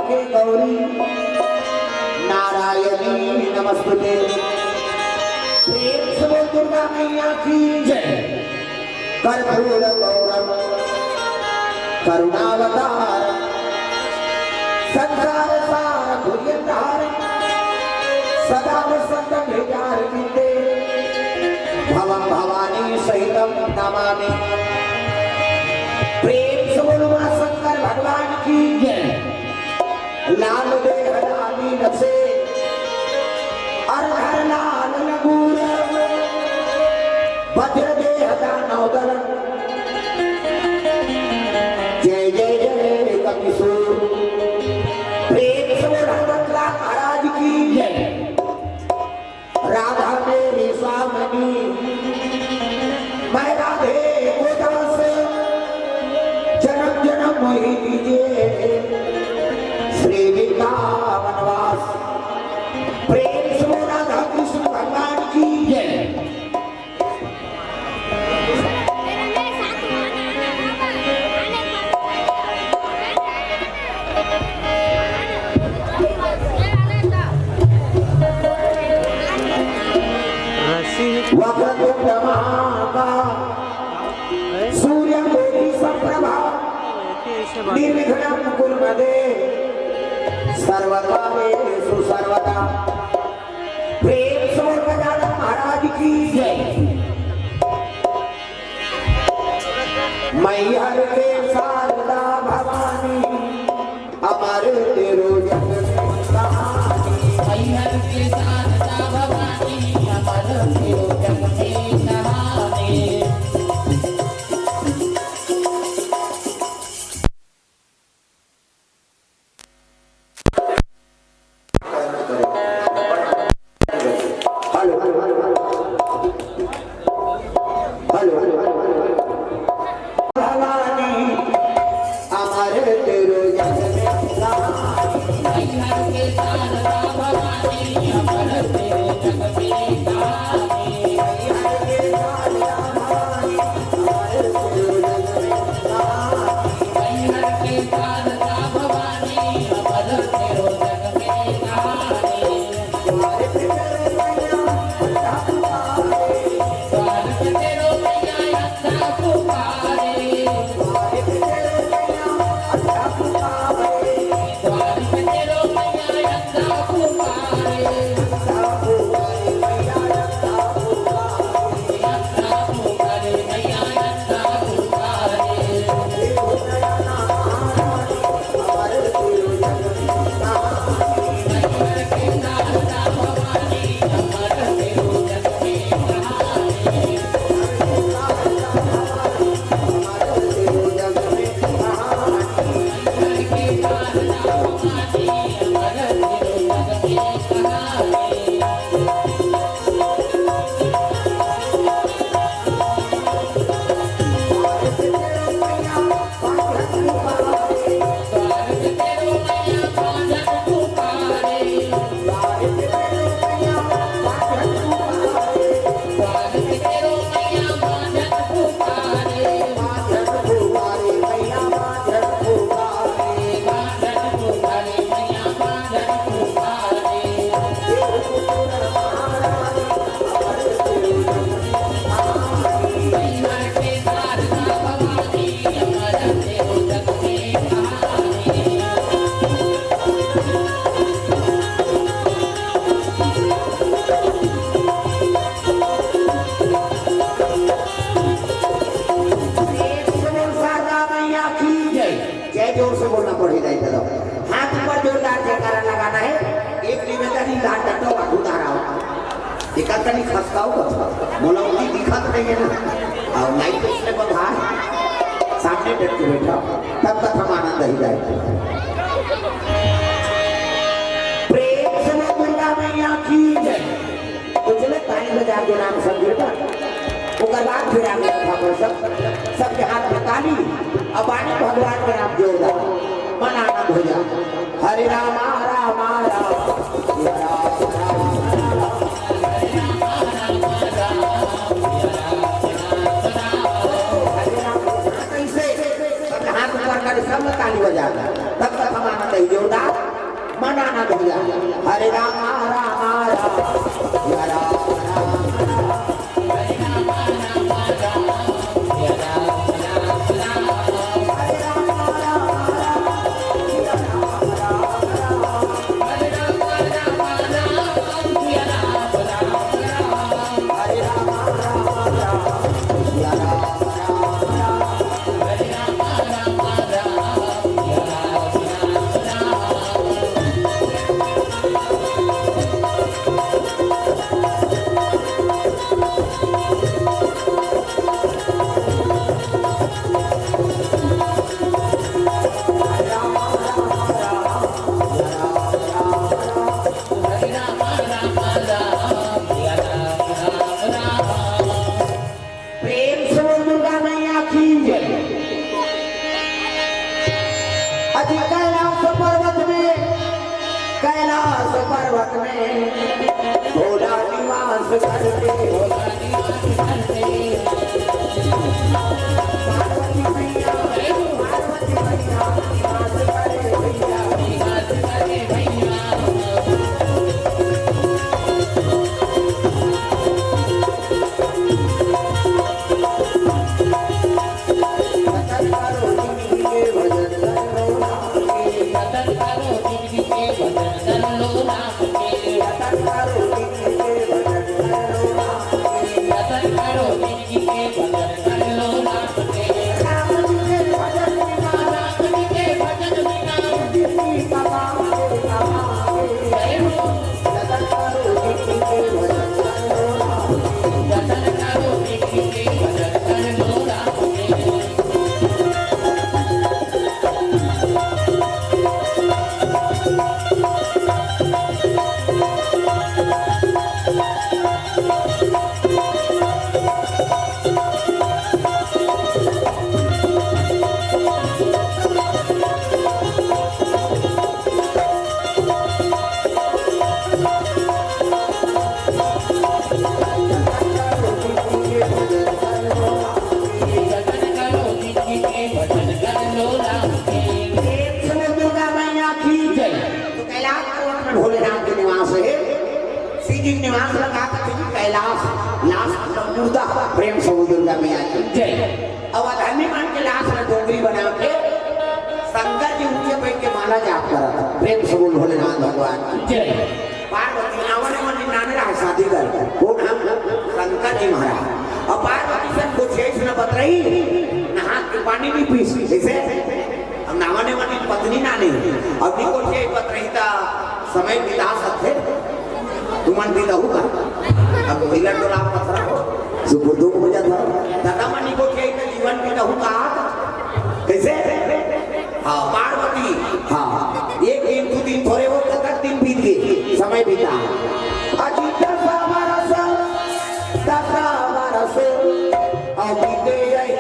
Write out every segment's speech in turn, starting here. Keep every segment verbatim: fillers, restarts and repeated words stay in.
के गौरी नारायणी नमस्तुते। प्रेम से बोल दुर्गा मैया की जय। कर्पूर गौरम करुणावतार संसार सार भुजगधार सदा वसंतम हृदयारविंदे भवम भवानी सहितम नमामि। प्रेम से बोलो माँ शंकर भगवान की जय। लाल देह लाली नसे अर धर लाल लंगूर वज्र देह दानव दल। जय जय जय कपिसूर। प्रेम से बोल हनुमत लाल महाराज की जय। राधा मेरी सामनी मैं राधे को दास जन्म जन्म मोहि दीजे श्री वृंदावन वास। प्रेम से बोल राधा कृष्ण भगवान की जय। वक्रतुंड महाकाय सूर्यकोटि समप्रभा निर्विघ्नं कुरु मे देव सर्वकार्येषु सर्वदा। प्रेम से बोल गजानन महाराज की जय। मैहर के शारदा भवानी अमर तेरो जग में कहानी। मैहर के शारदा भवानी अमर तेरो जग में कहानी। Hello, hello, hello, hello. Bhavani, अमर तेरो जग में कहानी। शारदा मैया की जय। जय जोर से बोलना पड़ेगा इधर। हाथ ऊपर जोरदार जयकारा लगाना है। एक निवेदन ही, लाल टट्टो का खुदा रहा। एकाध कनी खसकाओ तो बोला, उनकी दिखत नहीं है ना। और लाइट इसमें बंधा है, सामने डट के बैठा, तब तक हम आनंद ही जाए। प्रेम से बोल दुर्गा मैया की जय। तो चले ताली बजा के नाम संकीर्तन, ओकर बाद फिर आगे कथा पर सब, सबके हाथ में ताली, अब आने भगवान के नाम जोरदार, मन आनंद हो जाए। हरे रामा रामा रामा, हरे राम राम राम। हरे राम, कैसे? सब हाथ ऊपर कर, सब ताली बजाना। तब तक हम आनंद है जोरदार। हरे राम राम राम, या राम राम राम। प्रेम से बोल दुर्गा मैया की जय। अति कैलाश पर्वत में, कैलाश पर्वत में भोला निवास करते, भोला निवास करते। पार्वती मैया, पार्वती मैया निवास करे भैया, निवास करे भैया। प्रेम से बोल दुर्गा मैया की जय। तो कैलाश पर्वत में भोलेनाथ के निवास हे। शिव जी के निवास लगा के फिर कैलाश, लाश मतलब मुर्दा। प्रेम से बोल दुर्गा मैया की जय। अब अधर्मी मन के लाश ला डोंगरी बना के शंकर जी ऊंचे बैठ के माला जाप करत हे। प्रेम से बोल भोलेनाथ भगवान की जय। पार्वती आवा ने मन नाने रहा शादी कर। कोन हम? शंकर जी महाराज। अब पार्वती से कुछ ऐसे न बतरही, नहा के पानी नहीं पीस। जैसे अब नावा ने मन पत्नी नाने, अब नहीं कुछ ऐसे बतरही ता समय बिता सकथे। तुमन बिताहू का? अब कोयला टोला पथरा हो, सुपुर्दुक हो जाता। दादा मन नहीं कुछ ऐसे जीवन बिताहू का? कैसे? हाँ, पार्वती, हाँ, एक दिन, दू दिन थोरे हो, कतक दिन बीत गे, समय बीता। अजी दस बरस, दस बरस, अउ बीते अही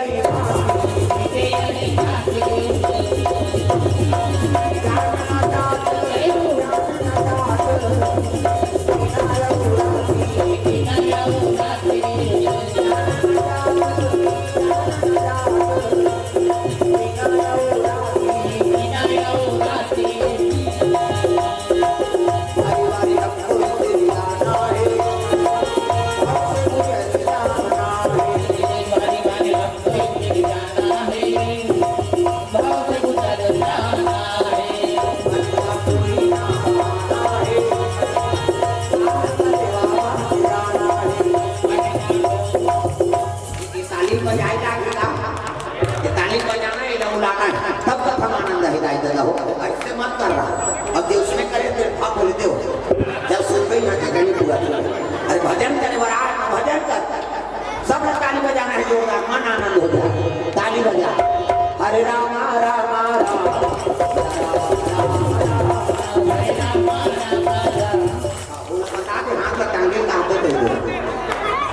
ये ताली बजाए जाके ला, ये ताली बजाना है, ये उलाना है, तब कथा में आनंद है, दाई दादा हो। ऐसे मत कर रहा। अब जो उसने करे, तेरे पाप बोले दे हो। जब सुन गई ना, जगह नहीं पूरा। अरे भजन करे, बड़ा भजन कर। सब लोग ताली बजाना है जोरदार, मन आनंद हो जाए। ताली बजा। हरे राम, राम, राम। वो बता दे, हाथ ला टांगे, कहाँ पे दे दे।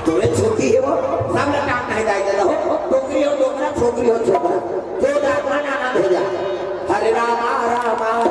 तोरे छोटी है वो, सब ला टांग नहीं जाए देता हो। डोकरी हो डोकरा, छोकरी हो छोकरा। जो राधा नाना भेजा। हरे राम, राम, राम।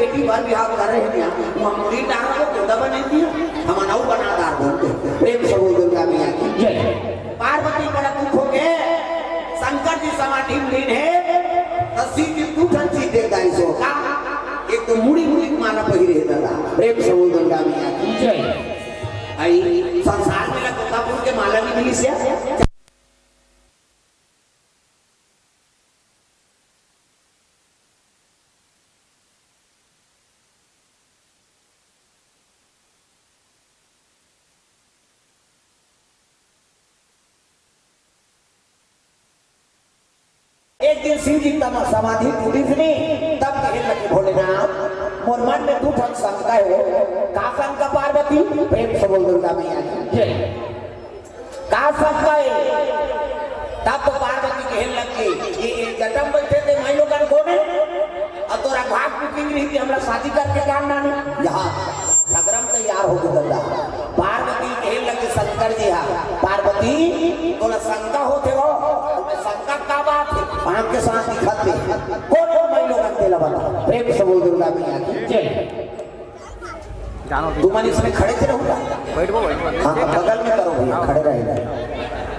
बेटी बर बिहाव कर रहे हैं, वहाँ मुड़ी डार रहे हो, गोदा बने दिया, हम अनऊ बना डार बोलते। प्रेम से बोल दुर्गा मैया की जय। पार्वती बड़ा दुख हो गए, शंकर जी समाधि में लीन है, तो शिव जी दू ठन चीज दे दाई सो का, एक तो मुड़ी मुड़ी के माला पहिरे दादा। प्रेम से बोल दुर्गा मैया की जय। आई संसार में ला तोतापुर के माला नहीं मिली से। एक दिन शिव जी तम समाधि टूटिस नी, तब कहे लगे भोलेनाथ, मोर मन में दू ठन शंका हे, का शंका पार्वती? प्रेम से बोल दुर्गा मैया की जय। का शंका हे? तब तो पार्वती कहे लगे, ये, ये जटा में बैठे थे माई लोगन कोन हे? अउ तोर अघवा के कुकिंग रही थी, हमला शादी करके का नानी? यहाँ झगड़ा में तैयार हो गए दादा। पार्वती कहे लगे शंकर जी हा, पार्वती तोला शंका होथे वो, तुम्हें शंका का बात हे? आँख के साथ दिखाते, कोन कोन माई लोगन तेला बता। प्रेम से बोल दुर्गा मैया की जय। जानो तुमन इसमें खड़े थे रहूंगा। बैठ वो, बैठ वो। हाँ, हाँ, बगल में करो भैया, खड़े रहेगा।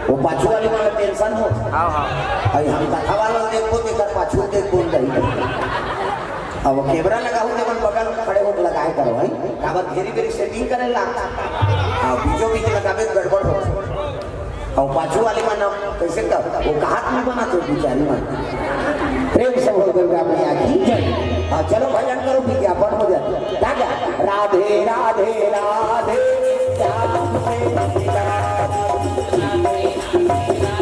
वो पाछू वाले वाला टेंशन हो। हाँ, हाँ। अभी हम कथा वाला देखो, तेकर पाछू देख बोल रही। अब वो कैमरा लगा हो, तेकर बगल में खड़े हो, लगाए करो, हैं? काबर घेरी बेरी सेटिंग करे ला। हाँ, बीचों बीच लगाबे तो गड़बड़ हो। अउ पाछू वाले मन अब कैसे कर, वो कहात नहीं बना तो बिचारी मन। प्रेम से बोल दुर्गा मैया की जय। हाँ, चलो भजन करो, विज्ञापन हो जाए। राधे राधे राधे श्याम से मिला। राधे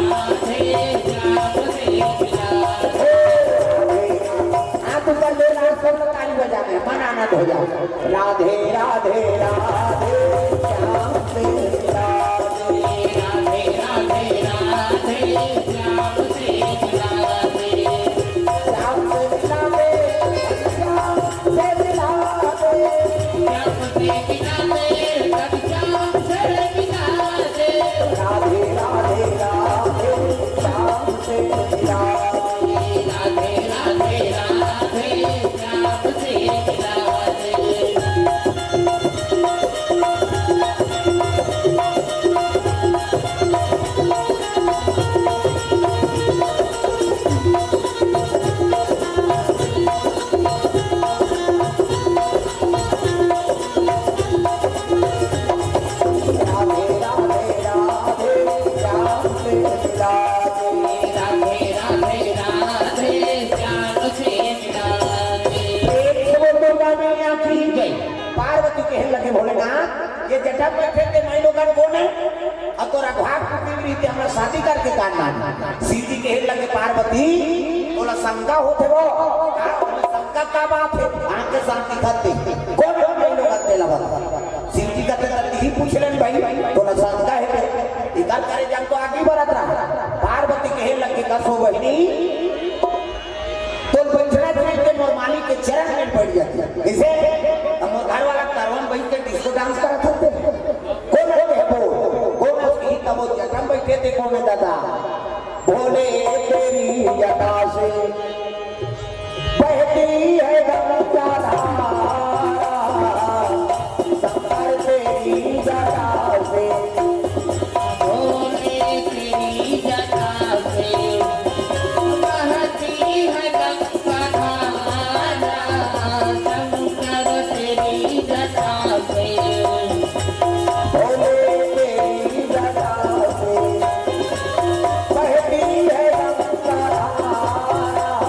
राधे श्याम से मिला। हाथ ऊपर ले, लाल सब ताली बजाना है, मन आनंद हो जाओ। राधे राधे राधे श्याम से मिला। राधे राधे राधे श्याम से मिला। श्याम से मिला दे, श्याम से मिला दे। श्याम से मिला दे, श्याम से मिला दे। राधे राधे राधे श्याम से मिला। राधे राधे राधे श्याम से मिला दे। राधे राधे राधे श्याम से मिला दे। राधे राधे राधे श्याम से मिला दे। प्रेम से बोल दुर्गा मैया की जय। पार्वती कहे लगे भोलेनाथ, ये जटा में बैठे थे माई लोगन कोन हे? अउ तोर अघवा के कुकिंग रही थी, हमला शादी करके का नानी? शिव जी कहे लगे पार्वती, तोला शंका होथे वो? का? शंका का बात हे? आँख के साथ दिखाते, कोन कोन माई लोगन तेला बता। शिव जी कहते, तब यही पूछ लेन भाई, तोला शंका हे? इधर करे जब तो आगे बढ़त रहा। पार्वती कहे लगे, कसो बहिनी, तो बछड़ा चढ़ के मोर मालिक के चरण में पड़ जाती। कैसे? हम घर वाला तरवन बहिन के डिस्को डांस करत होते। कोन कोन हे वो? कोन कोन ही तब वो जटा में बैठे थे, कोन हे दादा? भोले तेरी जटा से बहती है गंगा धारा, शंकर तेरी जटा से। भोले तेरी जटा से बहती है गंगा धारा, शंकर तेरी जटा से। भोले तेरी जटा से बहती है गंगा धारा।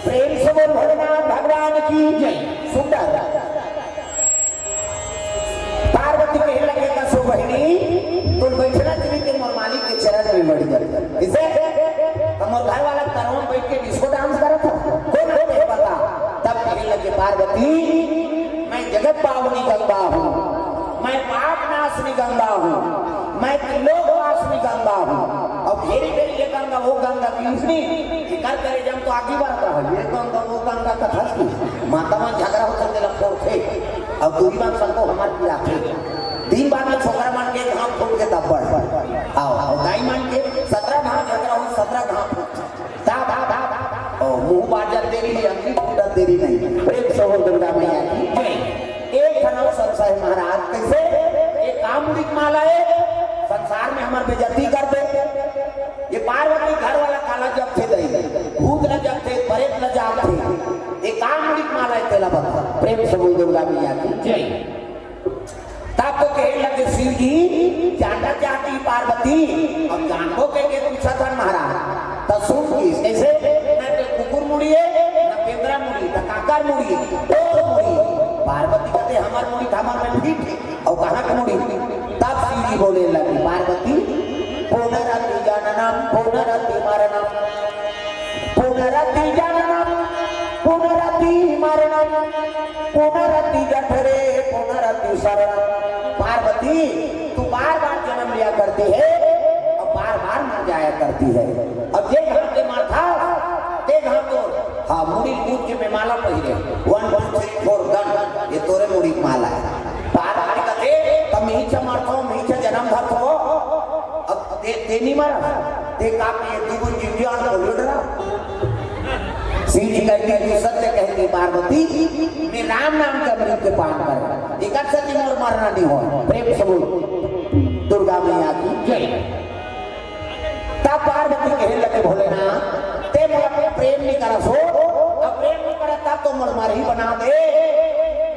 प्रेम से बोल भोलेनाथ भगवान की जय। सुंदर। पार्वती कहे लगे, "का सो बहिनी, तुम बैठना चाहिए, तुम मोर मालिक के चरण में बैठ जाते।" किसे? तो मोर घर वाला तरवा में बैठ के डिस्को डांस करत था। कौन है ये बता? तब कहे लगे पार्वती, "मैं जगत पावनी गंगा हूँ, मैं पाप नाशनी गंगा हूँ, मैं त्रिलोक वासनी गंगा हूँ।" अब घेरी घेरी ये गंगा, वो गंगा की इसने कर करे जब तो आगे बढ़ता है, ये गंगा, वो गंगा कथा की माता मन झगड़ा हो सकते लग थे। अब दूरी बात सबको हमार की आखे। दिन बाद में छोकरा मन के घाम फूट के तब बढ़। आओ, आओ, दाई मन के सतरह घाम झगड़ा हो, सतरह घाम फूट। ता, ता, ता, ता। ओ, मुंह बाजत देरी है, अंगली फूटत देरी नहीं। प्रेम से बोल दुर्गा मैया की जय। एक ठन अउ संशय महाराज, कैसे? ये का मुड़ी के माला है? संसार में हमार बेइज्जती कर दे। ये पार्वती घर वाला काला जब थे दई, भूत ल जब थे, प्रेत ल जाग थे। ये का मुड़ी के माला है, तेला बता। प्रेम से बोल दुर्गा मैया की जय। तब तो कहे लगे शिव जी, जानना चाहती पार्वती, अब जानबो के, के पूछा था महाराज। तब सुन की, कैसे? न तो कुकुर मुड़ी है, न बेंदरा मुड़ी, न काकर मुड़ी, तोर मुड़ी। पार्वती कहते, "हमार मुड़ी तो हमार में फिट है, और कहाँ के मुड़ी?" तब शिव जी बोले लगे, "पार्वती, पुनरपि जननम, पुनरपि मरणम।" पुनरपि जननम, पुनरपि मरणम, पुनरपि जठरे, पुनरपि शरणम। पार्वती, तू बार बार जन्म लिया करती है और बार बार मर जाया करती है। अब जे घर के माथा, ते घर तो, हाँ, मुड़ी कूद के मैं माला पहिरे, वन टू थ्री फोर गन, ये तोरे मुड़ी के माला है। पार्वती कहते, "तब मीचा मरता हूँ, मीचा जन्म धरता हूँ।" अब ते, ते नहीं मरा, ते का पिए, दू गुण जिंदगी और बोल डरा। शिव जी कहती, "तू सत्य कहती पार्वती, मैं राम नाम के अमृत के पान कर, एकर सती मोर मरना नहीं हो।" प्रेम से बोल दुर्गा मैया की जय। तब पार्वती कहे लगे, "भोलेनाथ, ते मोला प्रेम नहीं करस हो, अब प्रेम नहीं करस तब तो मोर मरही बना दे,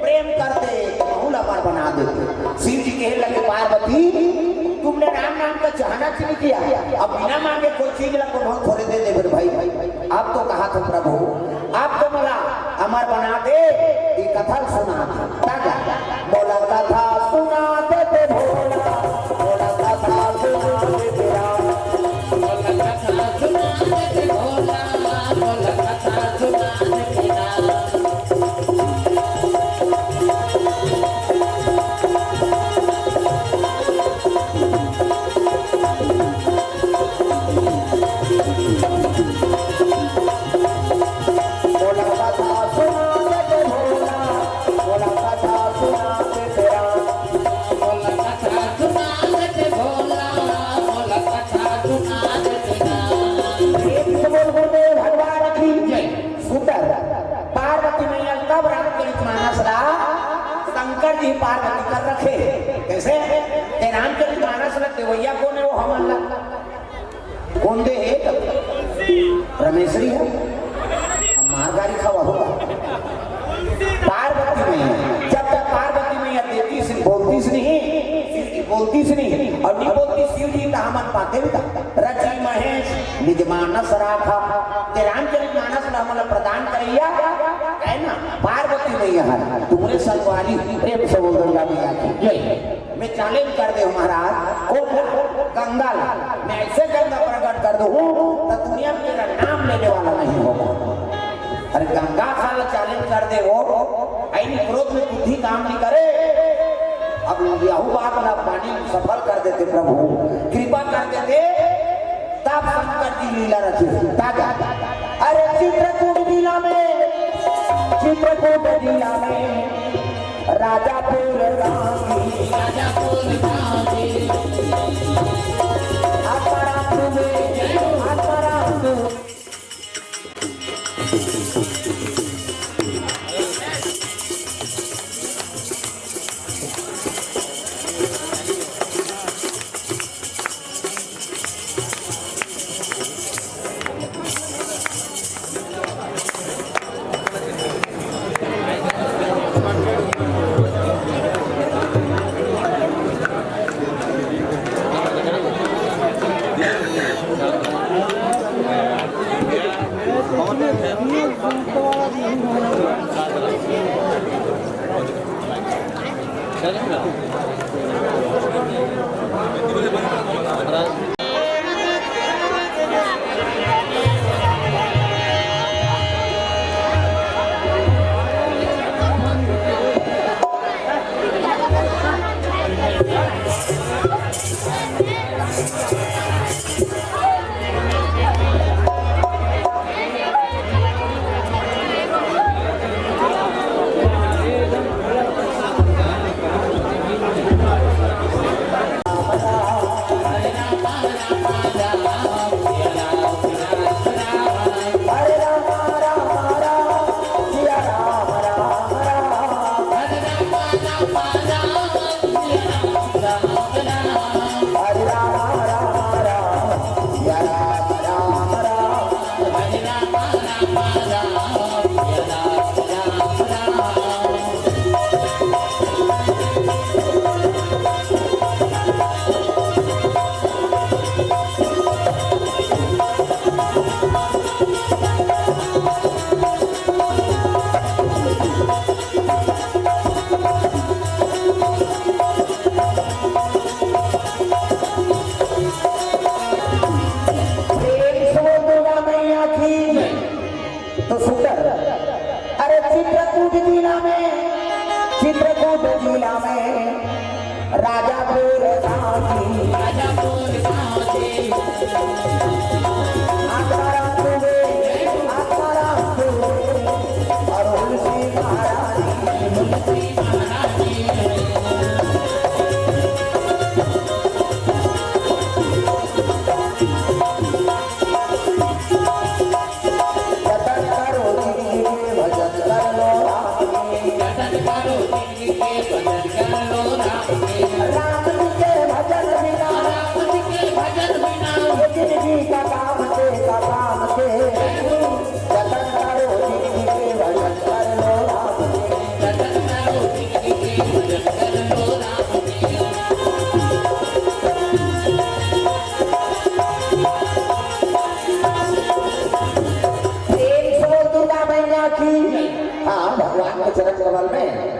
प्रेम कर दे तो महू ला मर बना दे।" शिव जी कहे लगे, "पार्वती, तुमने राम नाम का चाहना नहीं किया, अब बिना मांगे कोई चीज ला कोनो थोड़े दे दे फिर भाई।" अब तो कहा था प्रभु, अब तो मोला अमर बना दे, ये कथा सुना दे। ताजा, मोला कथा सुना दे ते भोला, मोला कथा सुना दे ते राम। मोला कथा सुना दे ते भोला, मोला कथा सुना दे ते राम। मोला कथा सुना दे ते भोला, मोला कथा सुना दे ते राम। मोला कथा सुना दे ते भोला, मोला कथा सुना दे ते राम। प्रेम से बोल गुरुदेव भगवान की जय। सुंदर। पार्वती मैया तब रामचरित मानस ला शंकर जी पार्वती कर रखे। कैसे? ते रामचरित मानस ला देवैया कोन है, वो हमन ला कोन दे हे? रमेशरी हे। अब मार गारी खावा होगा। पार्वती मैया, जब तक पार्वती मैया देतीस नहीं, बोलतीस नहीं, शिव जी बोलतीस नहीं, और नहीं बोलती शिव जी तो हमन पाते भी था। रचि महेश निज मानस राखा, ते रामचरित मानस ला हमन ला प्रदान करैया, है ना? पार्वती मैया है, तुमरे संगवारी, प्रेम से बोल दुर्गा मैया की जय। मैं challenge कर दे हूँ महाराज, ओ गंगा ला, मैं ऐसे गंगा प्रकट कर दूँ, तो दुनिया में तेरा नाम लेने वाला नहीं होगा। अरे गंगा साला challenge कर दे वो, ऐनी क्रोध में बुद्धि काम नहीं करे। अब यहू बात ला पानी सफल कर देते प्रभु, कृपा कर देते। तब शंकर जी लीला रचे। ताजा। अरे चित्रकूट जिला में, चित्रकूट जिला में राजापुर गांधी, राजापुर गांधी। आत्माराम दुबे, आत्माराम दुबे। प्रेम से बोल दुर्गा मैया की। हाँ, भगवान के चरण कमल में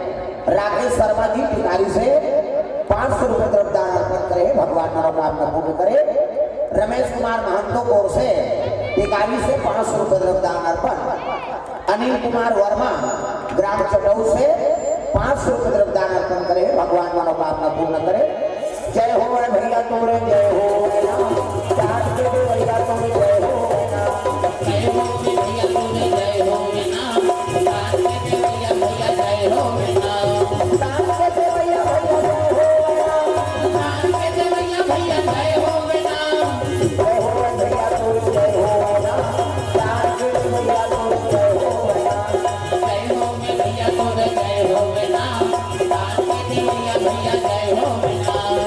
राकेश शर्मा जी भिखारी से पाँच सौ रुपए द्रव्य दान अर्पण करे, भगवान मनोकामना पूर्ण करे। रमेश कुमार महंतो कोर से भिखारी से पाँच सौ रुपए द्रव्य दान अर्पण। अनिल कुमार वर्मा ग्राम चटऊ से पाँच सौ रुपए द्रव्य दान अर्पण करे, भगवान मनोकामना पूर्ण करे। जय हो रे भैया तोरे, जय हो रे राम। चाट के दे भैया तोरे, जय हो रे राम। जय हो रे भैया तोरे, जय हो रे राम। चाट के दे भैया, भैया, जय हो रे राम। चाट के दे भैया, भैया, जय हो रे राम। चाट के दे भैया, भैया, जय हो रे राम। जय हो रे भैया तोरे, जय हो रे राम। चाट के दे भैया तोरे, जय हो रे राम। जय हो रे भैया तोरे, जय हो रे राम।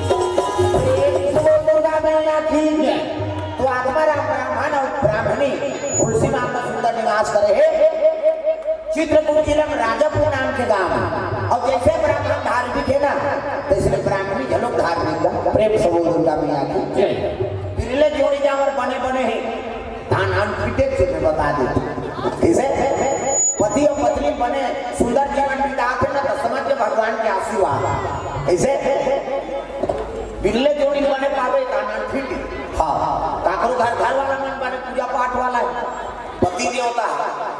प्रेम से बोल दुर्गा मैया की। तो आत्मा राम ब्राह्मण और ब्राह्मणी तुलसी माँ का सुंदर निवास करे है। चित्रकूट जिला में राजापुर नाम के गांव है। और जैसे ब्राह्मण धार्मिक है ना, तो इसलिए ब्राह्मणी झलक धार्मिक है। प्रेम से बोल दुर्गा मैया की। जय। बिरले जोड़ी जावर बने बने हैं। धान आन पीटे से मैं बता देती। इसे पति और पत्नी बने सुंदर जीवन बिताते ना, तो समझ के भगवान के आशीर्वाद। इसे बिरले जोड़ी बने पावे, धान आन पीटे। हाँ, काकरो घर, घर वाला मन बने पूजा पाठ वाला है। पति देवता,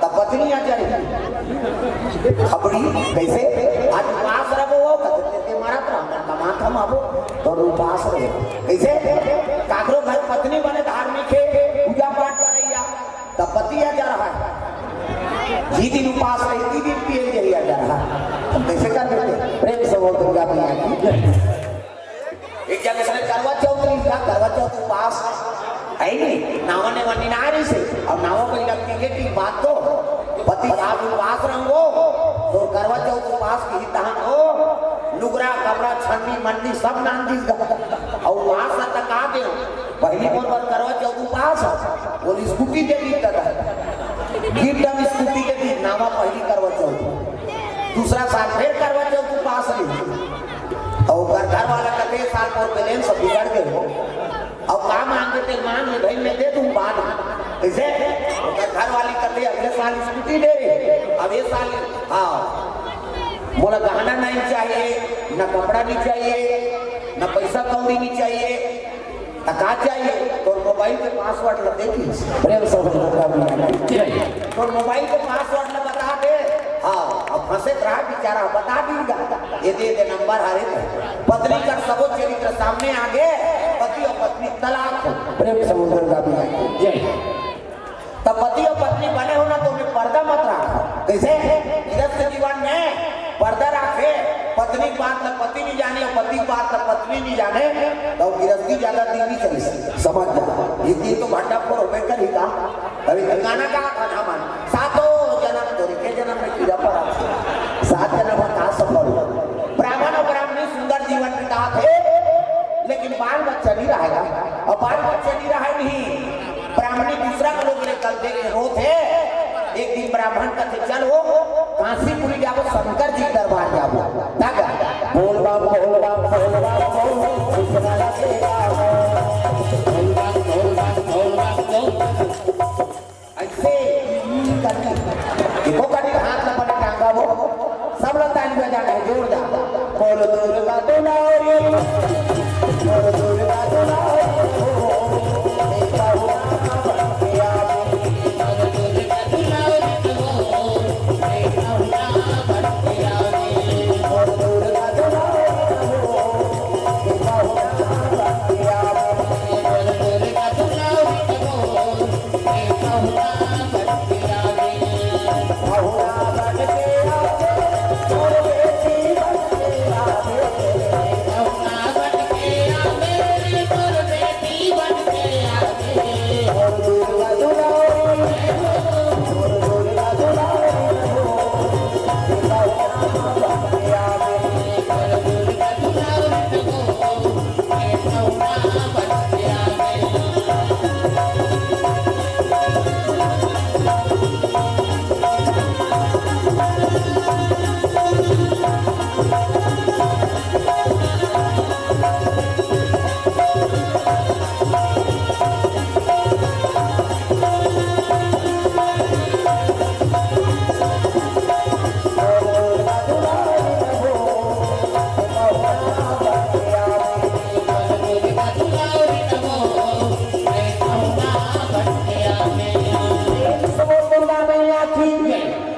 तब पत्नी आ जाए। खबड़ी, कैसे? आज उपास रहो, वो कहते थे, "मारा तो हम कमात हम आबो, तो उपास रहो।" कैसे? काकरो घर पत्नी बने धार्मिक है, पूजा पाठ करैया, तब पति आ जा रहा है। जी दिन उपास रही, जी दिन पिए जही आ जा रहा है। हम कैसे कर देते? प्रेम से बोल दुर्गा मैया की। एक जगह से करवा चौथ नहीं था, करवा चौथ उपास है नहीं, नावा ने वनी नारी से, और नावा को इधर टिके की बात तो, पति आप उपास रहो, तो करवा चौथ उपास की तहन हो, लुगरा, कपड़ा, छन्नी, मन्नी सब नान दीस गा। और उपास तक आ गए, पहली मोर पर करवा चौथ उपास, वो स्कूटी दे दी दादा, गिफ्ट हम स्कूटी दे दी, नावा पहली करवा चौथ, दूसरा साल फिर करवा चौथ उपास नहीं। और ओकर घर वाला कते साल मोर बैलेंस बिगड़ गए हो। और का मांगे ते मांग ले भाई, मैं दे दूं बाद में। कैसे? ओकर घर वाली कते अगले साल स्कूटी दे रही, अब ये साल, हाँ, मोला गहना नहीं चाहिए, ना कपड़ा नहीं चाहिए, ना पैसा कौड़ी नहीं चाहिए, त का चाहिए? तोर मोबाइल के पासवर्ड ला दे दीस। प्रेम से बोल दुर्गा मैया की। तोर मोबाइल के पासवर्ड ला बता दे। हाँ, अब फंसे रहा बेचारा, बता दीगा। ये दे दे नंबर हरे दे। पत्नी का सबो चरित्र सामने आ गए, पति और पत्नी तलाक हो। प्रेम से बोल दुर्गा मैया की। जय। तब पति और पत्नी बने हो ना, तो में पर्दा मत रखो। कैसे? गृहस्थ जीवन में पर्दा रखे, पत्नी की बात न पति नहीं जाने और पति की बात न पत्नी नहीं जाने, तो गृहस्थी ज्यादा दिन नहीं चली। समझ जा, ये दिन तो भंडाफोर होबे करी का। अभी गाना कहा था ना मन, सातों जन्म तोरे के जन्म में कीड़ा पड़ा था। सात जन्म का सफल हुआ। ब्राह्मण और ब्राह्मणी सुंदर जीवन बिता थे, लेकिन बाल बच्चा नहीं रहेगा। और बाल बच्चा नहीं रहा नहीं, ब्राह्मणी दूसरा के लोग ले कल दे के रोत हे। एक दिन ब्राह्मण कथे, "चल हो, काशीपुरी जाबो, शंकर जी के दरबार जाबो।" दादा, बोल बम, बोल बम, बोल बम, बोल, कुछ ना लगेगा। बोल बम, बोल बम, बोल बम, बोल। ऐसे ही करके एको कनी हाथ ला बने टांगा वो, सब ला ताली बजाना है जोरदार। बोल दुर्गा दुलारी, बोल दुर्गा दुलारी, बोल दुर्गा दुलारी।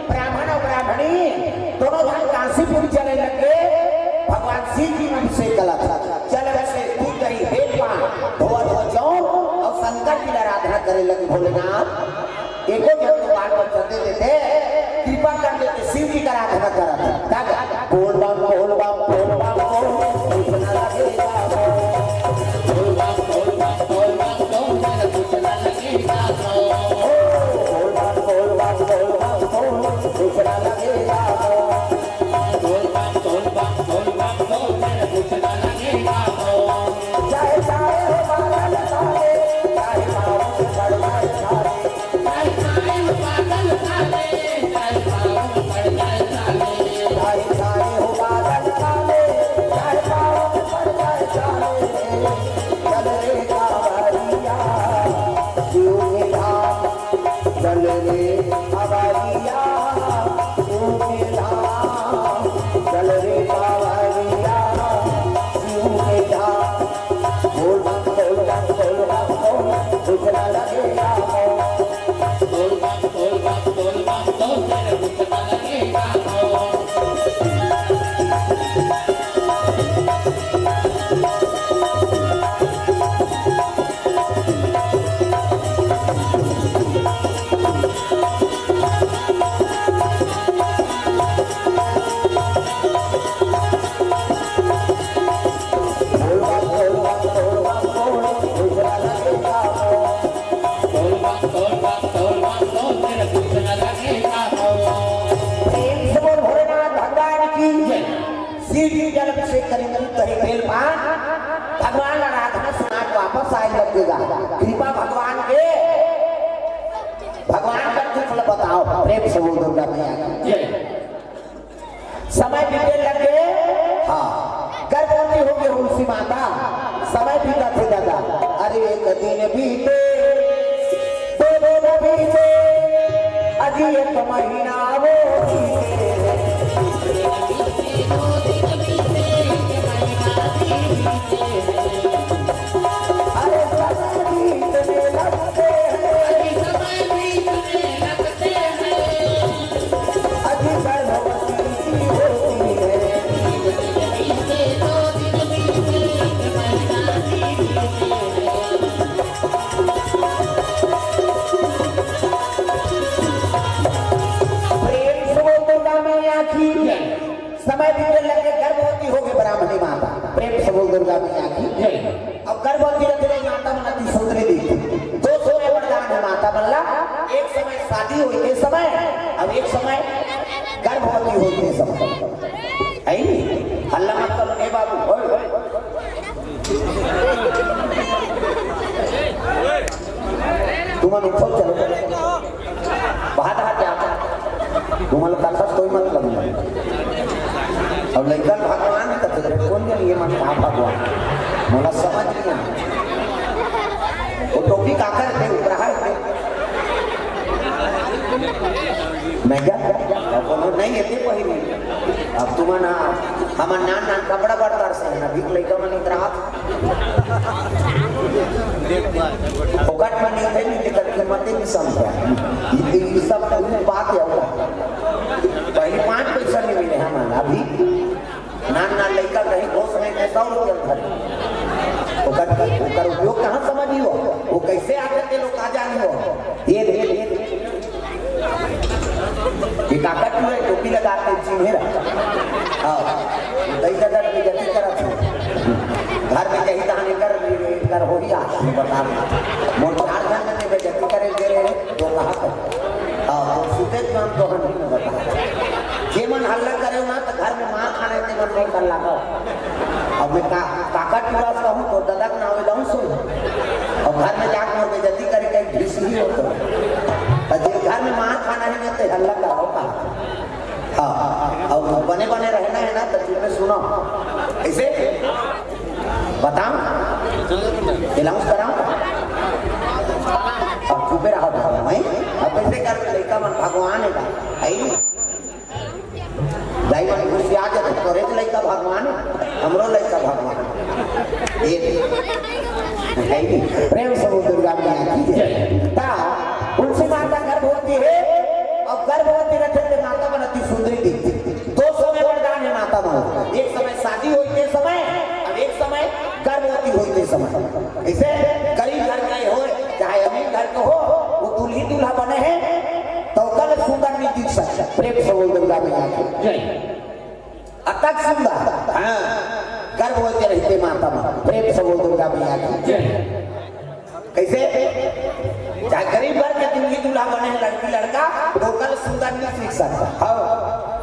ब्राह्मण अउ ब्राह्मणी दोनों झन कांसीपुर चले लगे। भगवान शिव जी मन से गलत चले से दूध दही बेल पान धोवत हो जौन अउ शंकर जी ला आराधना करे लगे। भोलेनाथ एको झन तो बाल बच्चा दे देते, कृपा कर देते, शिव जी का आराधना करत। का गा? बोल बम, बोल बम, बोल बम, बोल, कुछ ना लगेगा बोल। बोल बम, बोल बम, बोल बम, बोल, मेरा कुछ ना लगेगा बोल। बोल बम, बोल बम, बोल बम, बोल, कुछ ना लगेगा बोल। बोल बम, बोल बम, बोल बम, बोल, मेरा कुछ ना लगेगा बोल। चाहे चाहे हो बादल काले, चाहे पाँव में पड़ जाए छाले। चाहे छाए हो बादल काले, चाहे पाँव में पड़ जाए छाले। चाहे छाए हो बादल काले, चाहे पाँव में पड़ जाए छाले। चल रे कांवरिया, शिव के धाम। चल रे कांवरिया, शिव के धाम। चल रे कांवरिया, शिव के धाम। बोल बम, बोल बम, बोल बम, बोल, कुछ ना लगेगा बोल। बोल बम, बोल बम, बोल बम, बोल, तेरे कुछ ना लगेगा बोल। प्रेम से बोल भोलेनाथ भगवान की जय। शिव जी जल अभिषेक करी, दूध दही बेल पान, भगवान आराधना सुना के वापस आए लगेगा। कृपा भगवान के, भगवान का कुछ बताओ। प्रेम से बोल दुर्गा मैया की जय। समय बीते लगे, हाँ, गर्भवती हो गई तुलसी माता। समय बीता थे दादा, अरे एक दिन बीते, दो दिन बीते, अजी एक महीना वो बीते। अरे समय बीतने लगते हैं। अभी गर्भवती होती है। प्रेम से बोल दुर्गा मैया की। समय बीते लगे, गर्भवती हो गई ब्राह्मणी माता। प्रेम से बोल दुर्गा मैया की। अब गर्भवती रथे माता मन अति सुंदरी दिखथे। दो समय वरदान है माता मन ला, एक समय शादी होई के समय, अब एक समय गर्भवती होई के समय। है नी? हल्ला मत करो, ए बाबू, ओए। तुमन उठो, चलो। बात हाथ जा। तुमन कथा कोई मतलब नहीं। अब लइका भगवान है, तो फिर कौन जन ये मन कहाँ भगवान? मोला समझ नहीं आया। वो टोपी काकर थे, उपरा है थे। मैं क्या? अब बोलो, नहीं, ये तो पहिरी। अब तुमन, हाँ, हमर नान नान कपड़ा बरतर से ना, अभी लइका मन इतरा। फोकट में नहीं थे, नहीं, तेकर कीमते नहीं समझा। ये, ये सब बात है, वो। पहले पाँच पैसा नहीं मिले हमन, अभी नान नान लइका कहीं घोष नहीं थे, सौ रुपया धरे। ओकर, ओकर उपयोग कहाँ समझियो? वो कैसे आते थे लोग, का जानियो? ये दे, ये दे। ये काका तू है, टोपी लगा के चिन्हे रहा। हाँ, दई दादा की गति करत हो। घर में कहीं तहां एकर, एकर होही आ, बता। मोर चार घर में बेइज्जती करे दे रहे, तो कहा कर। हाँ, तो सुते नाम तो हम नहीं बता। जे मन हल्ला करे ना, तो घर में मार खाने ते मन नहीं कर लगा। अब मैं का, काका टूरा कहूँ, तो दादा के नाम लाऊं सुन। अब घर में जाके मोर बेइज्जती करे, कहीं घिस नहीं हो तो। तो जे घर में मार खाना है, मैं तो हल्ला कराओ का। हाँ, अब बने बने रहना है ना, तो फिर मैं सुना। ऐसे बताओ, अनाउंस कराओ। अब चुपे रहो, मैं अब कैसे कर, लइका मन भगवान है का? है ही नहीं। दाई मन गुस्सिया जाथे, तोरे तो लइका भगवान है, हमरो लइका भगवान है। ये है नहीं। प्रेम से बोल दुर्गा मैया की जय। ता तुलसी माता गर्भवती है, अब गर्भवती रथे ते माता मन अति सुंदरी दिखती। दो समय वरदान है माता मन। एक समय शादी होई ते समय, अब एक समय गर्भवती होई ते समय। इसे गरीब घर के हो, चाहे अमीर घर के हो, वो दुल्ही दूल्हा बने हैं, तो कल सुंदर नहीं दिख सकता। प्रेम से बोल दुर्गा मैया की जय। अतक सुंदर, हाँ, गर्भवती रहते माता मन। प्रेम से बोल दुर्गा मैया की जय। कैसे? चाहे गरीब घर के दुल्ही दूल्हा बने हैं, लड़की लड़का, तो कल सुंदर नहीं दिख सकता। हाँ,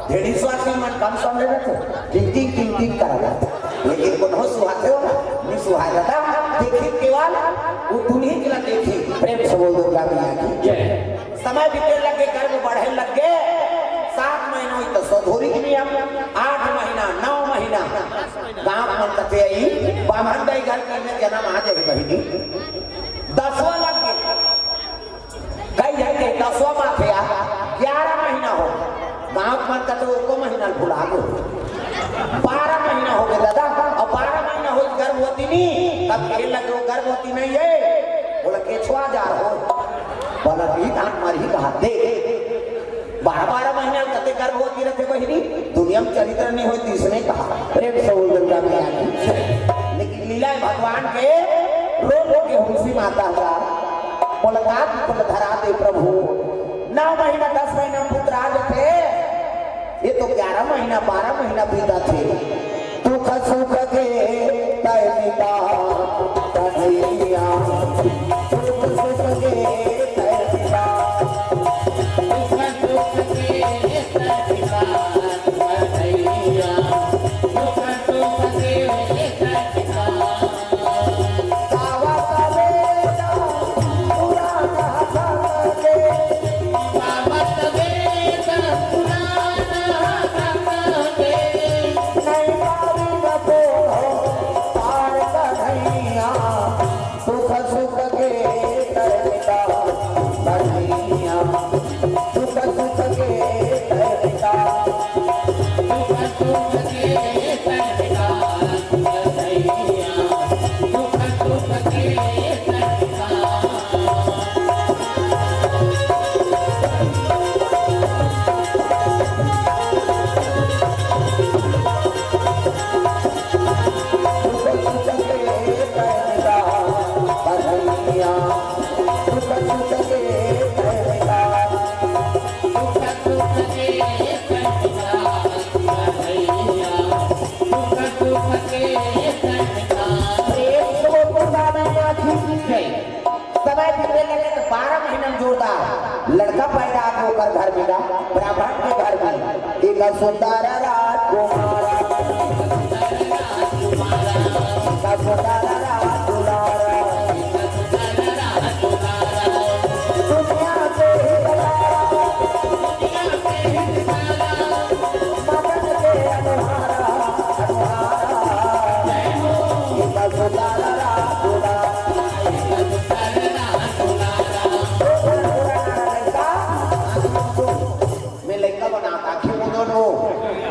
ढेढ़ी स्वास्थ्य मन कम समझ रहे थे, टिंग टिंग टिंग टिंग करा जाता। लेकिन कोनो सुहाते हो ना, नहीं सुहाए दादा, देखी केवल वो दुल्ही के ला देखी। प्रेम से बोल दुर्गा मैया की जय। समय बीते लगे, गर्भ बढ़े लगे, सात महीना हुई तो सधौरी के नियम, आठ महीना, नौ महीना, गांव मन कथे आई, बामन दाई घर के में जन्म आ जाए बहिनी, दसवां लग गए, कई जन के दसवां माथे आ, ग्यारह महीना हो, गांव मन कथे एको महीना भुला गए, बारह महीना हो गए दादा, अब बारह महीना हो गर्भवती नहीं, तब ये लगे वो गर्भवती नहीं है, बोला केछुआ जा रहो, बोला भी धान मारी कहा दे। बारह बारह महीना कते गर्भवती रहते बहिनी, दुनिया में चरित्र नहीं होती, इसने कहा। प्रेम से बोल दुर्गा मैया की। लेकिन लीला है भगवान के, रो रो के हुंसी माता का मुलाकात को धरा दे प्रभु। नौ महीना दस महीना पुत्र आ जाते, ये तो ग्यारह महीना बारह महीना बीता थे। दुख सुख के तय पिता कन्हैया, दुख सुख के तय पिता। सुख सुख के करता बढ़िया, सुख सुख के करता, सुख सुख के करता बढ़िया, सुख सुख के करता। समय बीते लगे तो बारह महीना में जोरदार लड़का पैदा आके ओकर घर में गा, ब्राह्मण के घर में। एक सुंदर राजकुमार, एक सुंदर राजकुमार, दुनिया के हितलारा, दुनिया के हितलारा, मदन के अनुहारा, अनुहारा। एक सुंदर राजकुमार।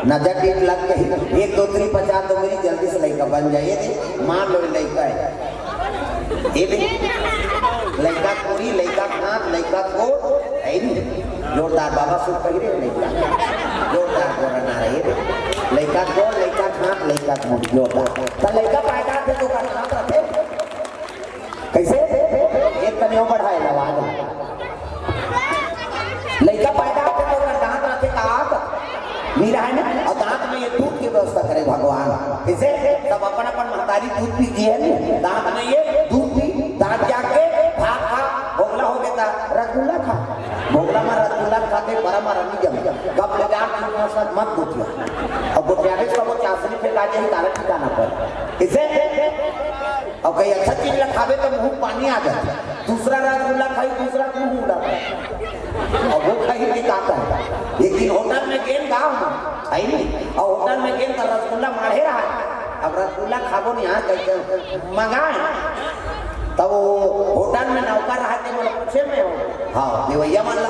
नजर टीक लग गई। एक दो तीन पचास तो मेरी जल्दी से लइका बन जाए। ये दे, मान लो लइका है। ये दे, लइका के मुड़ी, लइका के हाथ, लइका के गोड़, है नी? जोरदार बाबा सुख कही रे लइका। जोरदार गोड़ ना रहे रे। लइका के गोड़, लइका के हाथ, लइका के मुड़ी, जोरदार। तो लइका पैदा थे तो का हाथ रखे। कैसे? एक तनियो बढ़ाए ला आवाज। लइका पैदा होथे त ओकर दांत रथे का? नी रहे ना। अउ दांत में ये दूध के व्यवस्था करे भगवान। कैसे? सब अपन अपन महतारी दूध पी जिए नी। दांत में ये दूध पी, दांत जाके भाग खा, भोगला हो गया था, रसगुल्ला खा। भोगला में रसगुल्ला खाते बड़ा मारा नहीं जम। गप ले दांत मत गोठिया। अउ गोठियाबे सब चाशनी फेंका जाही, तारा ठिकाना पर। कैसे? अउ कहीं अच्छा चीज ला खाबे त मुंह पानी आ जाथे। दूसरा रसगुल्ला खाई, दूसरा मुंह उड़ा। अब वो खाई के का करे? एक दिन होटल में गेन गाँव में, है नी? अउ होटल में गेन त रसगुल्ला माढ़े रहा। अब रसगुल्ला खाबो नहीं यार, कैसे मंगाए? तब वो होटल में नौकर रहा के मोला पूछे में हो, हाँ, देवैया मन ला,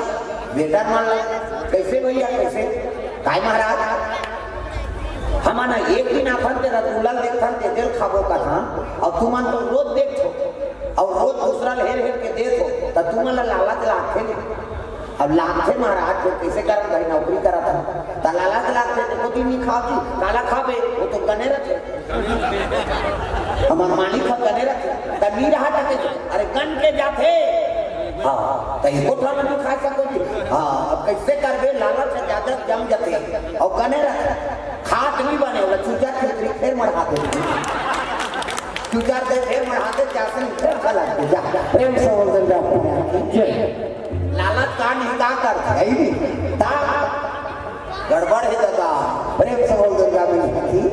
वेटर मन ला, कैसे भैया, कैसे? काय महाराज? हमन एक दिन आथन ते रसगुल्ला ल देखथन, ते तेल खाबो कथन, अउ तुमन तो रोज देखथो, अउ रोज दूसरा ल हेर हेर के देथो, त तुमन ला लालच लागथे नहीं। अब लागथे महाराज, फिर कैसे करन भाई, नौकरी करत हन, त लालच लागथे, तो कोई नहीं खाओ जी, काला खाबे, वो तो गने रथे। हमर मालिक ह गने रथे, त नी रहा त कैसे? अरे गन के जाथे। हाँ, त एको ठन नहीं खा सको जी। हाँ, अब कैसे करबे, लालच से ज्यादा जम जाथे, अउ गने रथे। खात नहीं बने, ओला चूचा खिचड़ी फेर मढ़ा दे। चूचा दे फेर मढ़ा दे, चासन फेर चला दे, जा। प्रेम से बोल दे, जा। जय। लालच का नहीं का करता है, ही नहीं। दा, गड़बड़ है दादा। प्रेम से बोल दे, जा।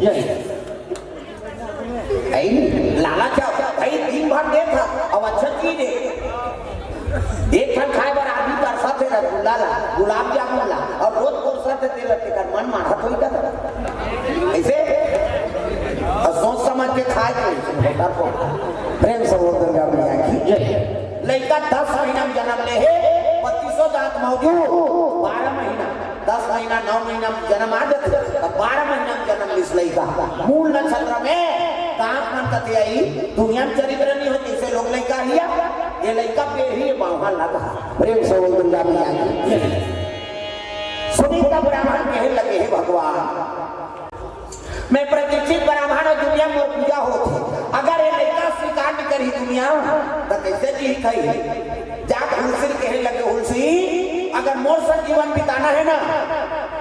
जय। है नहीं। लालच है, भाई दिन भर देख, अब अच्छा चीज है। एक ठन खाए बर आदमी तरसत हे रसगुल्ला ला, गुलाब जामुन ला, अउ रोज तरसत हे तेला, तेकर मन माढ़त होई का? ऐसे? अउ सोच समझ के खाए के होटल को। प्रेम से बोल दुर्गा मैया की जय। लइका दस महीना में जन्म ले हे, बत्तीसों दांत मौजूद, बारह महीना, दस महीना, नौ महीना में जन्म आ जाथे, तब बारह महीना में जन्म लिस लइका। मूल नक्षत्र में दांत मन कथे आई, दुनिया में चरित्र नहीं होती, इसे लोग लइका हिया, ये लइका पेढ़ी बावहा लगा। प्रेम से बोल दुर्गा मैया की। सुनीता ब्राह्मण कहे लगे, "हे भगवान, मैं प्रतीक्षित ब्राह्मण हूँ, दुनिया में मोर पूजा होत हे, अगर ये लइका स्वीकार नहीं करी दुनिया, त कैसे जी खाई?" जाके हुलसी कहे लगे, "हुलसी, अगर मोर संग जीवन बिताना है ना,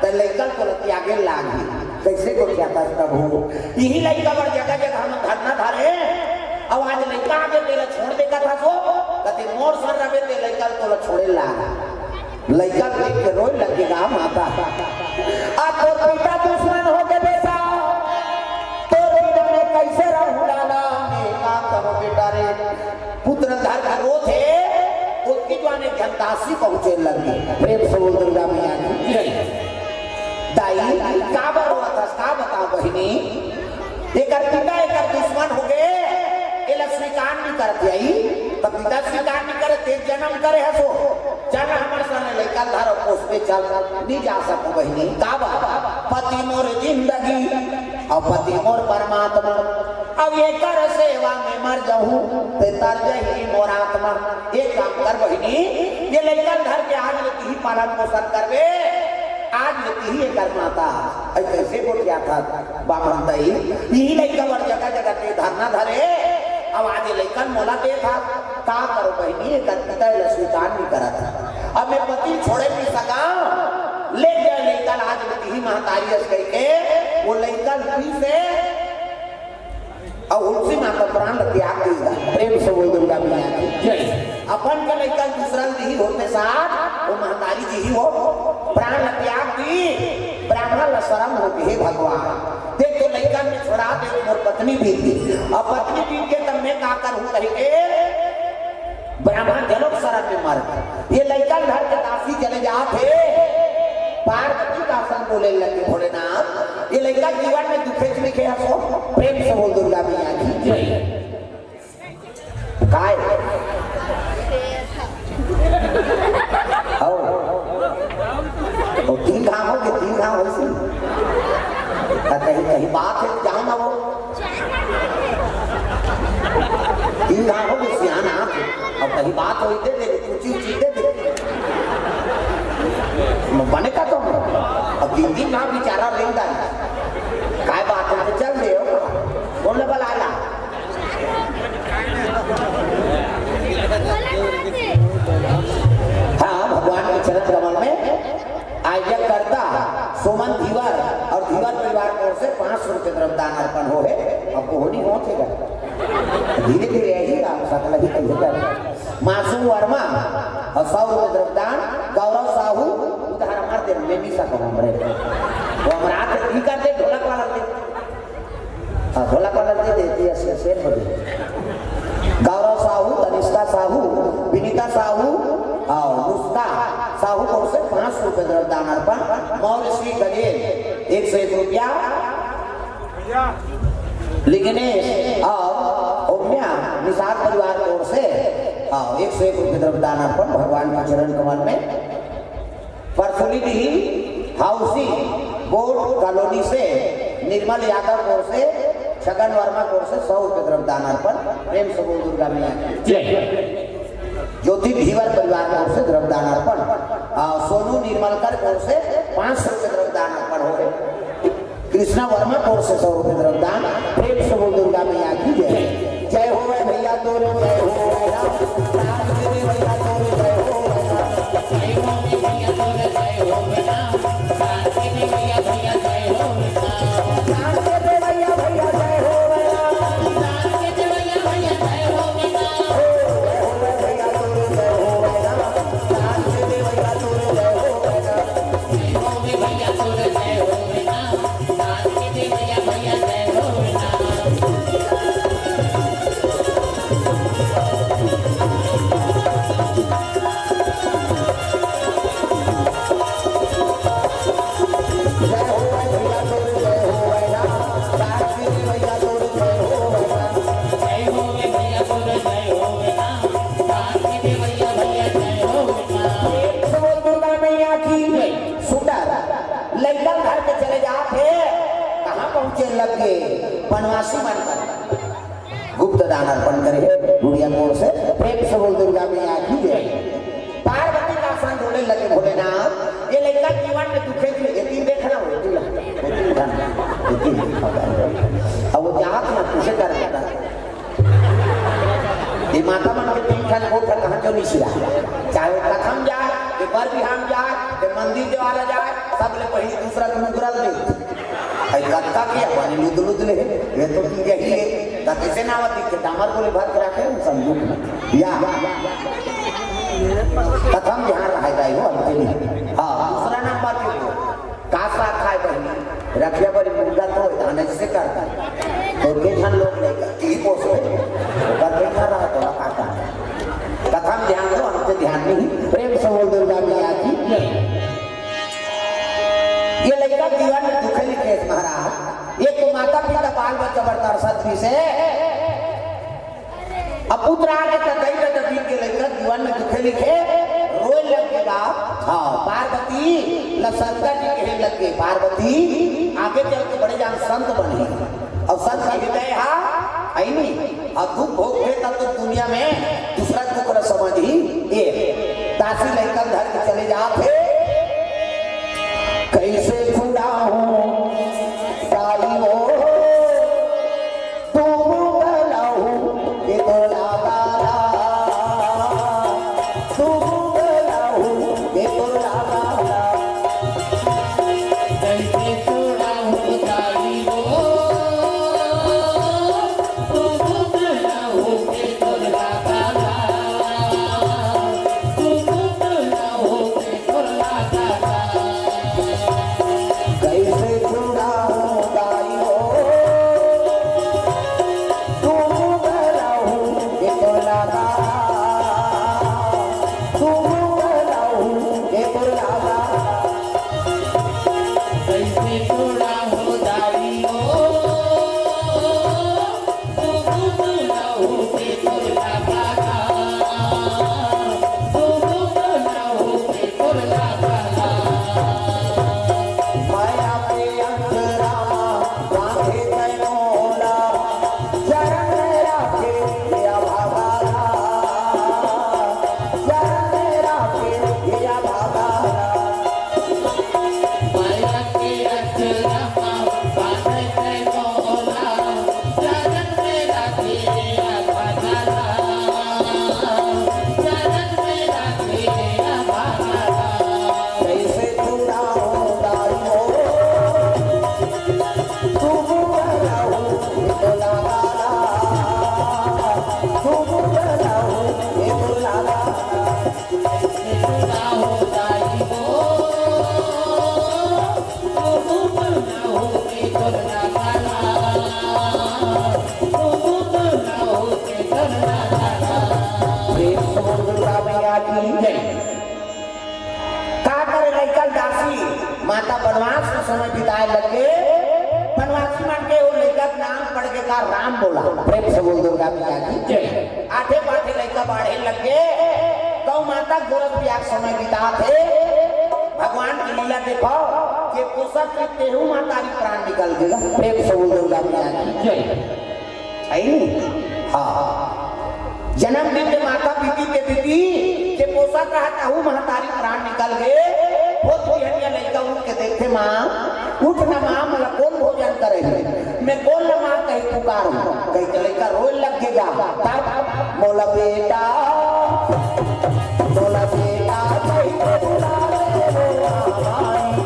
त लइका ल तोला त्यागे लागही।" कैसे गोठियाथस प्रभु? इही लइका बर जगह जगह हम धरना धरे, अउ आज लइका आगे तेला छोड़ दे कथस हो, कथे मोर संग रबे ते लइका ल तोला छोड़े लाग। लइका देख के रोए लगे गा माता। आ तोर पिता दुश्मन हो गे बेटा, तोर बिना मैं कैसे रहूं लाला, मैं का करूं बेटा रे। पुत्र धर के रोथे, ओतकी जुवार एक झन दासी पहुंचे लगे। प्रेम से बोल दुर्गा मैया की जय। दाई, काबर रोवत हस, का बताओ बहिनी? एकर पिता एकर दुश्मन हो गे, एला स्वीकार नहीं करत आई, त पिता स्वीकार नहीं करे, ते जन्म करे हसो, चल हमर संग लइका ल धर अउ पोसबे चल, नहीं जा सको बहिनी, काबर? पति मोर जिंदगी, अउ पति मोर परमात्मा, अउ एकर सेवा में मर जाहूं, ते तर जही मोर आत्मा। एक काम कर बहिनी, ये लइका ल धर के आज ले तिही पालन पोषण करबे, आज ले तिही एकर माता। अई कैसे गोठियाथस बामन दाई, इही लइका बर जगह जगह ते धरना धरे, अउ आज ये लइका ल मोला देथस, का करो बहिनी, एकर पिता एला स्वीकार नहीं करत। अब मैं पति छोड़े नहीं सका, ले जाए लइका ल आज ले तिही महतारी अस कहिके, वो लइका ल फिर से अउ हुलसी माता प्राण ल त्याग दीस गा। प्रेम से बोल दुर्गा मैया की जय। अपन के लइका दूसरा ल दिही होते साथ, वो महतारी जी ही हो प्राण ल त्याग दी। ब्राह्मण ल शरम होगे, हे भगवान, देख तो लइका में छोड़ा दे, मोर पत्नी बीत गे। अब पत्नी बीत गे, तब मैं का करहूं कहिके ब्राह्मण जनक शरण में मर गे। ये लइका ल धर के दासी चले जात हे। पार्वती का संग बोले लगे, भोलेनाथ, ये लइका जीवन में दुखे च लिखे हसो। प्रेम से बोल दुर्गा मैया की जय। काय? आओ। ओ, तीन घाव हो गे, तीन घाव हो सी। त कहीं, कहीं बात हे, जाओ ना वो। तीन घाट हो गए, सियान आँख। अब कहीं बात होई, दे दे, कुछ चीज दे दे। बने का तो? अब तीन दिन ना बेचारा रेंगदारी। काय बात हे, तो चल दे हो। बोलने वाला आला। हाँ, भगवान के चरण कमल में आयोजककर्ता सुमन धीवर और धीवर परिवार की ओर से पाँच सौ रुपये द्रव्यदान अर्पण हो है। अब कोहनी होत हे का? धीरे धीरे यही राम सकल ही कही कर। मासूम वर्मा और सौ रुपये द्रव्यदान, गौरव साहू, उधार मार दे, मैं नहीं सकता हूँ, हमरे। वो हमारा हाथ ही कर दे, ढोलक वाला दे। हाँ, ढोलक वाला दे देती है, शेर, शेर हो गई। गौरव साहू, तनिष्का साहू, विनीता साहू, हाँ, नुस्खा साहू को से पाँच सौ रुपये द्रव्यदान अर्पण, मौर्य श्री गजेंद्र एक सौ एक रुपया, लिग्नेश और ओम्या निषाद परिवार की ओर से, हाँ, एक सौ एक रुपये द्रव्यदान अर्पण भगवान के चरण कमल में। परसुली डीही हाउसिंग बोर्ड कॉलोनी से निर्मल यादव की ओर से, छगन वर्मा की ओर से सौ रुपये द्रव्यदान अर्पण। प्रेम से बोल दुर्गा मैया की। जय। ज्योति धीवर परिवार की ओर से द्रव्यदान अर्पण। आ, सोनू निर्मलकर की ओर से पाँच सौ रुपये द्रव्यदान अर्पण हो गए। कृष्णा वर्मा की ओर से सौ रुपये द्रव्यदान। प्रेम से बोल दुर्गा मैया की जय। जय हो भैया तोरे, जय हो भैया। राम के भैया तोरे, जय हो भैया। दुर्गा मैया की। सुंदर लइका घर के चले जात हे, कहाँ पहुँचे लगे बनवासी मन कर। गुप्त दान अर्पण करे हे गुड़िया मोर से। प्रेम से बोल दुर्गा मैया की जय। पार्वती का आसन डोले लगे भोलेनाथ, ये लइका जीवन में दुखे जी, ये तीन देखना हो, ये तीन, ये तीन धन, ये तीन देखना हो। अब वो जात ना तुझे कर देता। ये माता मन के तीन ठन गोठ कहाँ जो निशिया, चाहे वो कथम जाए, ये बर बिहान जाए, ये मंदिर द्वारा जाए, सब ले पहली दूसरा तुम उगरल दे। अरे कत्ता के बने लुद लुद ले, ये तो तू यही है। त कैसे नावत के डामर को ले भर के रखे हैं संदूक में। या। कथम ध्यान रहे जाए हो अंतिम। हाँ, दूसरा नंबर के वो। कासा खाए बहनी, रखिया बड़ी मुर्गा तो दाने से करता। तो के झन लोग लेकर, ती पोसो। ओकर देखा रहा तो काटा। कथम ध्यान दो, अंत ध्यान नहीं। प्रेम से बोल दुर्गा मैया की। ये लइका जीवन में दुखे लिखे महाराज। एक तो माता पिता बाल बच्चा बड़ तरसत भी से। अब पुत्र आगे त दई दे दबी के लइका जीवन में दुखे लिखे, रोए लग के बा। हाँ, पार्वती ल शंकर जी कहे लग के, "पार्वती, आगे चल के बड़े जान संत बनही।" और संत के हृदय हा, है नी? और दुख भोगथे तब तो दुनिया में दूसरा दुख न समझही। ए, दासी लइकन धर के चले जात हे। कैसे छुड़ाऊं ताई वो, तू बुलहु के तोला तारा, तू बुलहु के तोला तारा। कैसे छुड़ाऊं ताई वो, माता बनवास के समय बिताए लगे। बनवासी मन के वो लइका के नाम पड़ गे का राम बोला। प्रेम से बोल दुर्गा मैया की जय। आठे पाठे लइका बाढ़े लगे। गौ माता गोरख पिया के समय बितात हे। भगवान की लीला देखो, जे पोसत के तेहू महतारी प्राण निकल गे। प्रेम से बोल दुर्गा मैया की जय। है नी? हाँ। जन्म दिन के माता बीती के बीती, के पोसत रहा, तहू महतारी प्राण निकल गे। होत बिहनिया लइका उठ के देखथे, "माँ, उठ ना माँ, मोला कोन भोजन करे हे? मैं कोन ला माँ कही पुकारूं?" कही के लइका रोए लग गे गा। तब, "मोला बेटा, मोला बेटा कही के बुला ले रे माई।"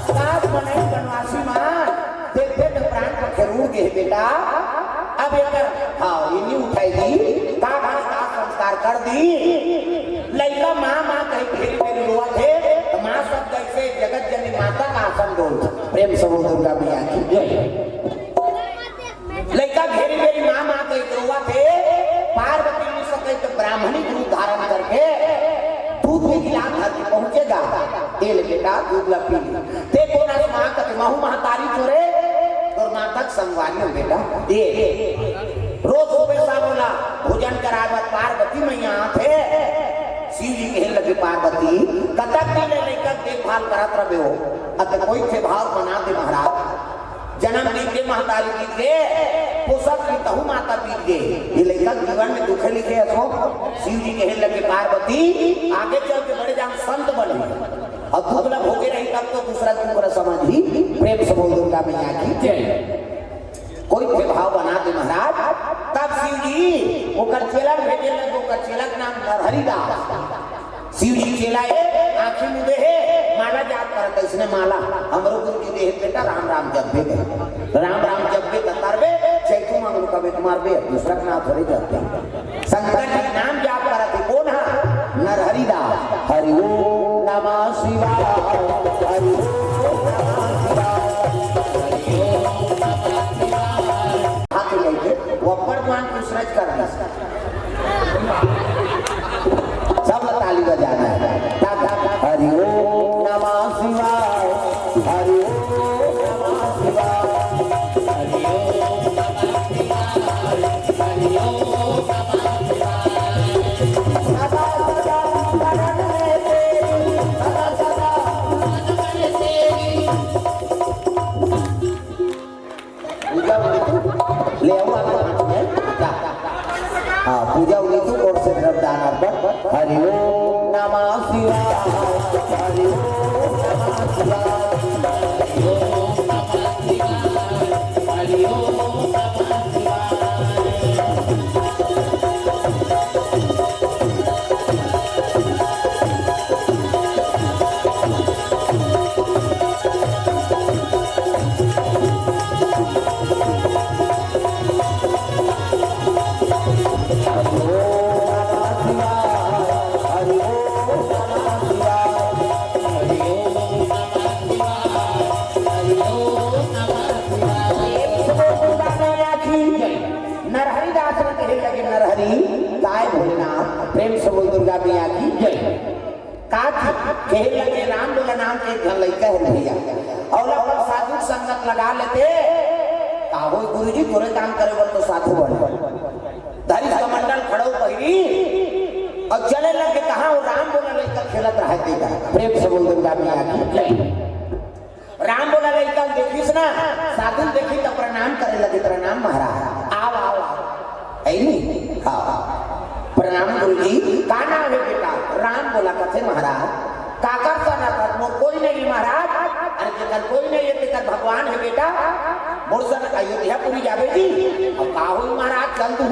सास मनई बनवासी मान, देखे त प्राण पखेरु उड़ गे हे बेटा। अब एकर, हाँ, ये नहीं उठाई दी, का भाई का संस्कार कर दी। लइका माँ, माँ कही घेरी घेरी रोवत हे, त माँ शब्द ऐसे जगत जननी माता का आसन डोल। प्रेम से बोल दुर्गा मैया की जय। लइका घेरी घेरी माँ, माँ कही के रोवत हे। पार्वती जी से कही के ब्राह्मणी के रूप धारण करके दूध में गिलास धर के पहुंचे गा। "ए ले बेटा, दूध ला पी ले।" ते कोन अस माँ कथे, "महू महतारी चोरे, तोर माता के संगवारी हो बेटा।" ए, रोज सुबह शाम ओला भोजन कराए बर पार्वती मैया आथे। शिव जी कहे लगे, "पार्वती, कतक दिन ले लइका के देखभाल करत रहे हो, अत कोई से भाव बना दे महाराज।" जन्म दिन के महतारी बीत गे, पोसत रही तहू माता बीत गे। ये लइका के जीवन में दुखे लिखे असो। शिव जी कहे लगे, "पार्वती, आगे चल के बड़े जान संत बने, अउ दुख ला भोगे रही तब तो दूसरा दुख ला समझही।" प्रेम से बोल दुर्गा मैया की जय। कोई के भाव बना दे महाराज। तब शिव जी ओकर चेला भेजे लगे, ओकर चेला के नाम नरहरि दास। शिव जी चेला हे, आँखी मुदे हे, माला जाप करत, अइसने माला हमरो गुरु जी दे हे, बेटा, राम राम जपबे कहे। राम राम जपबे त तरबे, चैतू मंगलू कबे त मरबे, दूसरा के नाम थोड़े जपबे। शंकर जी के नाम जाप करत हे, कोन हा? नरहरि दास। हरि ओम नमः शिवाय, हरि ओम नमः शिवाय, हरि ओम नमः शिवाय। हाथ उठाइए, वो अब्बड़ जुआन कुछ रच कर दे। सब ताली बजाना है। तब हरि ओम नमः शिवाय, हरि ओम नमः शिवाय, हरि ओम नमः शिवाय, हरि ओम नमः शिवाय। सदा सदा शरण में तेरी, सदा सदा शरण में तेरी। पूजा उनी तू ले आओ, आप हाथ में। जा। हाँ, पूजा उनी तू और से द्रव्य दान अर्पण। हरि ओम नमः शिवाय, हरि ओम नमः शिवाय, हरि ओम नमः शिवाय, हरि ओम नमः शिवाय। नरहरि दास ने कहे लगे, नरहरि, काय भोलेनाथ, प्रेम से बोल दुर्गा मैया की जय। का की? कहे लगे, राम बोला नाम के एक झन लइका हे भैया, अउ अपन साधु संगत लगा लेते, का होय गुरुजी, तोरे काम करे बर तो साधु बने। धरिस कमंडल खड़ो पहिरी अउ चले लगे, कहाँ वो राम बोला लइका खेलत रहे तेकर। प्रेम से बोल दुर्गा मैया की जय। राम बोला लइका देखिस ना, साधु देखी त प्रणाम करे लगे, "प्रणाम महाराज, आओ, आओ, आओ।" है नी? हाँ। "प्रणाम गुरुजी, का नाम हे बेटा?" "राम बोला।" कथे, "महाराज, काकर सन अस?" "मोर कोई नहीं महाराज।" "अरे कोई नहीं, ये तेकर भगवान हे बेटा, मोर संग अयोध्यापुरी जाबे जी। अब का होई महाराज, चल तू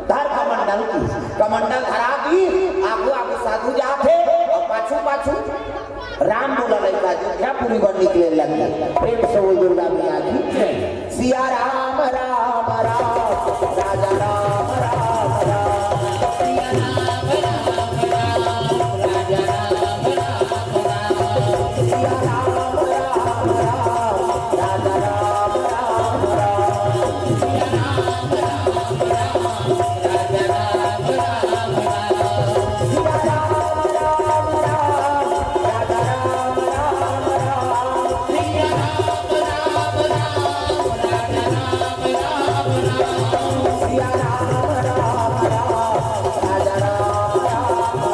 धर कमंडल की, कमंडल धरा दी, आगू आगू साधु जात हे, अउ पाछू पाछू राम बोला लइका अयोध्यापुरी बर निकले लगे। प्रेम से बोल दुर्गा मैया की जय। सिया राम राम राम, राजा राम राम राम। सिया राम राम राम, राजा राम राम राम। सिया राम राम राम, राजा राम राम राम। सिया राम राम राम, राजा राम राम राम। सिया राम राम राम, राजा राम राम राम। सिया राम राम राम, राजा राम राम राम।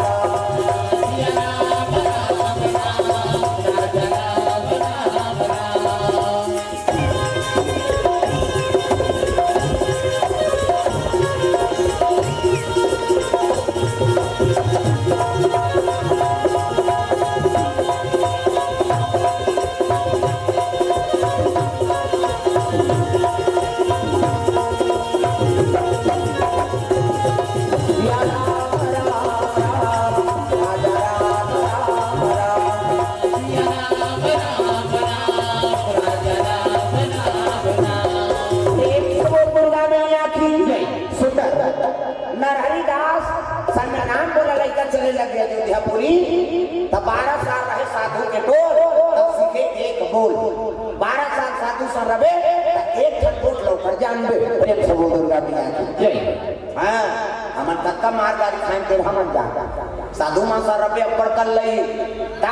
सिया राम राम राम, राजा राम राम राम। सिया राम राम राम, राजा राम राम राम। प्रेम से बोल दुर्गा मैया की जय। सुंदर। नरहरि दास संग राम बोला लइका चले लगे अयोध्यापुरी, त बारह साल रहे साधु के टोल, तब सीखे एक बोल। बारह साल साधु संग रबे, त एक ठन गोठ ल ओकर जानबे। प्रेम से बोल दुर्गा मैया की जय। हाँ, हमन कतका मार गारी खाएन तेन हमन जान। साधु मन संग रबे अब्बड़ कन लई, त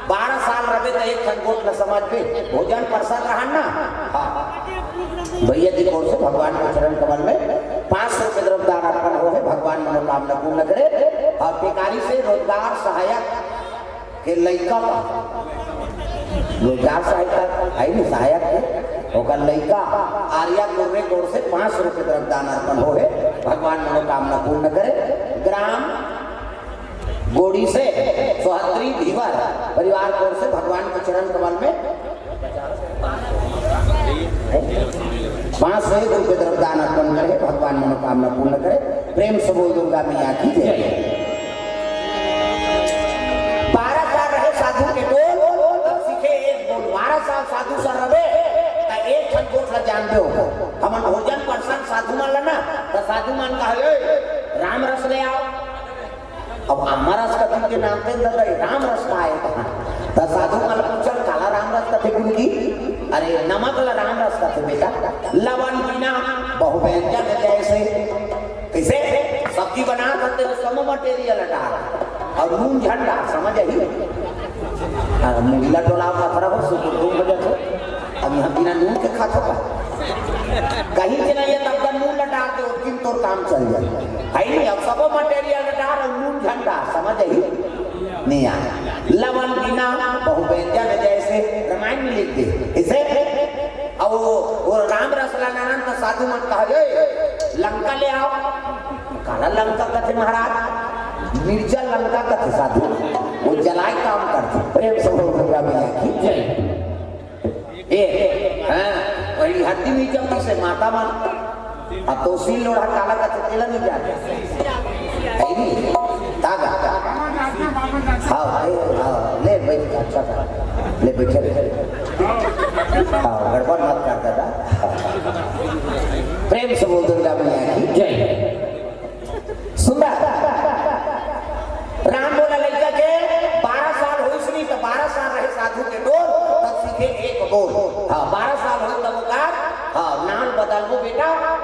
बारह साल रबे त एक ठन गोठ ल समझबे, भोजन परसत रहन ना। हाँ। भैया जी की ओर से भगवान के चरण कमल में पाँच सौ रुपये द्रव्य दान अर्पण होहे, भगवान मनोकामना पूर्ण करे। अउ बेकारी से रोजगार सहायक के लइका का, रोजगार सहायक का है नी, सहायक के, ओकर लइका आर्या कुर्रे की ओर से पाँच सौ रुपये द्रव्य दान अर्पण होहे, भगवान मनोकामना पूर्ण करे। ग्राम गोड़ी से सोहतरी धीवर परिवार की ओर से भगवान के चरण कमल में पाँच सौ एक रुपये द्रव्य दान अर्पण करे, भगवान मनोकामना पूर्ण करे। प्रेम से बोल दुर्गा मैया की जय। बारह साल रहे साधु के टोल, तब सीखे एक बोल। बारह साल साधु संग रबे, त एक ठन गोठ ल जानबे हो। हमन भोजन परसन साधु मन ल ना, त साधु मन कहे, "ए, राम रस ले आव।" अब आमा रस कथन के नाम ते ददा, राम रस का आय कहाँ? त साधु मन ल पूछन, "काला राम रस कथे गुरुजी?" "अरे, नमक ल राम रस कथे बेटा, लवन बिना बहु व्यंजन जैसे।" कइसे? सब्जी बनात हस त सब material डार अउ नून झन डार, समझ आही? हाँ, मुड़ी ल डोला, पथरा हो, सुकुर तुम बजत हो। अब इहाँ बिना नून के खाथो का? कहीं के नहीं है, तब का नून ल डार दे, ओतकी म तोर काम चल जाय। है नहीं, अब सबो material ल डार अउ नून झन डार, समझ आही? नहीं आय। लवन बिना बहु व्यंजन जैसे, रामायण में लिख दे। इसे, अब वो, वो राम रस लाना ना, त साधु मन कहा, "ए, लंका ले आव।" "काला लंका कथे महाराज?" "मिर्चा लंका कथे साधु, वो जलाय काम करथे।" प्रेम से बोल दुर्गा मैया की जय। ए, हाँ, वही हड्डी में जब से माता मन, अब तो सील लोढ़ा काला कथे तेला नहीं जाने। है नहीं? तागा। हाँ, ए, हाँ, ले बैठ, अच्छा था। ले बैठे, ले। हाँ, गड़बड़ मत कर दादा। प्रेम से बोल दुर्गा मैया की जय। सुंदर। राम बोला लइका के बारह साल होइस नहीं त बारह साल रहे साधु के टोल, तब सीखे एक बोल। हाँ, बारह साल होइस तब ओकर, हाँ, नाम बदलबो बेटा,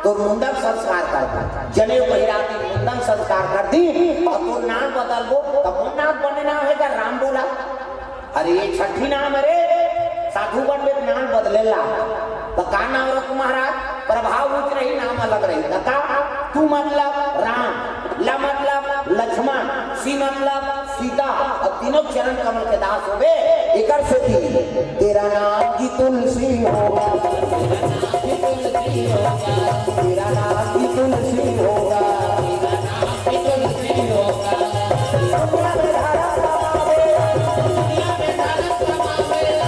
तोर मुंडन संस्कार करबो। जनेऊ पहिरा दी, मुंडन संस्कार कर दी, अउ तोर नाम बदलबो, त मोर नाम बने नाम हे का राम बोला? अरे, ये छठी नाम रे, साधु बनबे त नाम बदले ला। त का नाम रखहूं महाराज? प्रभाव ऊंच रही, नाम अलग रही। त का? तू मतलब राम, ल मतलब लक्ष्मण, सी मतलब सीता, अउ तीनों चरण कमल के दास होबे। एकर सेती तेरा नाम की तुलसी होगा, तेरा नाम की तुलसी होगा। दुनिया में धारा कमावे, दुनिया में धारा कमावे,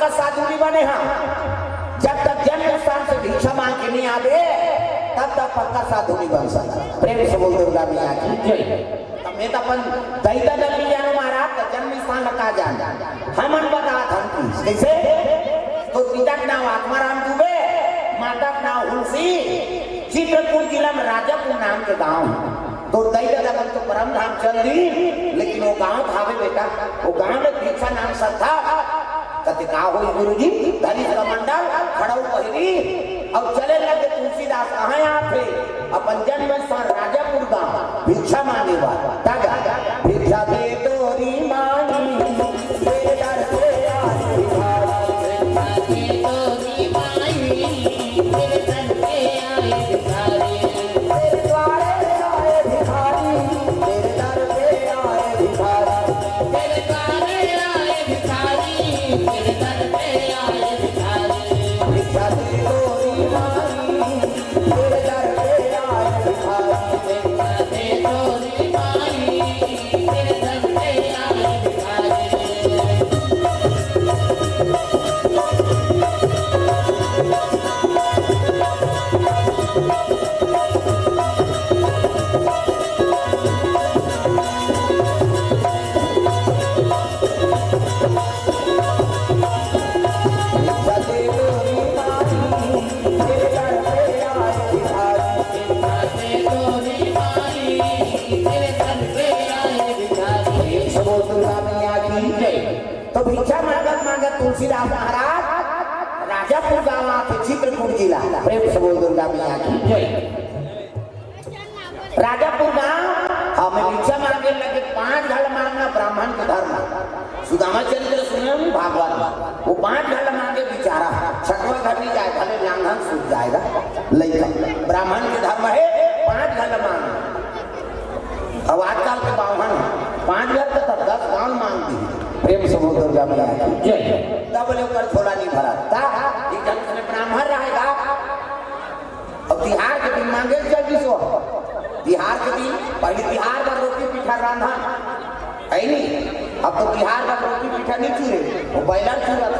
साधु नहीं बने हा। जब तक जन्म स्थान से भिक्षा मांग के नहीं आवे, तब तक पक्का साधु नहीं बन सकता। प्रेम से बोल दुर्गा मैया की जय। तब मैं तो अपन दई ददा मिल जानो महाराज, तो जन्म स्थान ला का जान। हमन बता धन की, कैसे? तो पिता के नाम आत्माराम दुबे, माता के नाम हुलसी, चित्रकूट जिला में राजापुर नाम के गांव है। तो दई ददा मन तो परम धाम चल दी, लेकिन वो गांव भावे बेटा, वो गांव में भिक्षा नाम श्रद्धा। कति का होई गुरुजी, धरिस कमंडल, खड़ऊ पहिरी, अउ चले लगे। तुलसीदास कहाँ आथे? अपन जन्म स्थान राजापुर गांव, भिक्षा मांगे बर। तब भिक्षा दे तोरी माई, तेरे दर पे आए भिखारी। भिक्षा दे तोरी माई, तेरे दर पे आए भिखारी। तेरे द्वारे आए भिखारी, तेरे दर पे आए भिखारी। तेरे द्वारे आए भिखारी, तेरे दर पे आए भिखारी। भिक्षा दे तोरी माई, तेरे दर पे आए भिखारी। भिक्षा दे तोरी माई, तेरे दर पे आए भिखारी। तो भिक्षा मांगत मांगत तुलसीदास महाराज राजापुर गांव आथे, चित्रकूट जिला। प्रेम से बोल दुर्गा मैया की जय। राजापुर गांव, हाँ, में भिक्षा मांगे लगे, पांच घल मांगना ब्राह्मण के धर्म। सुदामा चरित्र सुने हो नहीं, भागवत में। वो पांच घल मांगे बेचारा, छठवां घर नहीं जाए, भले लांघन सूझ जाएगा। लइका, ब्राह्मण के धर्म है, पांच घल मांगना। अब आजकल के बावन, पांच घर के तो दस गांव मांग दी। प्रेम से बोल दुर्गा मैया की जय। तब ले ओकर झोला नहीं भरा। का? एक जन उसमें ब्राह्मण रहेगा, अब तिहार के दिन मांगे चल दिस। तिहार के दिन पहले तिहार बर रोटी पीठा रांधन, है नी? अब तो तिहार बर रोटी पीठा नहीं चूरे, वो बैलर चूरत।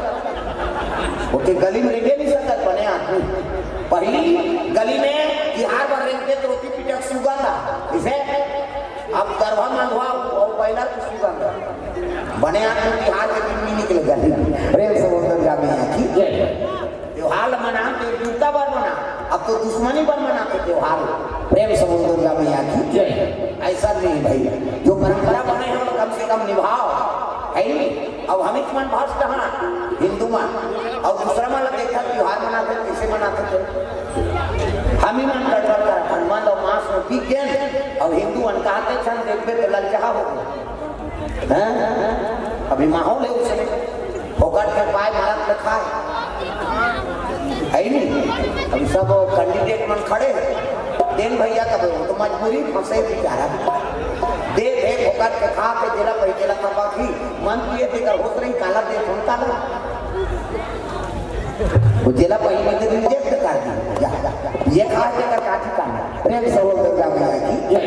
ओके गली में रेंगे नहीं सकत बने आदमी। पहली गली में तिहार बर रेंगते तो रोटी पीठा के सुगंध आ। इसे अब गरवा मंगवा, वो बैलर के सुगंध। बने आदमी तिहार के दिन नहीं निकले गली में। प्रेम से बोल दुर्गा मैया की जय। त्योहार ल मनान तो एकजुटता बर मना, अब तो दुश्मनी बर मनाथे त्योहार ल। प्रेम से बोल दुर्गा मैया की जय। ऐसा नहीं भाई, जो परंपरा बने हे, वो कम से कम निभाव, है नी? अब हमिच मन भ्रष्ट हाँ, हिंदू मन, अउ दूसरा मन ल देखा त्योहार मनाथे, कैसे मनाथे ते? हमी मन गड़बड़ करत हन, मन अउ मांस में बिक गेन, अउ हिंदू मन कहते छन देखबे तो ललचहा हो गए। हैं? अभी माहौल है उसमें। फोकट के पाए, मरत के खाए। है ही नहीं। अभी सब कैंडिडेट मन खड़े हैं। देन भैया, तब वो तो मजबूरी फंसे बेचारा। दे दे, फोकट के खा के जेला भाई, जेला तब बाकी मन पिए, तेकर होश नहीं, काला दे, फोन काला। वो जेला पहिली के रिजेक्ट कर दी। जा, जा, जा। ये खा के कर काठी का ना। प्रेम से बोल दुर्गा मैया की जय।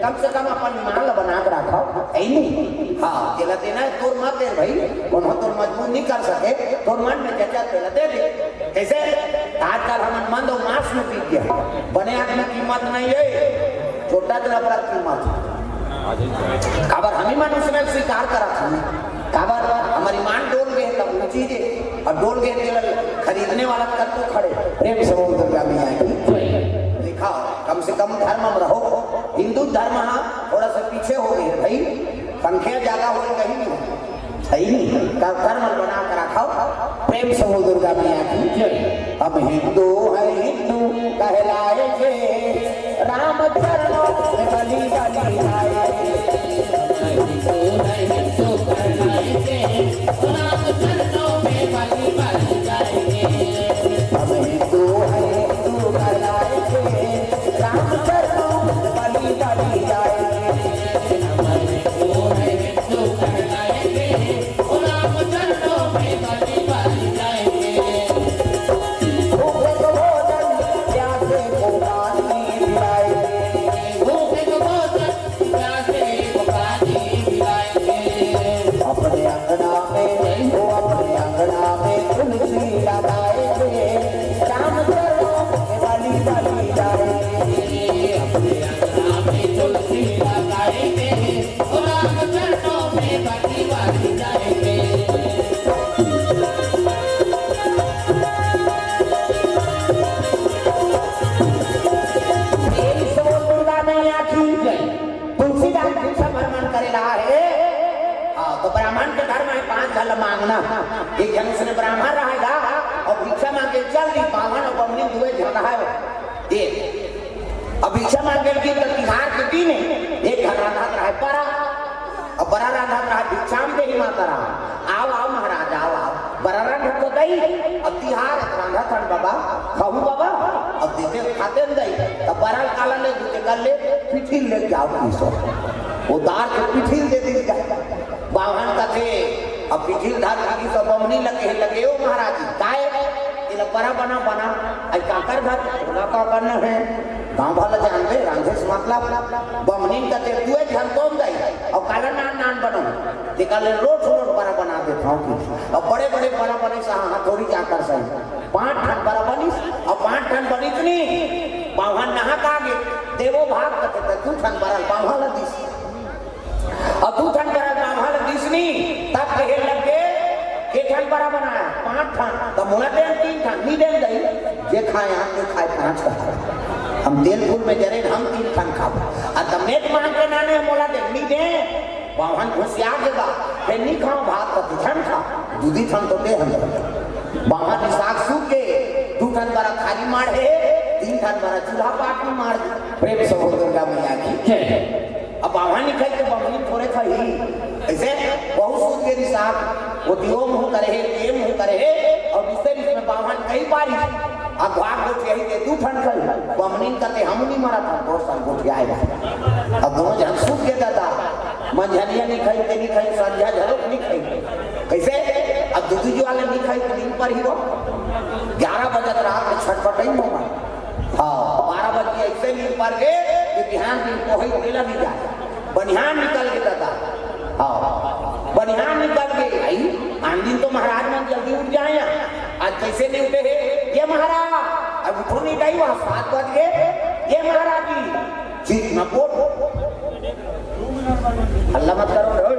कम से कम अपन ईमान ला बना के रखो, है नहीं? हाँ, जेला देना है, तोर मत दे भाई, कोनो तोर मजबूर नहीं कर सके, तोर मन में जचा तेला दे दे। कैसे? आजकल हमन मन दो मांस में पी गया, बने आदमी कीमत नहीं है, छोटा तेरा बड़ा कीमत है। काबर हमी मन उसमें स्वीकार करा था। काबर हमर ईमान डोल गए, तब वो चीज है। और डोल गए, तेल खरीदने वाला कल तो खड़े। प्रेम से बोल दुर्गा मैया की। देखा, कम से कम धर्म में रहो। हिंदू धर्म हाँ थोड़ा सा पीछे हो गए भाई, संख्या ज्यादा हो कहीं नहीं हो। सही नहीं, कर-, कर्म बना कर रखो। प्रेम से बोल दुर्गा मैया की जय। हम हिंदू हैं, हिंदू कहलाएंगे, राम चरणों में बलि बलि जाएंगे। हम हिंदू हैं, हिंदू कहलाएंगे, राम चरणों में बलि बलि जाएंगे। भूखे को भोजन, प्यासे को पानी पिलाएंगे। अपने अंगना में, वो अपने अंगना में ला मांगना। एक झन उसने ब्राह्मण रहेगा और भिक्षा मांगे चल दी, बाम्हन और बमनी दुए झन रहे। ये अब भिक्षा मांगे की तो तिहार के दिन है, एक घर रांधत रहे बरा, और बरा रांधत रहे भिक्षा में देही माता राम, आओ आओ महाराज आओ आओ, बरा रांधत तो दई, अब तिहार है, रांधत हन बाबा, खाऊ बाबा, अब देते खाते न दई, तब बरा काला ले दूते कर ले, पिठिल ले जाओ पीसो, वो दार के पिठिल दे दी जाए। बाम्हन कथे, अब पिठिल धर लगी तो बमनी लगे, लगे, "ओ महाराज जी, काय?" तेला बरा बना, बना। "अई काकर घर?" "तोला का करना है? गाँव वाला जानबे, रांधे से मतलब।" बमनी कथे, "दुए झन तोम दई, अउ काला नान नान बनाऊं?" तेकर ले रोज रोज बरा बना देत हंव कि। अब बड़े बड़े बरा बनिस, हाँ, हथौड़ी जाकर सही। पांच ठन बरा बनिस, अउ पांच ठन बनिस नी, बाम्हन नहा का गे, देवो भाग कथे, त दू ठन बरा बाम्हन ल दिस। अउ दू ठन बरा बाम्हन ल दिस नी, तब कहे लग गे, "के ठन बरा बनाय?" "पांच ठन।" "त मोला दे तीन ठन।" "नी देन दई, जे खाय हम, जे खाय पांच ठन।" "हम तेल फूल में जरे, हम तीन ठन खाबो।" "अ त मेट मांग के नाने मोला दे।" "नी दे।" बाम्हन घुसिया गे गा, "फेर नी खांव भात।" "त दू ठन खा, दू दू ठन तो दे हम।" बाम्हन निसाक सूत गे, दू ठन बरा थारी माढ़े, तीन ठन बरा चूल्हा पाट में माढ़ दे। प्रेम से बोल दुर्गा मैया की जय। अब बाम्हन नी खाई तो बमनी थोड़े खाई। ऐसे बहुत सूत गे निसाक, वो दियो मुंह करे हे, ये मुंह करे हे, और दूसरे बीच में बाम्हन कही पारी, अब भाग गोठियाही के दू ठन खाई, बमनी कथे हम नी मरत हन, दोसर गोठियाए। अब दोनों झन सूत गे दादा, मंझनिया नी खाई, ते नी खाई, संझा झरोक नी खाई। कैसे? अब दू दू जुआले नी खाई तो नींद पर ही हो। ग्यारह बजे रात में छटपटाई ममा। हाँ, बारह बजे ऐसे नींद पर गे कि बिहान दिन कोहई तेला नी जाए। बनिहान निकल गे दादा। हाँ, बनिहान निकल गे। भाई, आन दिन तो महाराज मन जल्दी उठ जाय, आज कैसे नी उठे हे? "ये महाराज, अब उठो नी दाई, वहाँ सात बज गे।" "ये महाराज जी।" चीख न बोल। हल्ला मत करो रे।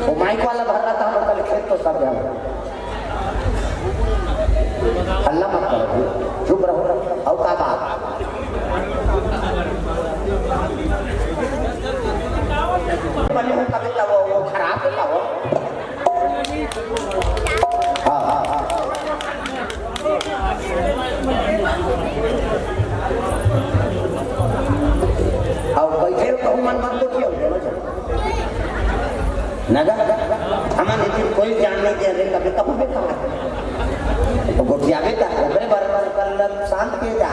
वो माइक वाला भर रहा था, वो कल खेत तो सब जाओ। हल्ला मत करो, चुप रहो। और का बात? बने हो कभी का वो, वो खराब है का वो? हाँ, हाँ, हाँ। आओ, बैठे हो, कहूँ मन मत गोठियाओ, बोलो जो। नगा, हमन इतनी कोई जान नहीं दे रहे, कभी कहूँ भी कहा। तो गोठिया बेटा, ओकरे बारे में कल शांत किए जा,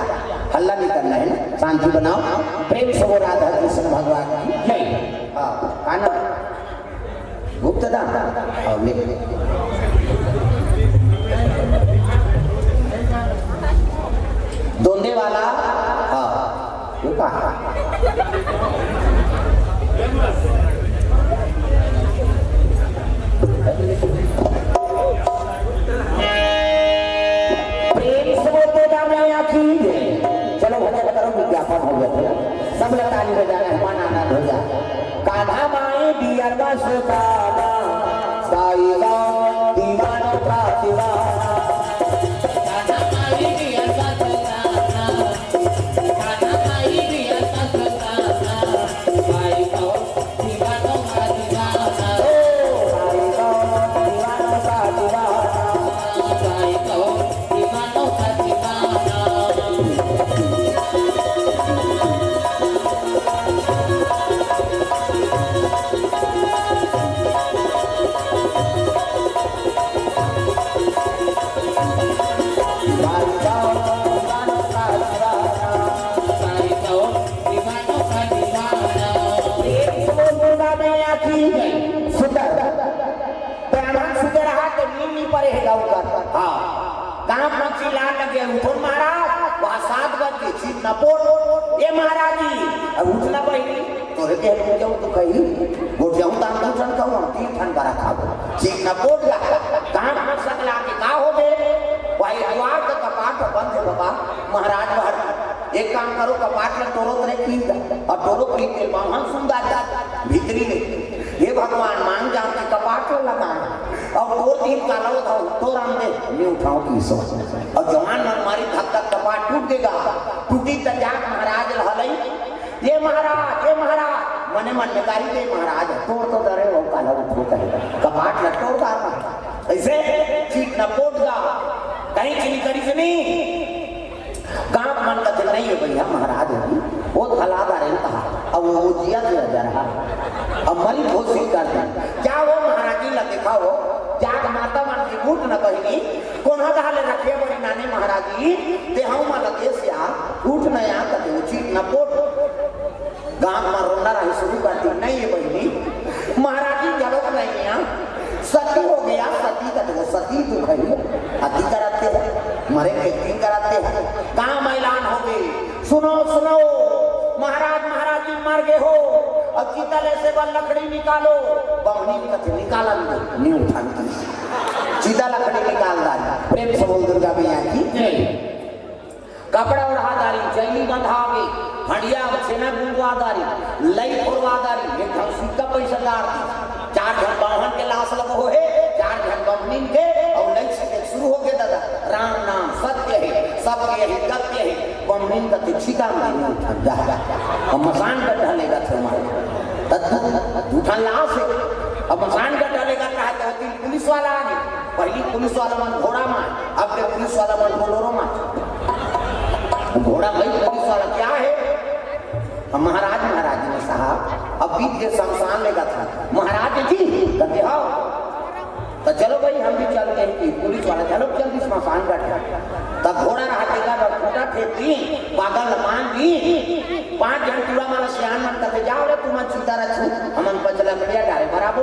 हल्ला नहीं करना है ना, शांति बनाओ। प्रेम से वो राधा कृष्ण भगवान की जय। हाँ, काना। गुप्त दान। हाँ, ले। दोंदे वाला। हाँ, वो कहा। प्रेम से बोल दो राम मैया की। चलो भजन करो, विज्ञापन हो गया, सब लोग ताली बजा रहे हैं, मन आनंद हो जाए। कान्हा माई बियरवा सुताना, साई राम दीवानों का दीवाना। कान्हा माई बियरवा सुताना, कान्हा माई बियरवा सुताना, साई राम दीवानों का दीवाना। ओ, साई राम दीवानों का दीवाना। साई राम दीवानों का दीवाना। सुंदर। ब्राह्मण सुते रहा तो नींद नहीं पड़े है गाँव का। हाँ। काम में चिल्ला लगे, "उठो महाराज, वहाँ सात बज के चीख न पोट।" "ये महाराज जी, अब उठना बहिनी।" तोरे के गोठियाहूँ तो कही, गोठियाहूँ तो हम दू ठन खाहूँ, हम तीन ठन बरा खाबो। चीख न पोट गा, काम में सकला के का हो गए? भाई द्वार का कपाट बंद है बाबा, महाराज बाहर। एक काम करो, कपाट में टोरो तरे की और टोरो की के बाम्हन सुंदर जा भीतरी में। "हे भगवान, मांग जान के कपाट ला लगा। अब दो दिन का लो था, तो राम दे, नहीं उठाओ की सो।" और जवान मन मारी धक धक कपाट टूट देगा। टूटी त जात महाराज ल हलई, "ये महाराज, ये महाराज, मने मन में गारी दे महाराज, तोड़ तो दरे हो काला उठो कहे, कपाट ला तोड़ दा। ऐसे चीट न पोट गा, कहीं चीनी करी से नहीं। गांव मन कथे नहीं है भैया महाराज है, वो हला दा रे कहा। अब वो जिया से जा रहा, अब मरी घोषित कर दे। क्या वो महाराजी ला देखा हो, जाग माता मन की बूट न बहिनी, कोन्हा दहा ले रखे बड़ी नानी महाराजी, ते हम मन देश या उठ न या कथे वो चीट न पोट। गांव म रोना रहे शुरू कर दी, नहीं ये बहिनी, महाराजी गलत नहीं है, सती हो गया, सती का तो सती दुख है, अति कराते हैं, मरे के दिन कराते हैं। काम ऐलान हो गए, सुनो सुनो, महाराज महाराजी मर गए हो, अब चिता ले से बल लकड़ी निकालो। बमनी कथे निकालन दे, नी उठान की चिता लकड़ी निकाल डाली। प्रेम से बोल दुर्गा मैया की। कपड़ा ओढ़ा दारी, जैली बंधावे, हंडिया छेना गुंगवा दारी, लई फोड़वा दारी, एक ठन सिक्का पैसा डार दी। चार झन बाहन के लाश लगो हे, चार झन बमनिन के, और लई से शुरू हो गए दादा। राम नाम सत्य है, सबके यही गत्य है। बमनिन का तो छिता में नहीं उठा जा। हम मसान का ढलेगा थे मारे। तब दू ठन लाश है। अब मसान का ढलेगा कहा तो तीन पुलिस वाला आ गए। पहली पुलिस वाला मन घोड़ा में, अब के पुलिस वाला मन बोलोरो में। घोड़ा भाई पुलिस वाला क्या है? अब महाराज, महाराज ने साहब, अब बीत के शमशान लेगा था। महाराज जी, कहते हो, तो चलो भाई, हम भी चलते हैं कि पुलिस वाला, चलो जल्दी शमशान बैठ। तब घोड़ा रहा देगा, तब खूंटा फेंक दी, पागल मान दी। पांच झन टूरा माला सियान मन कहते, जाओ रे, तुम चिता रखो, हमन पचला बढ़िया डारे बराबर।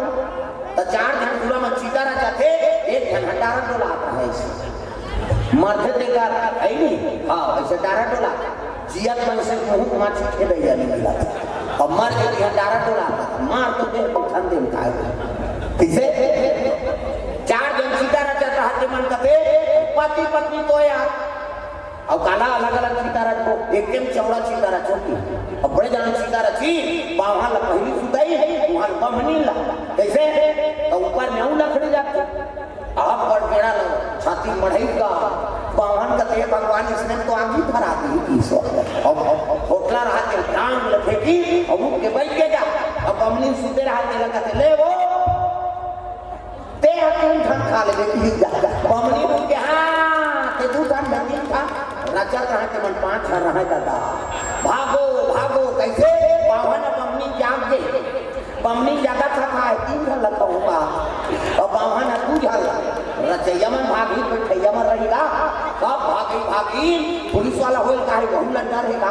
त चार झन टूरा म चिता रचाथे, एक झन ह डारा डोलात रहे। मरथे तेकर, है नी? हाँ, ऐसे डारा डोला। जियत मन से मुंह माछी खेदइया नहीं मिला। अब मर के दिया डारा डोला, मार तो दे, तो ठंडे में खाए। किसे? चार झन चिता रचात रहा, ते मन कथे, पति पत्नी तो यार, अउ काला अलग-अलग चिता रचबो, एके म चौड़ा चिता रचो कि। अब बड़े जान चिता रची, बावहा ल पहिली सुतई, उहां ल बमनी ल। कइसे? त ऊपर में अउ लकड़ी जाथे। अब बड़ बेड़ा ल छाती मढ़ई का, बावहन कथे भगवान इसने तो आगी फरा दी कि सो। अब, अब, अब होटला रहा के टांग ल फेंकी, अब उठ के बैठ के जा। अब बमनी सुते रहा, तेला कथे, "ले वो।" ते ह तीन ठन खा लेबे, तीन ठन। बमनी रुक के, हाँ, ते दू ठन, मैं तीन ठन। रचत रहे ते मन पांच ठन रहे दादा। भागो, भागो, कइसे? बावहन बमनी जाग गे। बमनी जागत हे, तीन ठन लखा होगा। अउ बावहन ह दू ठन। रचइया मन भागी, बैठइया मन रही गा। कब भागी, भागी? पुलिस वाला होइल काहे, वहू लंडा रहे गा।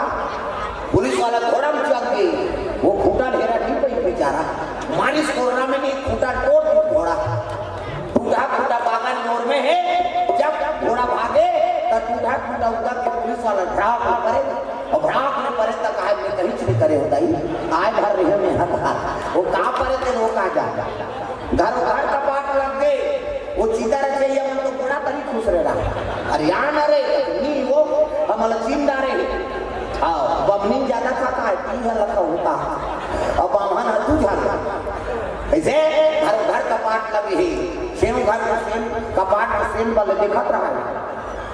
पुलिस वाला घोड़ा म चढ़ गे। वो खूंटा ढेरा नहीं पई बेचारा। मारिस कोर्रा में नहीं, खूंटा तोड़ दी घोड़ा। टूटा फूटा बागन मोर में हे, जब घोड़ा भागे, त टूटा फूटा उतर के पुलिस वाला भड़ाक में परे, अउ भड़ाक में परे त कहा, "मैं कहीं नहीं करे होता ही, आय भर रहे मैं हर हाथ।" वो का परे ते वो का जा। घर, घर कपाट लग गे, वो चिता रचइया मन तो बड़ा तरी खुश रहे रहा। अरे यार ना रे, नी वो, हमला चिन डारे। हाँ, बमनी जादा खाता है, तीन हजार लखा होता। अब बावहन ह दू हजार। ऐसे घर, घर कपाट लगे हे। सेव घर में सेव, कपाट में सेव वाले देखत रहा है।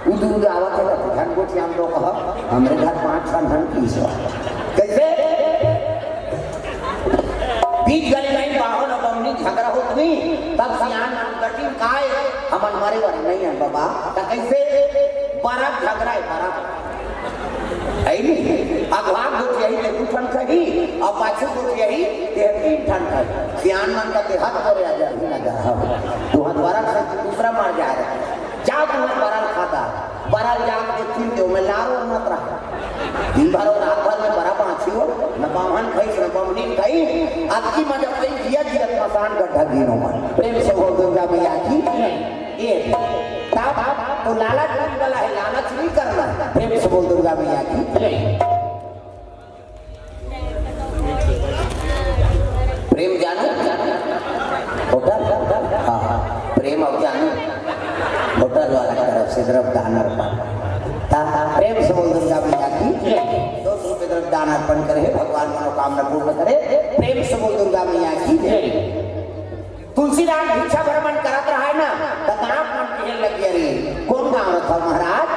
उदू उदू आवत हे, तो झन गोठियान दो कहा, "हमरे घर पांच ठन धन की सो।" कइसे? बीच गली में बाहन अउ बमनी झगड़ा होत नहीं, तब सियान मन कटिन काय, "हमन मरे वाले नहीं हैं बाबा।" त कइसे? बरत झगड़ा है, बरत। है नहीं? अगवा गोठियाही ते दू ठन कही, अउ पाछू गोठियाही ते तीन ठन कही। सियान मन का ते हाथ करे आ जा, ही ना जा। तू हाथ बरत से दूसरा मर जा रहा। जा तुम्हारे बरल खाता, बरल जाग के फिर दे, मैं लारो मत रहा। दिन भर और रात भर में बरा बांची हो, न बावहन खाई, न बमनी खाई, अतकी मजा पाई, जिया जिया मसान गड्ढा गिनो मन। प्रेम से बोल दुर्गा मैया की। ये, ताप, ताप, तो लालच नहीं वाला है, लालच नहीं करना। प्रेम से बोल दुर्गा मैया की। प्रेम जानू होटल, हाँ, हाँ, प्रेम अउ जानू होटल वाला तरफ से द्रव्य दान अर्पण। ता प्रेम से बोल दुर्गा मैया की। दो सौ रुपये द्रव्य दान अर्पण करे, भगवान मनोकामना पूर्ण करे। प्रेम से बोल दुर्गा मैया की। तुलसीदास भिक्षा भ्रमण करत रहा है ना, त गांव मन कहे लग गया, "रे, कौन गांव रहा महाराज?"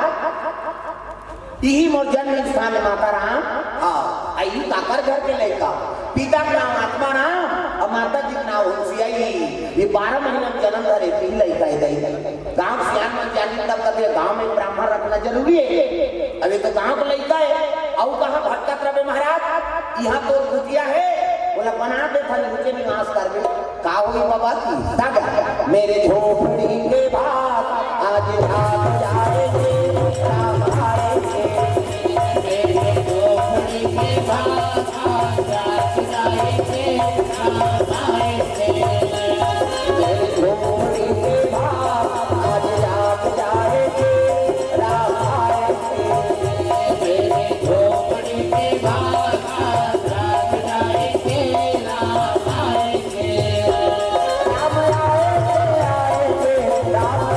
इही मोर जन्म स्थान माता राम। हाँ, आ ई काकर घर के लइका? पिता के नाम आत्माराम अउ माता जी के नाम हुलसियाई। ये बारह महीना में जन्म धरे, तीन लइका हे दई। गांव के सियान मन जानी तब कथे, गांव में ब्राह्मण रखना जरूरी हे। अब ये तो गांव के लइका हे, अउ कहां भटकत रहे महाराज? इहां तोर कुटिया हे, ओला बना देथन, नीचे निवास करबे। का होई बाबा की? दादा, मेरे झोपड़ी के भाग आज जाग जाएंगे, राम आएंगे। मेरे झोपड़ी के भाग आज जाग जाएंगे, राम आएंगे। मेरे झोपड़ी के भाग आज जाग जाएंगे, राम आएंगे। मेरे झोपड़ी के भाग आज जाग जाएंगे, राम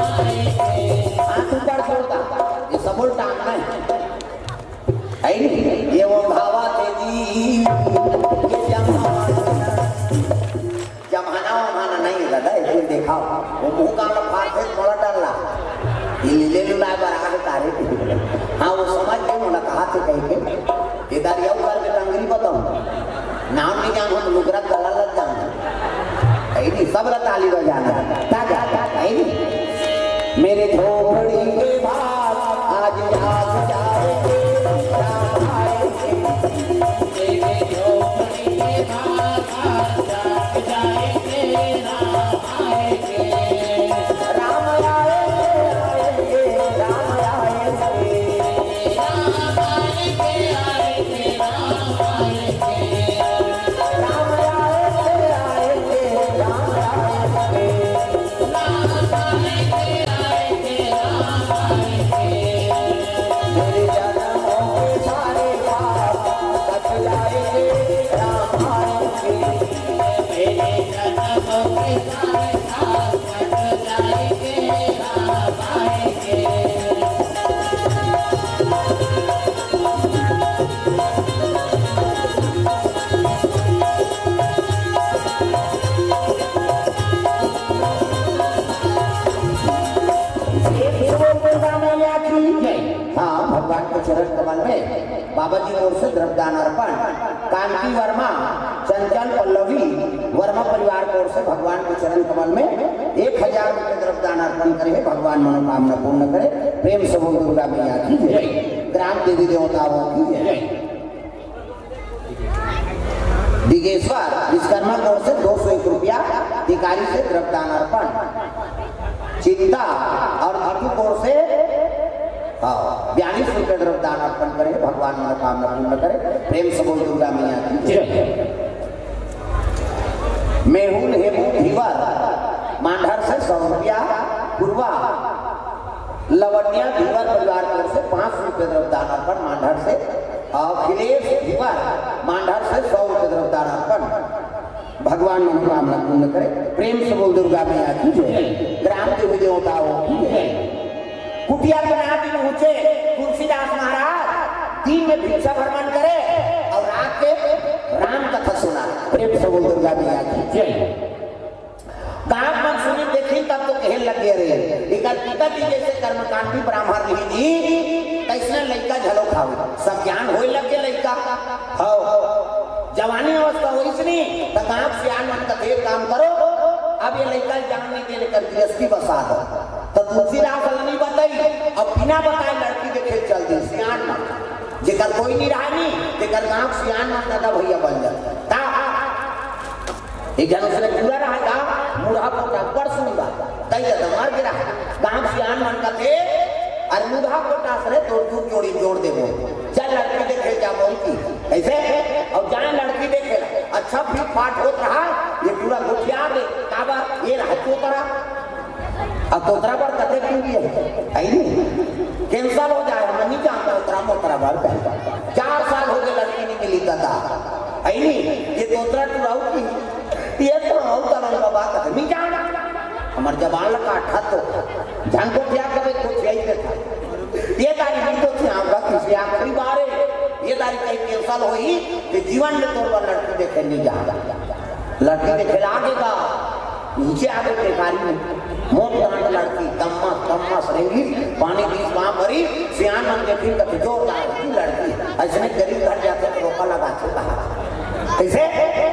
आएंगे। हाथ ऊपर छोड़ता, ये सबोल टांगना है। है नहीं? ये वो भावा थे जी, ये जमाना। जमाना वमाना नहीं दादा, एक दिन देखा, वो मुंह का ना फाड़ थे, थोड़ा डर ला। ये लीले लुलाए बर आगे तारे के। हाँ, वो समझ गए, उन्होंने कहा थे कहीं के। ये दारी आऊ कर बेटा, अंग्री बताऊं। नाम नहीं जानो तो लुगरा गला लग जाना। है नहीं, सब ला ताली बजाना। ताजा, है नहीं? मेरे झोपड़ी के भाग आज जाग जाएंगे, राम आएंगे। मेरे झोपड़ी के भाग आज जाग जाएंगे, राम आएंगे। राम आएंगे, आएंगे, राम आएंगे। हाँ, भगवान के चरण कमल में बाबा जी की ओर से द्रव्यदान अर्पण। कांति वर्मा, चंचल पल्लवी वर्मा परिवार की ओर से भगवान के चरण कमल में एक हजार रुपये द्रव्यदान अर्पण करे हे। भगवान मनोकामना पूर्ण करे। प्रेम से बोल दुर्गा मैया की जय। ग्राम देवी देवताओं की जय। दिगेश्वर विश्वकर्मा की ओर से दो सौ एक रुपया, भिखारी से द्रव्यदान अर्पण। चित्ता और धतु की ओर से, हाँ, बयालीस रुपये द्रव्यदान अर्पण करे। भगवान मनोकामना पूर्ण करे। प्रेम से बोल दुर्गा मैया की जय। मेहुल हेमू धीवर मांढर से सौ रुपया, पूर्वा लवण्या धीवर परिवार की ओर से पाँच सौ रुपये द्रव्यदान अर्पण मांढर से, अखिलेश धीवर मांढर से सौ रुपये द्रव्यदान अर्पण। भगवान मनोकामना पूर्ण करे। प्रेम से बोल दुर्गा मैया की जय। ग्राम देवी देवताओं की जय। कुटिया बना दिन ऊंचे तुलसीदास महाराज दिन में भिक्षा भ्रमण करे और रात के राम कथा सुना। प्रेम से बोल दुर्गा मैया की जय। गांव मन सुनी देखी तब तो कहे लग गए रे, एकर पिताजी जैसे कर्मकांडी ब्राह्मण रही जी, कैसने लइका झलो खावे, सब ज्ञान होए लग गए लइका। हो, जवानी अवस्था होइस नी, त गांव सियान मन कथे, "एक काम करो, अब ये लइका ज्ञान नहीं देने कर गृहस्थी बसा दो।" त तुलसीदास ल नहीं बताई, अब बिना बताए लड़की देखे चल दी सियान मन। जेकर कोई नहीं रहा नी, तेकर गांव सियान मन दादा भैया बन जाता। ता एक झन उसने पूरा रहा था, मुरहा पोटा बड़ सुंदर, तई जब मर गिरा, गांव सियान मन कथे, "अरे मुरहा पोटा सरे तोर दू जोड़ी जोड़ देबो, चल लड़की देखे जाबो।" उनकी कैसे? और जाए लड़की देखे, अच्छा फिट फाट होत रहा, ये पूरा गोठिया दे, काबर ये रहा चोतरा। अब तोतरा बर कते क्यों दिए? है नहीं? कैंसिल हो जाए, मैं नहीं जानता उतरा मोतरा बर कहीं। चार साल हो गए लड़की नहीं मिली दादा। है नहीं? ये तोतरा टुराऊ की, ये तो हम तलन का बात है, नहीं जाना। हमार जबान लगा था तो। जान को क्या करे, कुछ यही देखा। ये तारी नहीं तो थी, आपका किसी आखिरी बार है। ये तारी कहीं कैंसिल होई, कि जीवन में तोर बर लड़की देखे नहीं जाना। लड़की देखे लागेगा। नीचे आके बेकारी में मोट डांट लड़की, तम्मस, तम्मस रेंगिस, पानी बीस पाँव भरी, सियान मन के फिर कथे जोरदार की लड़की। अइसने गरीब घर जाथे त रोका लगाथे कहा। कइसे?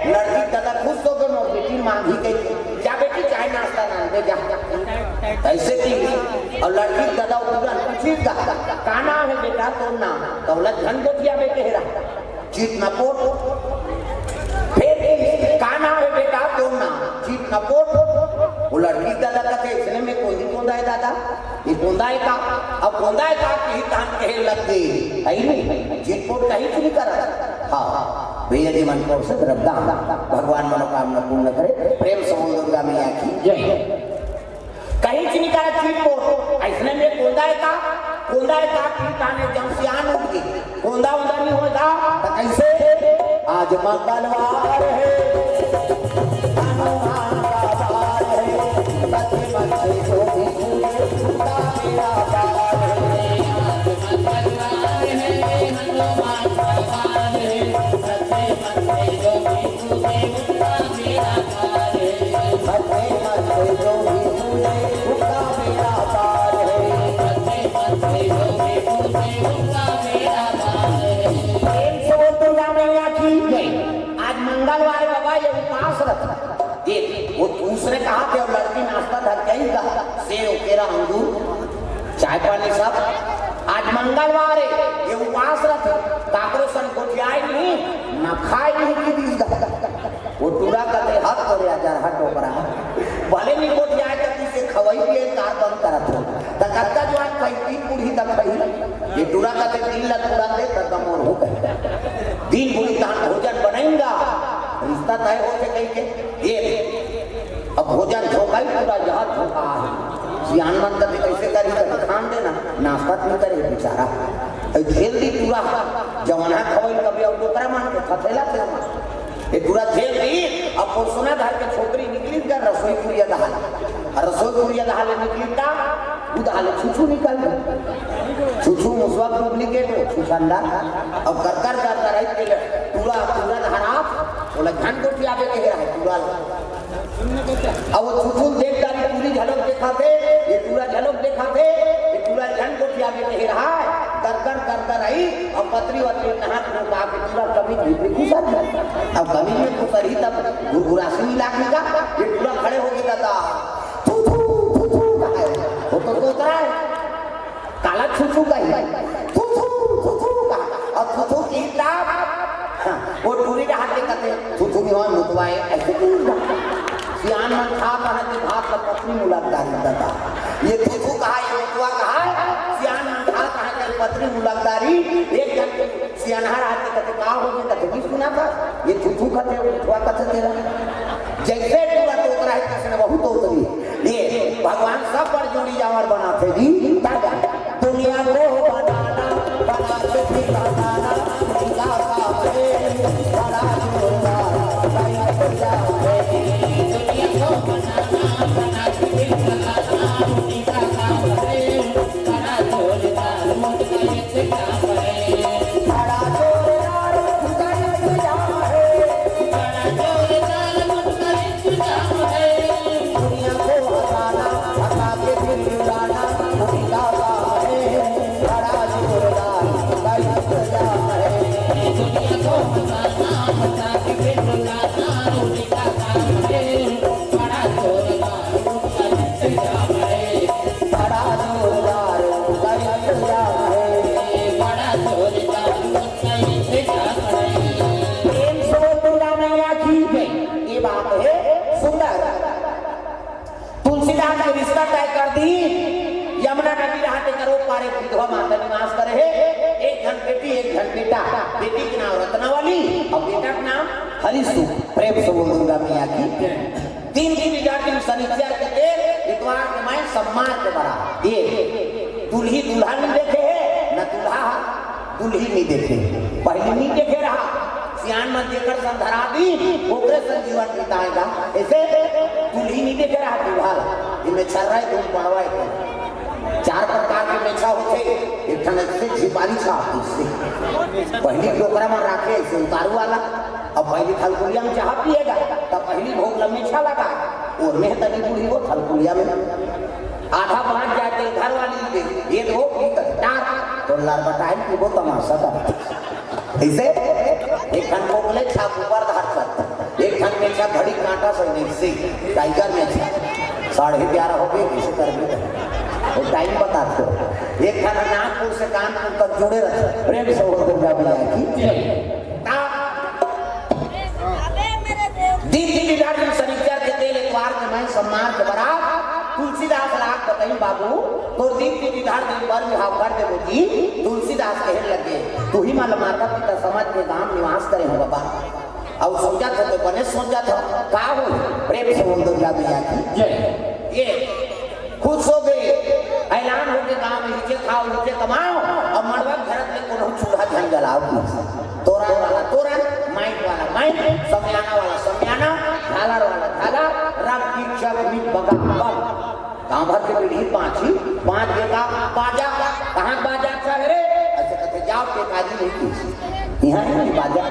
लड़की ददा खुश होगे, मोर बेटी मांगी कहिके, "जा बेटी, चाय नाश्ता लान दे जा।" अइसे कि, अउ लड़की ददा तुरंत पूछिस गा, "का नाम हे बेटा तोर नाम?" त ओला झन गोठियाबे कहे रहा। चित न पोट। फेर कहिस, "का नाम हे बेटा तोर नाम?" चित न पोट। ओ लड़की ददा कथे, "इसने में कोई नहीं कोंदा हे दादा, ये कोंदा हे का?" अब कोंदा हे का कि तहन कहे लग गे, हे नहीं, चित पोट कहिच नहीं करत। हाँ, भैया जी मन को से द्रव्यदान, भगवान मनोकामना पूर्ण करे। प्रेम से बोल दुर्गा मैया की जय। कहिच नहीं करत चित पोट, अइसने में कोंदा हे का, कोंदा हे का कि ताने जब सियान उठ गे, कोंदा उंदा नहीं होय गा, त कइसे? आज मंगलवार हे, हनुमान का वार हे, सच मंच जो भी पूजे, उसका बेड़ा पार हे। आज मंगलवार हे, हनुमान का वार हे, सच मंच जो भी पूजे, उसका बेड़ा पार हे। सच मंच जो भी पूजे, उसका बेड़ा पार हे। प्रेम से बोल दुर्गा मैया की जय। आज मंगलवार बाबा ये उपास रथ। ये वो दूसरे कहा थे, और लड़की नाश्ता धर के ही गा, सेव, केरा, अंगूर, चाय पानी सब। आज मंगलवार हे, ये उपास रथ, काकरो सन गोठियाय नहीं, न खाय नहीं कि दिस गा। वो टूरा कथे, "हट तोरे अजरहा टोकरा, भले नहीं गोठियाय त तइसे खवई पिए कार बंद करत हो, त कतका जुवार खइती बूढ़ी त खई।" ये टूरा कथे, "दिन ल पूरा दे त कमोर हो गए, दिन पूरी तहन भोजन बनइंगा, रिश्ता तय होथे कहिके।" ये अब भोजन झोंकाही टूरा, जहर झोंका हे। सियान मन कथे, "कइसे करही?" कथे, "खान देना, नाश्ता नहीं करे बेचारा।" अउ झेल दी टूरा, जवान हे खवई कभी अउ डोकरा मन के थथेला थे। ये टूरा झेल दी, अब पोसना धर के छोकरी निकलिस गा रसोई कुरिया डहार। अउ रसोई कुरिया डहार ले निकलिस त, उ डहार ले छुछू निकल गे। छुछू मुसवा duplicate हो, छुछंदा। अब कर कर कर कर आई के टूरा, टूरा डहार आप, ओला झन गोठियाबे कहे रहा टूरा ला। अब वो छुछुल देख डारी, टूरी घलोक देखाथे, ये टूरा घलोक देखाथे, ये टूरा झन गोठियाबे कहे रहा, कर कर कर कर आई, अब पतरी वतरी नहा धो के टूरा कमीज भीतरी घुसर गे। अब कमीज में घुसरही तब गुरगुरासी मिला के का, ये टूरा खड़े होगे दादा, "थू थू, थू थू" कहा हे, वो तो तोतरा हे। काला थू थू कही, थू थू, थू थू कहा, अउ थू थू कही त, हाँ, वो टूरी डहार ले कथे, "थू थू नहीं होय, मुतवा हे," अइसे कही। सियान मन खा कहा के भात ल पतरी मुलक डारी दादा। ये थू थू कहा, ये मुतवा कहा, सियान मन खा कहा के पतरी मुलक डारी, एक झन सियानहा रहा के कथे, "का होगे?" कथे, "नहीं सुनत हस, ये थू थू कथे, मुतवा कथे तेला।" जइसे टूरा तोतरा हे, तइसने वहू तोतरी। ये भगवान सब बर जोड़ी जांवर बनाथे जी। दुनिया को बनाना, बना के भी बनाना, उनका काम है, बड़ा जोरदार, बड़ा जोरदार। दुनिया को बनाना, बना के भी बनाना, उनका काम है, बड़ा जोरदार, उनका ये काम है। बड़ा जोरदार, उनका ये काम है। बड़ा जोरदार, उनका ये काम है। दुनिया को हंसाना, हंसा के दिल रुलाना, उनका काम है। बड़ा जोरदार, उनका ये काम है। दुनिया को हंसाना, हंसा के दिल रुलाना, उनका काम है। बड़ा जोरदार, उनका ये काम है। बड़ा जोरदार, उनका ये काम है। बड़ा जोरदार, उनका ये काम है। प्रेम से बोल दुर्गा मैया की जय। ये बात है सुंदर। तुलसीदास के रिश्ता तय कर दी। यमुना नदी रहा तेकर ओ पार एक विधवा माता निवास करे हे। एक झन बेटी, एक झन बेटा। बेटी के नाम रत्नावली अउ बेटा के नाम हरिसुख। प्रेम से बोल दुर्गा मैया की। तीन दिन इजार दिन शनिचर के तेल, इतवार के मैं सम्मार के बरा। ये दुल्ही दूल्हा नहीं देखे हे, न दूल्हा दुल्ही नहीं देखे, पहली नहीं देखे रहा। सियान मन जेकर संग धरा दी, ओकरे संग जीवन बिताएगा। ऐसे दुल्ही नहीं देखे रहा, दूल्हा ला। इनमें छर्रा है, धूम पड़वा है। चार प्रकार के मेछा होथे, एक ठन ऐसे झिपारी छाप इससे। पहली डोकरा में राखे ऐसे उतारू वाला, अब पहली खलकुलिया में चाह पिएगा, तब पहली भोग ला मेछा लगा। और में तनी बूढ़ी वो थलकुलिया में आधा भाग जाते घर वाली के, ये तो की कर टार तो लर बटाई की वो तमाशा कर। इसे एक खन कोकले छाप ऊपर धार कर, एक खन में छाप घड़ी कांटा से नहीं से टाइगर में छाप साढ़े ग्यारह हो गए, इसे कर भी वो टाइम बता दो। एक खन नागपुर से कानपुर तक जुड़े रहते। प्रेम से बोल दुर्गा मैया की जय। दीप दीप दीदार दिन शनिचर के तेल एतवार के मैं सम्मान के बरात तुलसीदास राग बताई बाबू। तो दीप दीप दीदार दिन बर विभाव कर देबो जी। तुलसीदास कहे लगे, तू ही मान माता पिता समाज के गांव निवास करे हो बाबा। और सोचा था तो बने सोचा था का हो। प्रेम से बोल दुर्गा मैया की जय। ये खुश हो गए। ऐलान हो के गांव में नीचे खाओ, नीचे कमाओ, और मड़वा घरत में कोनो चूल्हा झंझलाओ। तोरण वाला तोरण, माइक वाला माइक, समियाना वाला समियाना, झालर वाला झालर, रब की चक में बगा बम। गांव भर के पीढ़ी पांच ही, पांच बेटा बाजा, कहाँ बाजा अच्छा है रे? ऐसे कहते जाओ टेकारी नहीं पूछी, यहाँ ही नहीं बाजा।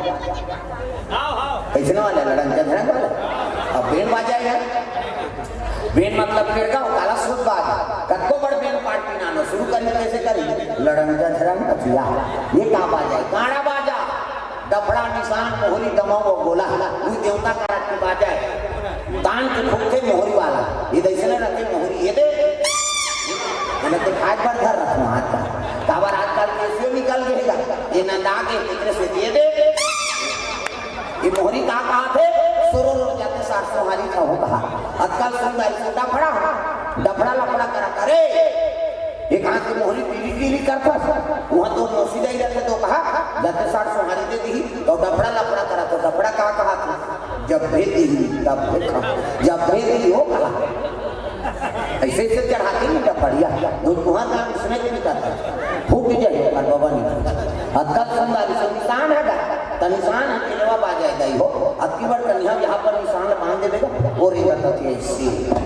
कैसे वाला लड़न झगड़न वाला? अब बेन बाजा है। बेन मतलब पेड़गांव काला सूद बाज। कतको बड़ बेन पार्टी नानो शुरू करी, कैसे करी? लड़न झगड़न कथिया। ये का बाजा है? काड़ा बाजा। डफड़ा निशान मोहरी दमाऊ और गोला। वो देवता का रात की बाजा है। तान के फूकते मोहरी वाला। ये दैसे न रखे मोहरी, ये दे। मैंने तो खाए पर धर रखना हाथ का। काबर आजकल कैसे निकल गएगा? ये नंदा के भीतर से ये दे। ये मोहरी का कहा थे? सुरो रो जाते सात सौ हारी खाओ कहा। आजकल सुंदर से डफड़ा, डफड़ा लफड़ा करा करे। एक हाथ से मोहरी पीली पीली करता था। वहाँ तो मौसी दाई रहते तो कहा, जाते सात सौ हारी दे दी, तो डफड़ा लफड़ा करा, तो डफड़ा का कहा था? जब भेज दी, तब भेज खा, जब भेज दी हो कहा। ऐसे ऐसे चढ़ाते नहीं डफड़िया, तो तुम्हारा नाम इसमें भी करता। फूट जाए, पर बाबा नहीं फूटा। और कल संदारी से निशान है गा, तो निशान है, तेलवा बाजा है दाई हो। अब की बार कन्या यहाँ पर निशान बांध दे देगा, वो रेगा तो ऐसे।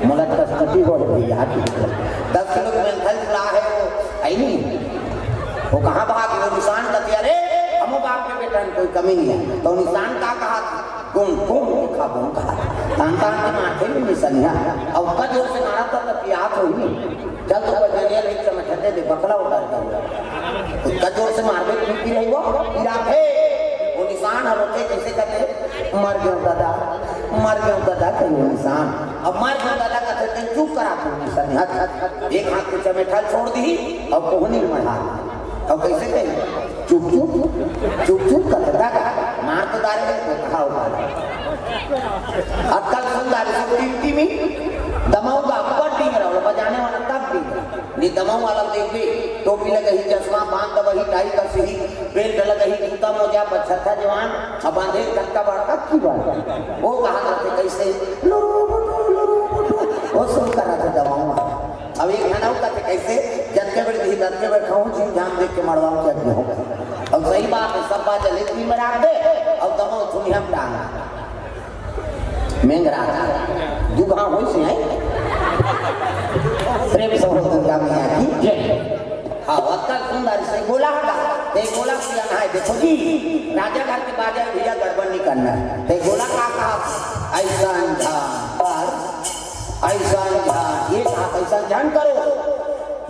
मोला कस्कटी हो रही यार। दस किलो के मेंथल ला है वो, आई नहीं। वो कहाँ भाग गए? निशान कतिया रे, हमो बाप के बेटा में कोई कमी नहीं है। तो निशान का कहा था? कौन, कौन, कौन खा, कौन खा? तान तान के माथे में निशानिया। अब का जोर से मारा था तो पियात हो ही नहीं। चल तो बजानिया नहीं चमक दे, बकला उतार कर। तो का जोर से मार दे, तू की रही वो? पियात है। वो निशान हम उठे कैसे कहते हैं? मर गयो दादा, मर गयो दादा, कहियो निशान। अब मर गयो दादा कहते, "तैं चुप करा तू निशान।" हट, हट, हट। एक हाथ के चमेठा छोड़ दी, अब कोहनी में मढ़ा। अब कैसे कही? चुप, चुप, चुप, चुप कहते, "दादा, मार तो डाले है, तो कहा उठा।" अब कल सुन डाले, सब टीम टीम ही दमाऊंगा, अब डिंग रहा, बजाने वाला तब डिंग रहा। ये दमाऊ वाला देख भी, टोपी लगही, चश्मा, बांध दबही, टाई कसही, बेल्ट लगही, जूता मोजा, बछत्ता जवान, अब बांधे धक्का बड़का की बात। वो कहा करते कैसे? लुरु बुटु, लुरु बुटु। वो शुरू कर रहा था दमाऊ वाला। अब एक घना कहते कैसे? जब के बेर भी, जब के बेर खाऊं, जी जान देख के मरवाऊं, क्या हो? अब सही बात है, सब बात जल्दी में रख दे, अब दमाऊ थुनिया में डाल। मेंगरा था। दू घाव होई से आई। प्रेम से बोल दुर्गा मैया की जय। हाँ, अतका सुंदर से गोला हटा। ते गोला किया ना है, देखो जी। राजा घर के बाजा भैया गड़बड़ नहीं करना है। ते गोला का कहा? ऐसा अंधा, ऐसा अंधा, ये कहा ऐसा ध्यान करो।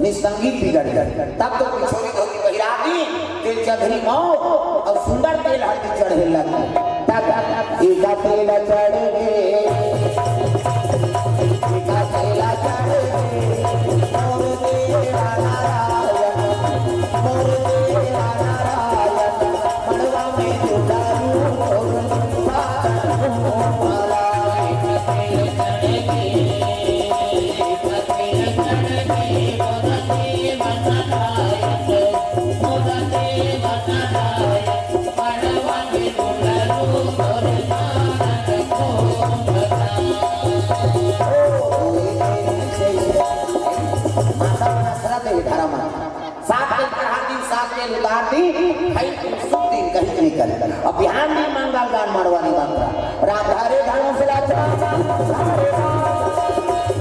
निसंगी बिगड़ गए। तब तो पिछोरी धोती पहिरा दी, तेल चंदनी मौ और सुंदर तेल हल्दी चढ़े लगे। तब एका तेल चढ़ गे, एका तेल चढ़ गे, मोर देवा नारायण, मोर देवा नारायण, मड़वा में जुटारू मोर बाबा। माता में आसरा दे धरा माता। सात दिन चढ़ा दी, सात दिन उतार दी, भाई तुम शुभ दिन कहीं नहीं कर। अब बिहान दिन मंगल दान मड़वानी मंगला। राधा रे धनुष राजा, राधा रे धनुष राजा,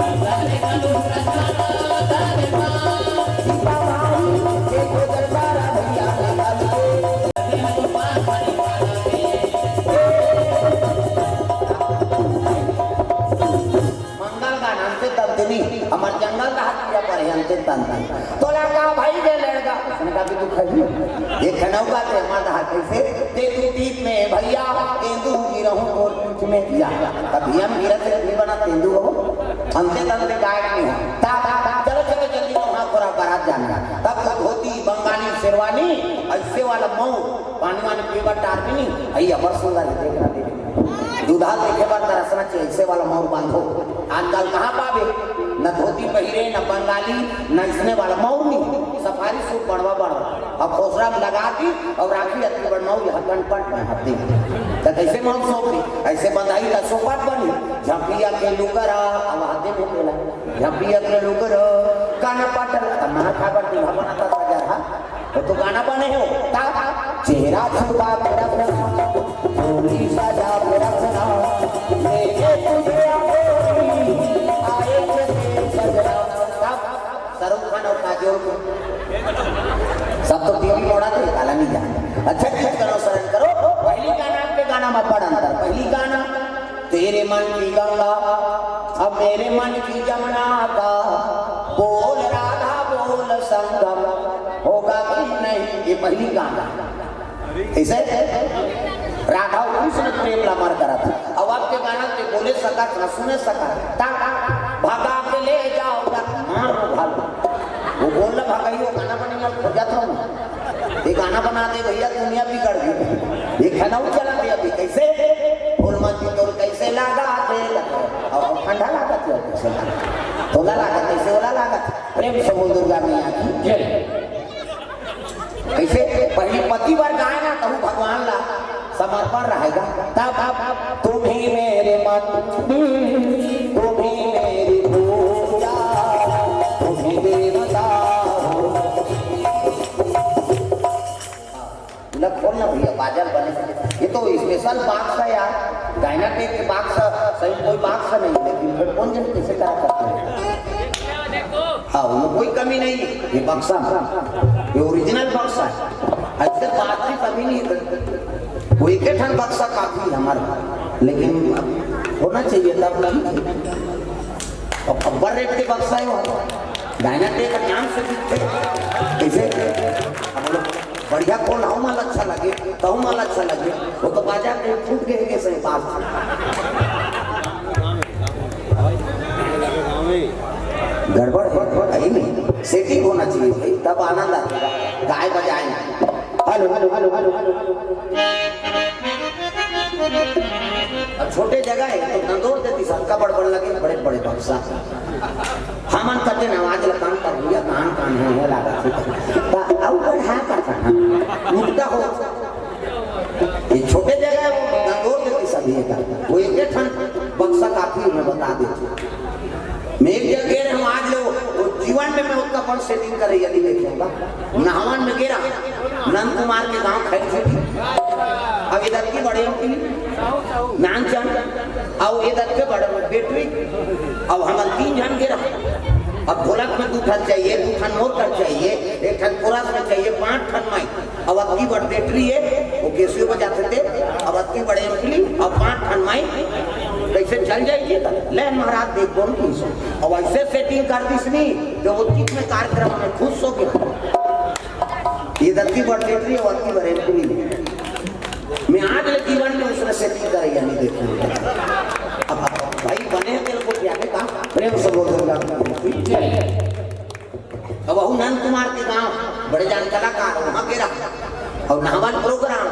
राधा रे धनुष राजा, सीता माई के गोदर बारा भैया लगा दे। तंतन। तोला का भाई के लड़का, उसने कहा कि तू खही। ये खनौका ते मत हा कैसे? तेंदू दीप में भैया, तेंदू गिरहूं तोर पीठ में दिया। तब हम गिरत से नहीं बना तेंदू हो। अंते तंते गायक नहीं हो। ता, ता, ता, चलो, चलो, जल्दी वहाँ थोड़ा बारात जाना। तब तो धोती, बंगाली शेरवानी, ऐसे वाला मऊ, पानी वानी पीवा टार भी नहीं। आई अमर सुंदर है, देखना, देखना। दूधा देखे बर तरसना चाहिए, ऐसे वाला मऊ बांधो। आजकल कहाँ पावे? न धोती पहिरे, न बंगाली, न इसने वाला मऊ नहीं। सफारी सूट बनवा, बनवा। अब खोसरा में लगा दी और राखी अतनी बड़ मऊ यहाँ कनपट में हत्ती। तो कैसे मऊ सौंप दी? ऐसे बंधाई का सोपाट बनी। झपिया के लुकर, अब हाथे में पेला। झपिया के लुकर, कनपट, तब मार खा कर दूल्हा बनाता था जरा। वो तो गाना बने हो। ता, चेहरा छुपा के रखना, चोली सजा के रखना, लेके तुझे आए, आए के सजना। तब शाहरुख खान और काजोल को सब तो टीवी मोड़ा थे, काला नहीं जाना। अच्छा, गीत करो, शरण करो। पहली गाना, आपके गाना में बड़ा अंतर। पहली गाना, तेरे मन की गंगा, अब मेरे मन की जमुना का, बोल राधा बोल संगम, होगा कि नहीं, ये पहली गाना। कैसे? राधा और कृष्ण प्रेम ला मर करत। अब आपके गाना के बोले सकत ना, सुने सकत। ता भगा के ले जाओ, मारो भागो। वो बोल रहा भगाइयो, गाना बनेगा, खोजा था। ये गाना बना दे भैया, दुनिया बिगड़ गई। ये खनऊ चला दे अभी, कैसे? फूल मंती तोर कैसे लागा थे? और ठंडा लागा थे, कैसे लागा? तोला लागा, कैसे ओला लागा? प्रेम से बोल दुर्गा मैया की जय। कैसे? पहली पति बर गाए ना, तहु भगवान ला समर्पण रहेगा। तब, तब, तब तुम ही मेरे मंदिर, तुम ही मेरी पूजा, तुम ही देवता हो। हाँ, इला खोल ना भैया, बाजल बने। ये तो special box है यार, Dynatek के box, सही कोई box नहीं, लेकिन फिर कौन जन कैसे करा करते हैं? हाँ, उनमें कोई कमी नहीं है, ये बक्सा, ये original बक्सा है। ऐसे बात भी कभी नहीं करते। वो एक ही ठन बक्सा काफी है हमारे, लेकिन होना चाहिए तब ठीक है। अब अब्बर रेट के बक्सा है वो, Dynatek का नाम से बिकते। कैसे? अब लोग बढ़िया खोल, हऊ माल अच्छा लगे, तहू माल अच्छा लगे। वो तो बाजार में फूट गए के सही बात। गड़बड़ है, है ही नहीं। Setting होना चाहिए भाई, तब आनंद आता है। गाए बजाए। Hello, hello, hello, hello, hello. अब छोटे जगह है तो दंदोर देती सबका बड़ बड़ लगे, बड़े बड़े बक्सा। हमन कते नवाज लकान कर भैया, कान कान है, है लागत है। ता अउ बढ़ा का कहा, मुद्दा हो। ये छोटे जगह है, वो दंदोर देती सभी का। वो एक एक ठन बक्सा काफी है, मैं बता देती। मैं एक जगह गे रहे हूँ, आज लो, वो जीवन में मैं उतना अपन setting करे यदि देखे होगा। नहावन में गे रहा, नंद कुमार के गांव खैर खेती। अब इधर की बड़े की नानचंद, अब इधर के बड़े बेटरी, अब हम तीन जन गे रहा। अब ढोलक में दू ठन चाहिए, दू ठन मोर कर चाहिए, एक ठन कोरस में चाहिए, पांच ठन माई। अब अतकी बड़ बेटरी है, वो कैसे बजाते थे? अब अतकी बड़े एम्पली, अब पांच ठन माई, कैसे चल जाएगी? ले महाराज, देख बोल की सो। अब ऐसे setting कर दी इसने, जो वो चीज में कार्यक्रम में खुश हो गया। ये अतकी बड़ बेटरी है, अतकी बड़ एम्पली। मैं आज ले जीवन में उसने setting करे या नहीं देखे। अब भाई बने तेरे को क्या ने कहा, प्रेम से बोल दो। अब वहू नंद कुमार के गांव, बड़े जान कलाकार, वहां के रहा। और नहावन program,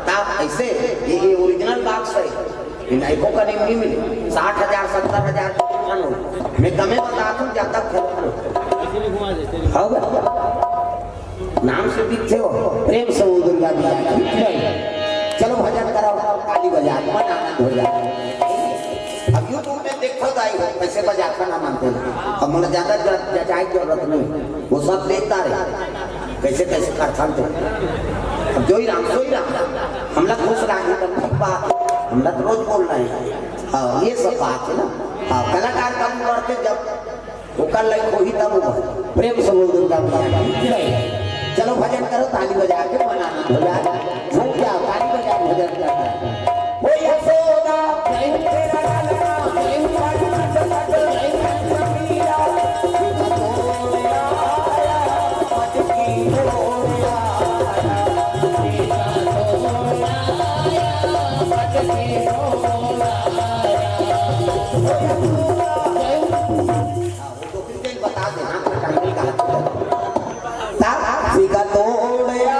ता ऐसे, ये, ये original box है, ये नाइको का नहीं मिले, साठ हजार, सत्तर हजार का फन हो। मैं कमे बता दूं, ज्यादा फन हो। हाँ बा? नाम से दिखते हो, प्रेम से बोल दुर्गा मैया की जय। चलो भजन कराओ, ताली बजा, मन आनंद हो जाए। अब YouTube में देखो दाई हो, कैसे बजाता ना मानते हैं। अब मुझे ज्यादा ज-, जजाए की जरूरत नहीं, वो सब देखता रहे, कैसे कैसे करथन थे। अब जो ही राम, सो ही राम, हमला खुश रहा, तब ठीक बात, हमला तो रोज बोल रहे हैं। हाँ, ये सब बात है ना। हाँ, कलाकार कम बढ़ते जब ओकर लायक होही तब वो बने। प्रेम से बोल दुर्गा मैया की जय। चलो भजन करो, ताली बजा के मन आनंद हो जाए, झूम जाओ, ताली बजाओ, भजन करना है। ओ यशोदा, जय तेरा लालना, जय तेरा लालना, जय तेरा लालना। हाँ, वो तो फिर कहीं बता दे, हाँ, कोई टाइम नहीं कहा। तब सिखा तोड़ आया।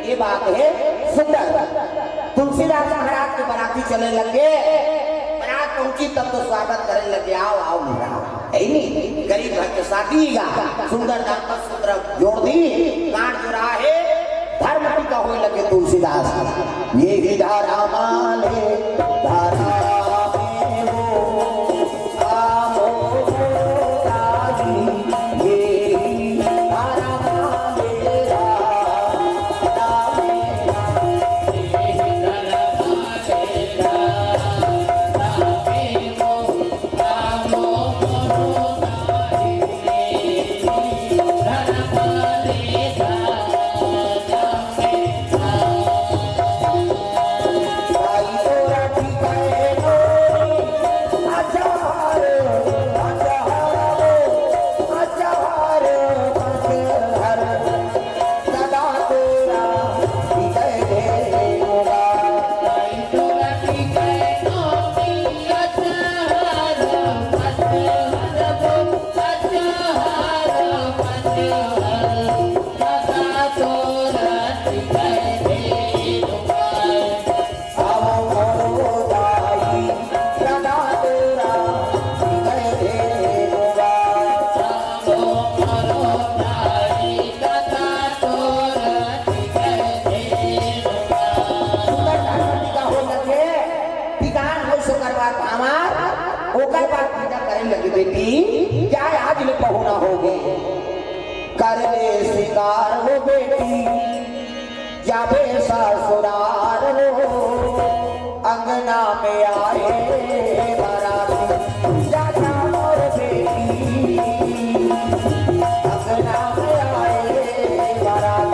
ये बात है सुंदर। तुलसीदास महाराज के बराती चले लगे, बरात पहुंची तब तो स्वागत करे लगे, "आओ, आओ महाराज।" है नी, गरीब घर के शादी का सुंदर दाम्पत्य सूत्र जोड़ दी, गांठ जोड़ा है, धर्म टीका होए लगे तुलसीदास। ये ही धारा माले, धारा में हो, आमो रागी, ये ही धारा माले, धारा में सुंदर ठाकुर जी का हो सके, ठिकान हो सो करवा हमार, ओकर बाद पूजा करे लगी बेटी, क्या आज ले पहुना हो गए। कर ले सिंगार हो बेटी, जाबे ससुरार हो, अंगना में आए बाराती, जा जा मोर बेटी, अंगना में आए बाराती।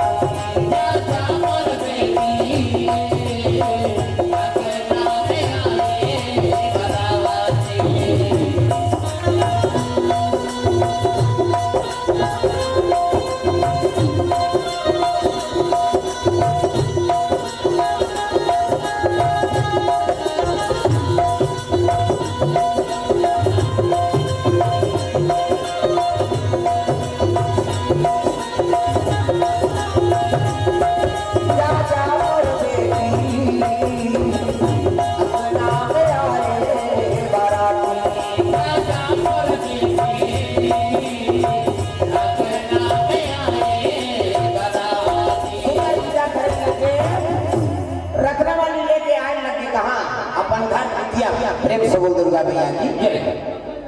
रत्नावली लेके आए लगी कहाँ? अपन घर बिटिया। प्रेम से बोल दुर्गा मैया की जय।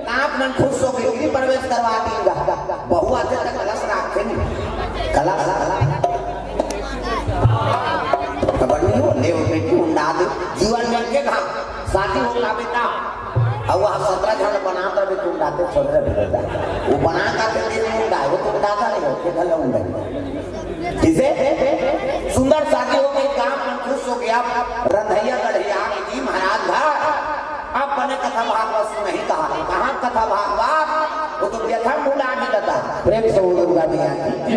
आप मन खुश होके गृह प्रवेश करवा दीन गा। बहू आथे त कलश राखथे नहीं। कलश। खबर नहीं हो, ले बेटी उंडा दे। जीवन में के कहा शादी हो का बेटा? अब वह सत्रह झन बनात रहे, तुम डाते छोड़ रहे बेटा। वो बना का के दिन में उंडा, वो तुम डाता नहीं हो, के घर उंडा। किसे? सुंदर शादी हो गई, गांव मन खुश हो गया। रंधैया गढ़िया जी महाराज घर। अब बने कथा भागवत सुनही कहा। कहाँ कथा भागवत? वो तो व्यथा भुला नहीं देता। प्रेम से बोल दुर्गा मैया की।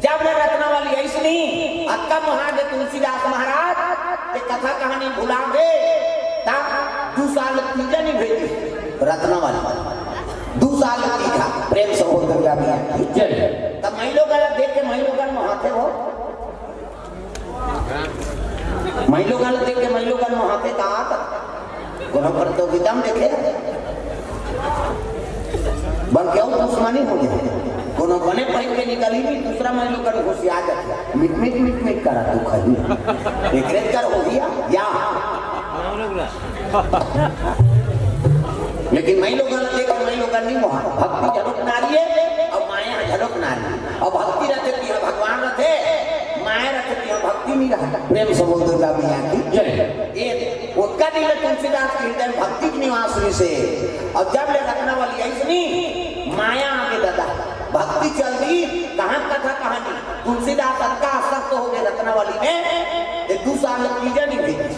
जब ले रत्नावली ऐसनी, अतका महाराज तुलसीदास महाराज, ये कथा कहानी भुला गए, ता दू साल तीजा नहीं भेजी। रत्नावली। दू साल तीजा। प्रेम से बोल दुर्गा मैया की। जय। तब मैं लोग देख के मैं लोगन महाते हो। मैं लोगन देख के मैं लोगन महाते का आता। कोनो प्रतियोगिता में देखे? बल्कि अउ दुश्मनी हो जाए। कोनो बने पहिर के निकली नहीं, दूसरा मैं लोगन घुसिया जाते। मिट, मिट, मिट, मिट करा तू खाई। एकरे कर हो गया, या। लेकिन मैं लोगन देख के मैं लोग करनी मोहा। भक्ति घलोक नारी हे अउ माया घलोक नारी हे। अउ भक्ति रथे तिहां भगवान रथे, माया रथे तिहां भक्ति नइ रहे। प्रेम से बोल दुर्गा मैया की। जय। ये ओतका दिन ले तुलसीदास के हृदय में भक्ति के निवास होइस हे। अउ जब ले रत्नावली आइस नी, माया आगे ददा, भक्ति चल दी, कहां कथा कहानी। तुलसीदास अतका आसक्त हो गे रत्नावली में, ये दू साल ले तीजा नइ भेजिस।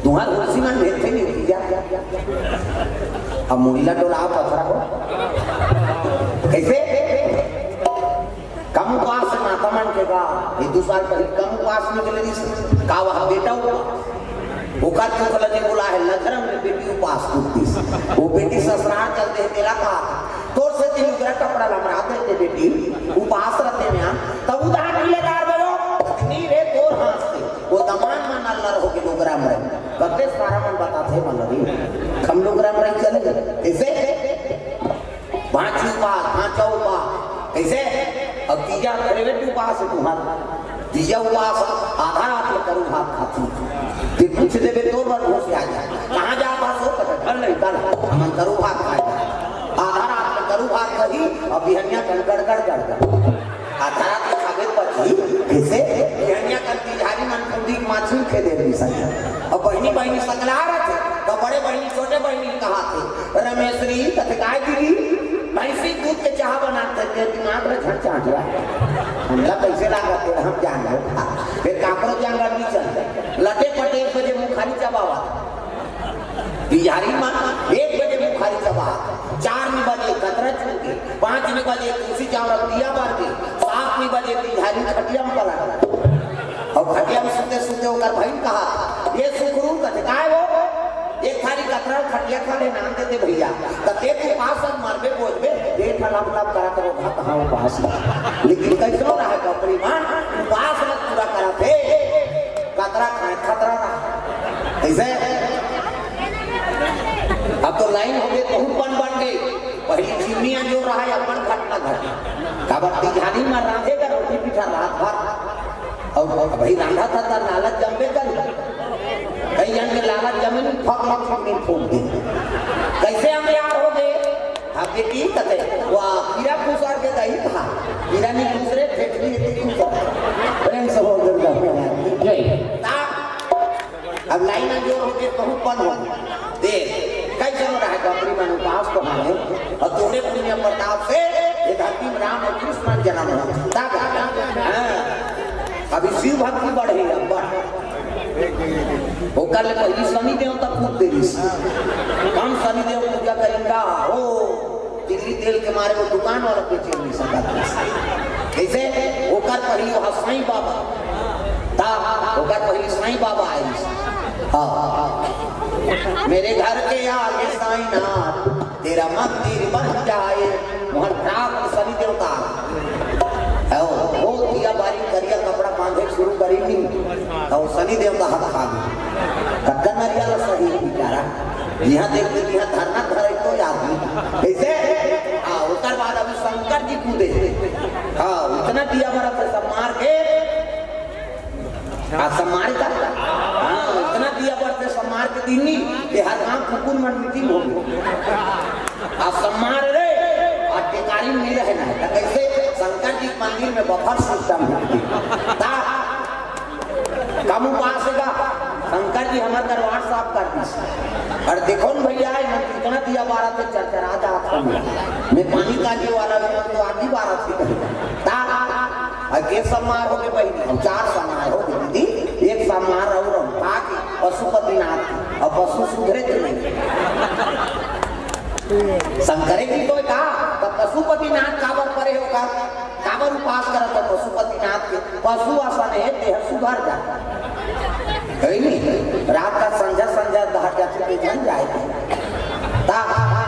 तुंहर होसी मन भेजथे नइ तीजा। अब मुड़ी ला डोलाव पथरा हो। कइसे? कम उपास हे माता मन के गा। ये दू साल पहिली कम उपास निकले रिहिस। का वह बेटा उपास? ओकर दुख ल नइ भुलाय हे, लखरम ले बेटी उपास टूट दिस। वो बेटी ससुरार चल दे, तेला कहा, तोर सेती लुगरा कपड़ा ल हमर दे दे बेटी, उपास रथे में। तब उधार नइ ले डार देवो, नइ रे तोर हाथ से। वो दमान मन अल्लर हो गे लुगरा में रही। कते सारा मन बताथे मन रही। हम लुगरा में रही चले गए। कइसे? पांच उपास, पांच उपास। कइसे? अब तीजा फेवरेट उपास हे तुंहर। तीजा उपास आधा रात ले करू भात खाथे। ते पूछ देबे तोर बर घूस आ जाय। कहां जात हस? घर नइ, कल हमन करू भात खाय। आधा रात ले करू भात खाही, अउ बिहनिया कन गड़गड़ गड़गड़। आधा रात ले खाबे त बचही कइसे? बिहनिया कन तिजहारी मन कुंदी के माछी खेदे रिहिस हे। अउ बहिनी बहिनी सकला रथे, त बड़े बहिनी छोटे बहिनी ल कहाथे, रमेश्वरी, कथे काय दीदी, भैंसी दूध के चाह बनाथे, ते दिमाग में झन चाट रहा। हमला कइसे लागत हे, हम जान लो। फेर काकरो जांगर नइ चल। लटे पटे एक बजे मुखारी चबावा। बिहारी मन एक बजे मुखारी चबा, चार नइ बजे कतरा चुन के, पांच नइ बजे तुलसी चावड़ा दिया बार के, सात नइ बजे बिहारी खटिया में पलट। अउ खटिया में सुते सुते ओकर बहिन कहा, ये सुखरू कथे, काय वो? एक थारी कतरा खटिया खा ले, नाम दे दे भैया। त ते तू पास अब मरबे बोलबे, देख लप लप करत रहो, कहां उपास। लेकिन कइसो रहे कपड़ी मान, उपास मत पूरा करत हे। कतरा खाय, खतरा रहा। कइसे? अब तो लाइन हो गे, बहुत बन बन गे। पहिली चिमनी अंजोर रहा, अपन घटना घटे। काबर तिजहारी में रांधे का रोटी पीठा रात भर। अउ भाई रांधा था, त लालच जमबे करी। कई जन के लालच जमे नहीं, फक लक चिमनी फूंक दे। कइसे हम यार हो गे? अब ये की कथे, वाह, कीरा खुसर के दही था। कीरा नइ खुसरे, फेफड़ी इतनी खुसर। प्रेम से बोल दुर्गा मैया की। जय। ता अब लाइन अंजोर हो गे, बहुत बन हो। देख, कई जन रहा कंपनी में उपास को माने, अउ तोरे पुण्य प्रताप से ये धरती में राम अउ कृष्ण जन्म हो। तब, हां, अभी शिव भक्ति बढ़े, अब बढ़। ओकर ले पहिली शनि देवता पूज दे रिहिस। हम शनि देव पूजा करेंगा, हो। तिल्ली तेल के मारे वो दुकान वाला बेचे नइ सकत। कइसे? ओकर पहिली वहां साईं बाबा। ता ओकर पहिली साईं बाबा आइस। हां। मेरे घर के आगे साईंनाथ, तेरा मंदिर बन जाए। वहां राम शनि देवता। अउ वो दिया बारी करिया कपड़ा बांधे शुरू करी नी। अउ शनि देवता हाथ खा गए। कतका नरिया ला सही बेचारा। जिहां देखबे, जिहां धरना धरे तो याद नहीं। कइसे? हां, ओकर बाद अभी शंकर जी कूदे। हां, इतना दिया बरत हे सब मार के। आ, सब मारे का? हां, इतना दिया बरत हे सब मार के दिन नहीं, ये हर गांव कुकुर मन मीटिंग हो गई। आ, सब मार रे, आ, टेकारी में नहीं रहना हे। त कइसे? शंकर जी के मंदिर में बफर सिस्टम है। ता कम उपास हे गा, शंकर जी हमर करवाट साफ कर दिस। अउ देखो न भैया, ये मन कितना दिया बारत हे, चरचरा जात हे। मैं पानी कांजी वाला भी मन तो आगी बारत हे कहीं। ता, अउ के सब मार हो गे भाई, हम चार सब मार हो गे दीदी, एक सब मार अउ हम, का की? पशुपतिनाथ की। अउ पशु सुधरे कि नहीं? शंकरे जी तो का, त पशुपतिनाथ काबर परे हो का? काबर उपास करत हो पशुपतिनाथ के? पशु असन हे, तेह सुधर जा। कहीं नहीं, रात का संझा, संझा दहर जाथे, ते झन जाय। ता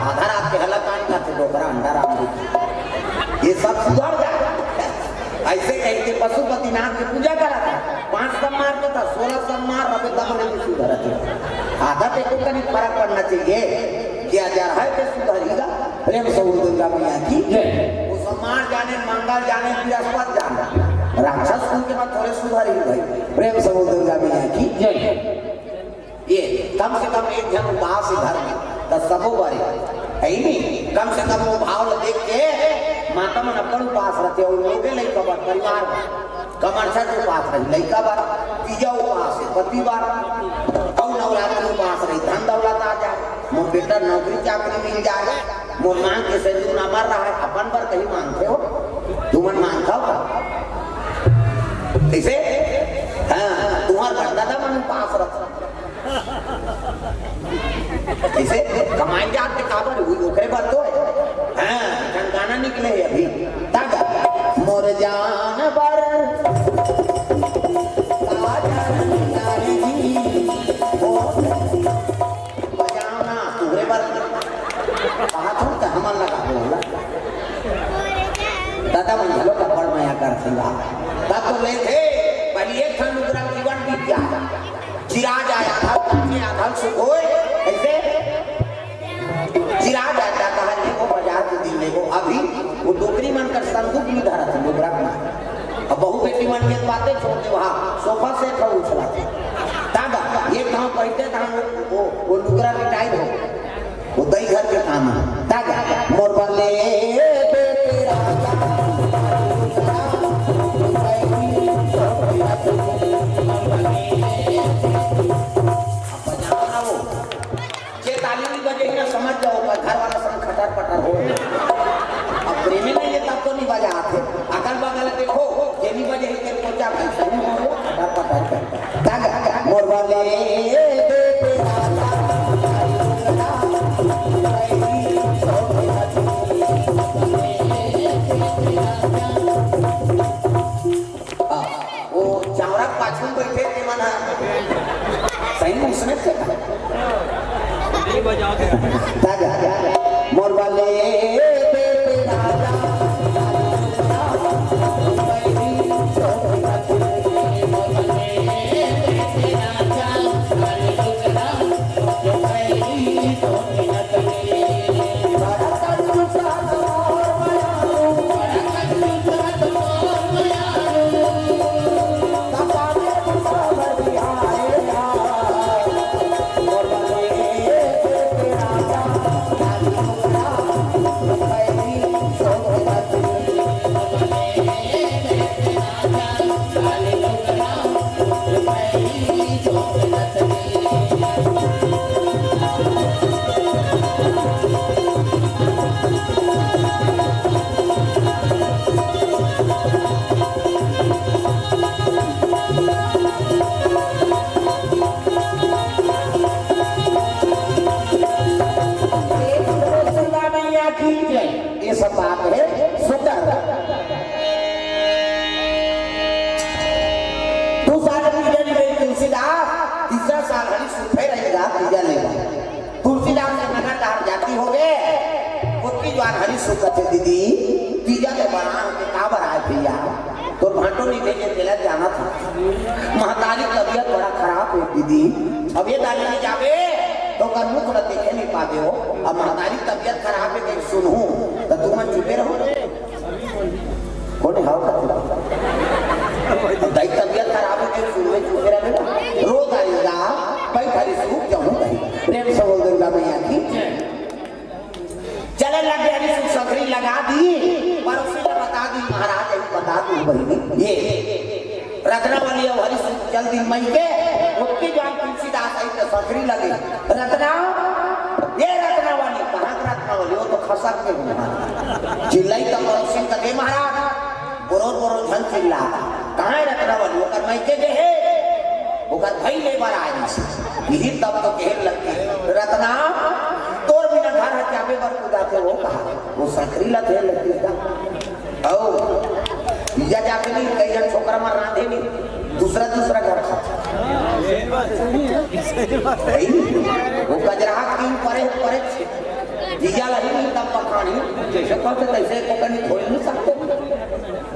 आधा रात के हला कान का थे डोकरा अंडा राम जी। ये सब सुधर जा। अइसे कहिके पशुपतिनाथ के पूजा करत हे। पांच सब मार के त सोलह सब मार रहे, तब ले भी सुधरत हे। आधा ते को कनी फरक पड़ना चाहिए। क्या जा रहा है, ते सुधरी गा। प्रेम से बोल दुर्गा मैया की। जय। वो सब मार जाने, मंगल जाने, बृहस्पति जाने। राक्षस कुल के मन थोरे सुधर ही भाई। प्रेम से बोल दुर्गा मैया की। जय। ये कम से कम एक झन उपास हे घर में, त सबो बारे। हे नहीं, कम से कम वो भाव ल देख के माता मन अब्बड़ उपास रथे, अउ लोगे लइका बर, परिवार बर, कमरछठ उपास रही लइका बर, तीजा उपास हे पति बर, अउ नवरात्रि उपास रही धन दौलत आ जाए, मोर बेटा नौकरी चाकरी मिल जाए, मोर मांग के सिंदूर अमर रहे, अपन बर कहीं मांगथे हो, तुमन मांगथव का? कइसे? हाँ, तुम्हर बर ददा मन उपास रथे। कइसे? कमाए जात के काबर हुई, ओकरे बर तो हे। हाँ, ठन गाना निकले हे अभी। तब मोर जान बर, का जान नारी जी, ओ बजाना, तोहरे बर। कहा था त हमन लगा बोला। दादा मन घलो अब्बड़ मया करथे बा। तब तो लेथे, पहिली एक ठन लुगरा जीवन बीत जाए। चिरा जाए, आधा ल कांचे, आधा ल सुखोय। कइसे? चिरा जाए, त कहा, "लेबो, बजार के दिन लेबो।" अभी वो डोकरी मन कर संदूक में धरत हे, लुगरा में। अब बहू बेटी मन के बातें छोड़ दे, वहाँ सोफा सेट ह उछलत हे। दादा, एक घांव पहिरते तहां वो, वो, वो लुगरा रिटायर हो। वो दई घर के काम हे। दादा, मोर बर लेबे तेरा अब बजाओ ना वो। जे ताली नहीं बजे ना, समझ जाओ, ओकर घर वाला संग खटर पटर हो। अब प्रेमी नहीं है, तब तो नहीं बजा आथे। अगल बगल देखो, जे नहीं बजे ही, तेरे को क्या भाई, सही हो, खटर पटर कर। दादा, मोर वाले, दे, दे, आ, वो चावरा के पाछू में बैठे के मन ह। सही में उसने से दादा, मोर वाले, दे, दे, राजा। ये सब बात हे सुंदर। दू साल तीजा नइ गई तुलसीदास, तीसरा साल हरी सुखई रहेगा, तीजा लेगा। तुलसीदास के नगर डहर जाति होगे, ओतकी जुवार हरी सुख कथे, "दीदी, तीजा ले बना होके काबर आए भैया?" तोर भांटो नइ भेजे, तेला जानत हस। महतारी तबियत बड़ा खराब हे दीदी। अब ये दारी नइ जाबे, त ओकर मुख ल देखे नइ पाबे हो। अब महतारी तबियत खराब हे, कहीं सुनहूं, त तुमन चुपे रहू। कोन हाव का? अब दाई तबियत खराब हे, कहीं सुनहूं, चुपे रहू। रो दारी दा, पै थारी सूख जाहूं कहीं। प्रेम से बोल दुर्गा मैया की। चले लगे हरी सुसखरी लगा दी, पड़ोसी ला बता दी, महाराज यही बता दी बहिनी। ये रत्नावली अउ हरी सुख चल दी मइके, ओतकी जुवार तुलसीदास आई त सखरी लगे। रत्ना, ये रत्नावली, कहाँ के रत्नावली? वो तो खसक के हुआ। चिल्लाई त पड़ोसी कथे, महाराज, बोरो बोरो झन चिल्ला। कहाँ हे रत्नावली? ओकर मइके गे हे, ओकर भाई ले बर आए रहिस। इही तब तो कहे लगथे, "रतना, तोर बिना घर ह जाबे बर कुदाथे हो कहा।" वो सखरी ला कहे लगथे का? अउ इजा जाके नहीं, कई झन छोकरा मन रांधे नहीं, दूसरा दूसरा घर खाथे। भाई, वो कजरहा क्यों परे, परे छे? जीजा लही नहीं तब पकानी, जैसे कहते तैसे को कहीं खोल नहीं सकते।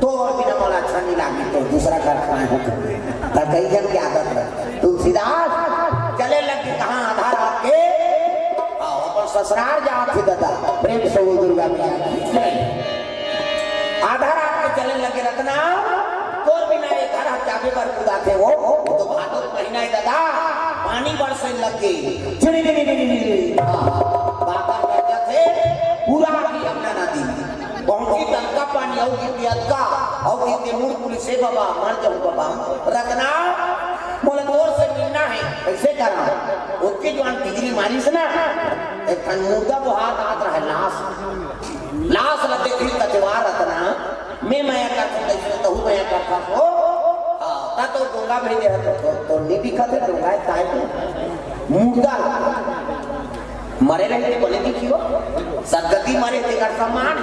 तोर बिना मोला अच्छा नहीं लागी, तो दूसरा घर खाए हो। त कई झन के आदत रहे। तुलसीदास चले लगे कहाँ आधा रात के, आओ अपन ससुरार जात हे दादा। प्रेम से बोल दुर्गा मैया की जय। आधा रात के चले लगे रतना, तोर बिना ये घर ह जाबे बर कुदाथे हो, तो भादो महीना हे दादा, पानी बरसे लगे। झिड़ी, झिड़ी, झिड़ी, झिड़ी। हाँ, बाकर गरजत पूरा की यमुना नदी पहुंची, ततका पानी अउ गिरती अतका, अउ गिरते मुड़ पुलिस, "हे बाबा, मर जाऊं बाबा, रतना, मोला तोर से मिलना हे, कइसे करा?" ओतके जुवान बिजली मारिस ना, एक ठन मुर्दा बोहात आत रहे, लाश, लाश ला देखी कचवार रतना, मैं मया करथों, कइसे तहू मया करथस हो? हाँ, त तो डोंगा भेजे हस, तो, तो, तो नी दिखत हे डोंगा, काय तो मुर्दा ला। मरे रहिते बने दिखी हो। सदगति मरे तेकर सम्मान,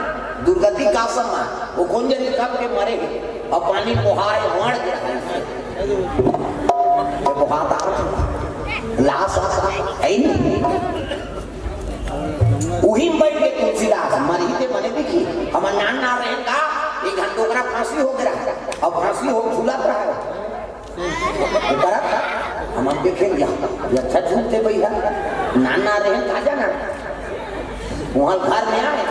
दुर्गति का सम्मान। वो कोन जनी कब के मरे हे, अउ पानी बोहाय, वण गे हे। ये बोहात आत हे। लाश हे नी। उही में बइठ गे तुलसीदास, मरही ते बने दिखी। हमर नान नान रहेन का, एक घंटा ओकरा फांसी हो गे रहा, अउ फांसी हो झूलत रहा। ओकरा हम देखेन, ये अच्छा झूलथे भइया, नान नान रहेन का जाना। उहाँ घर में आय,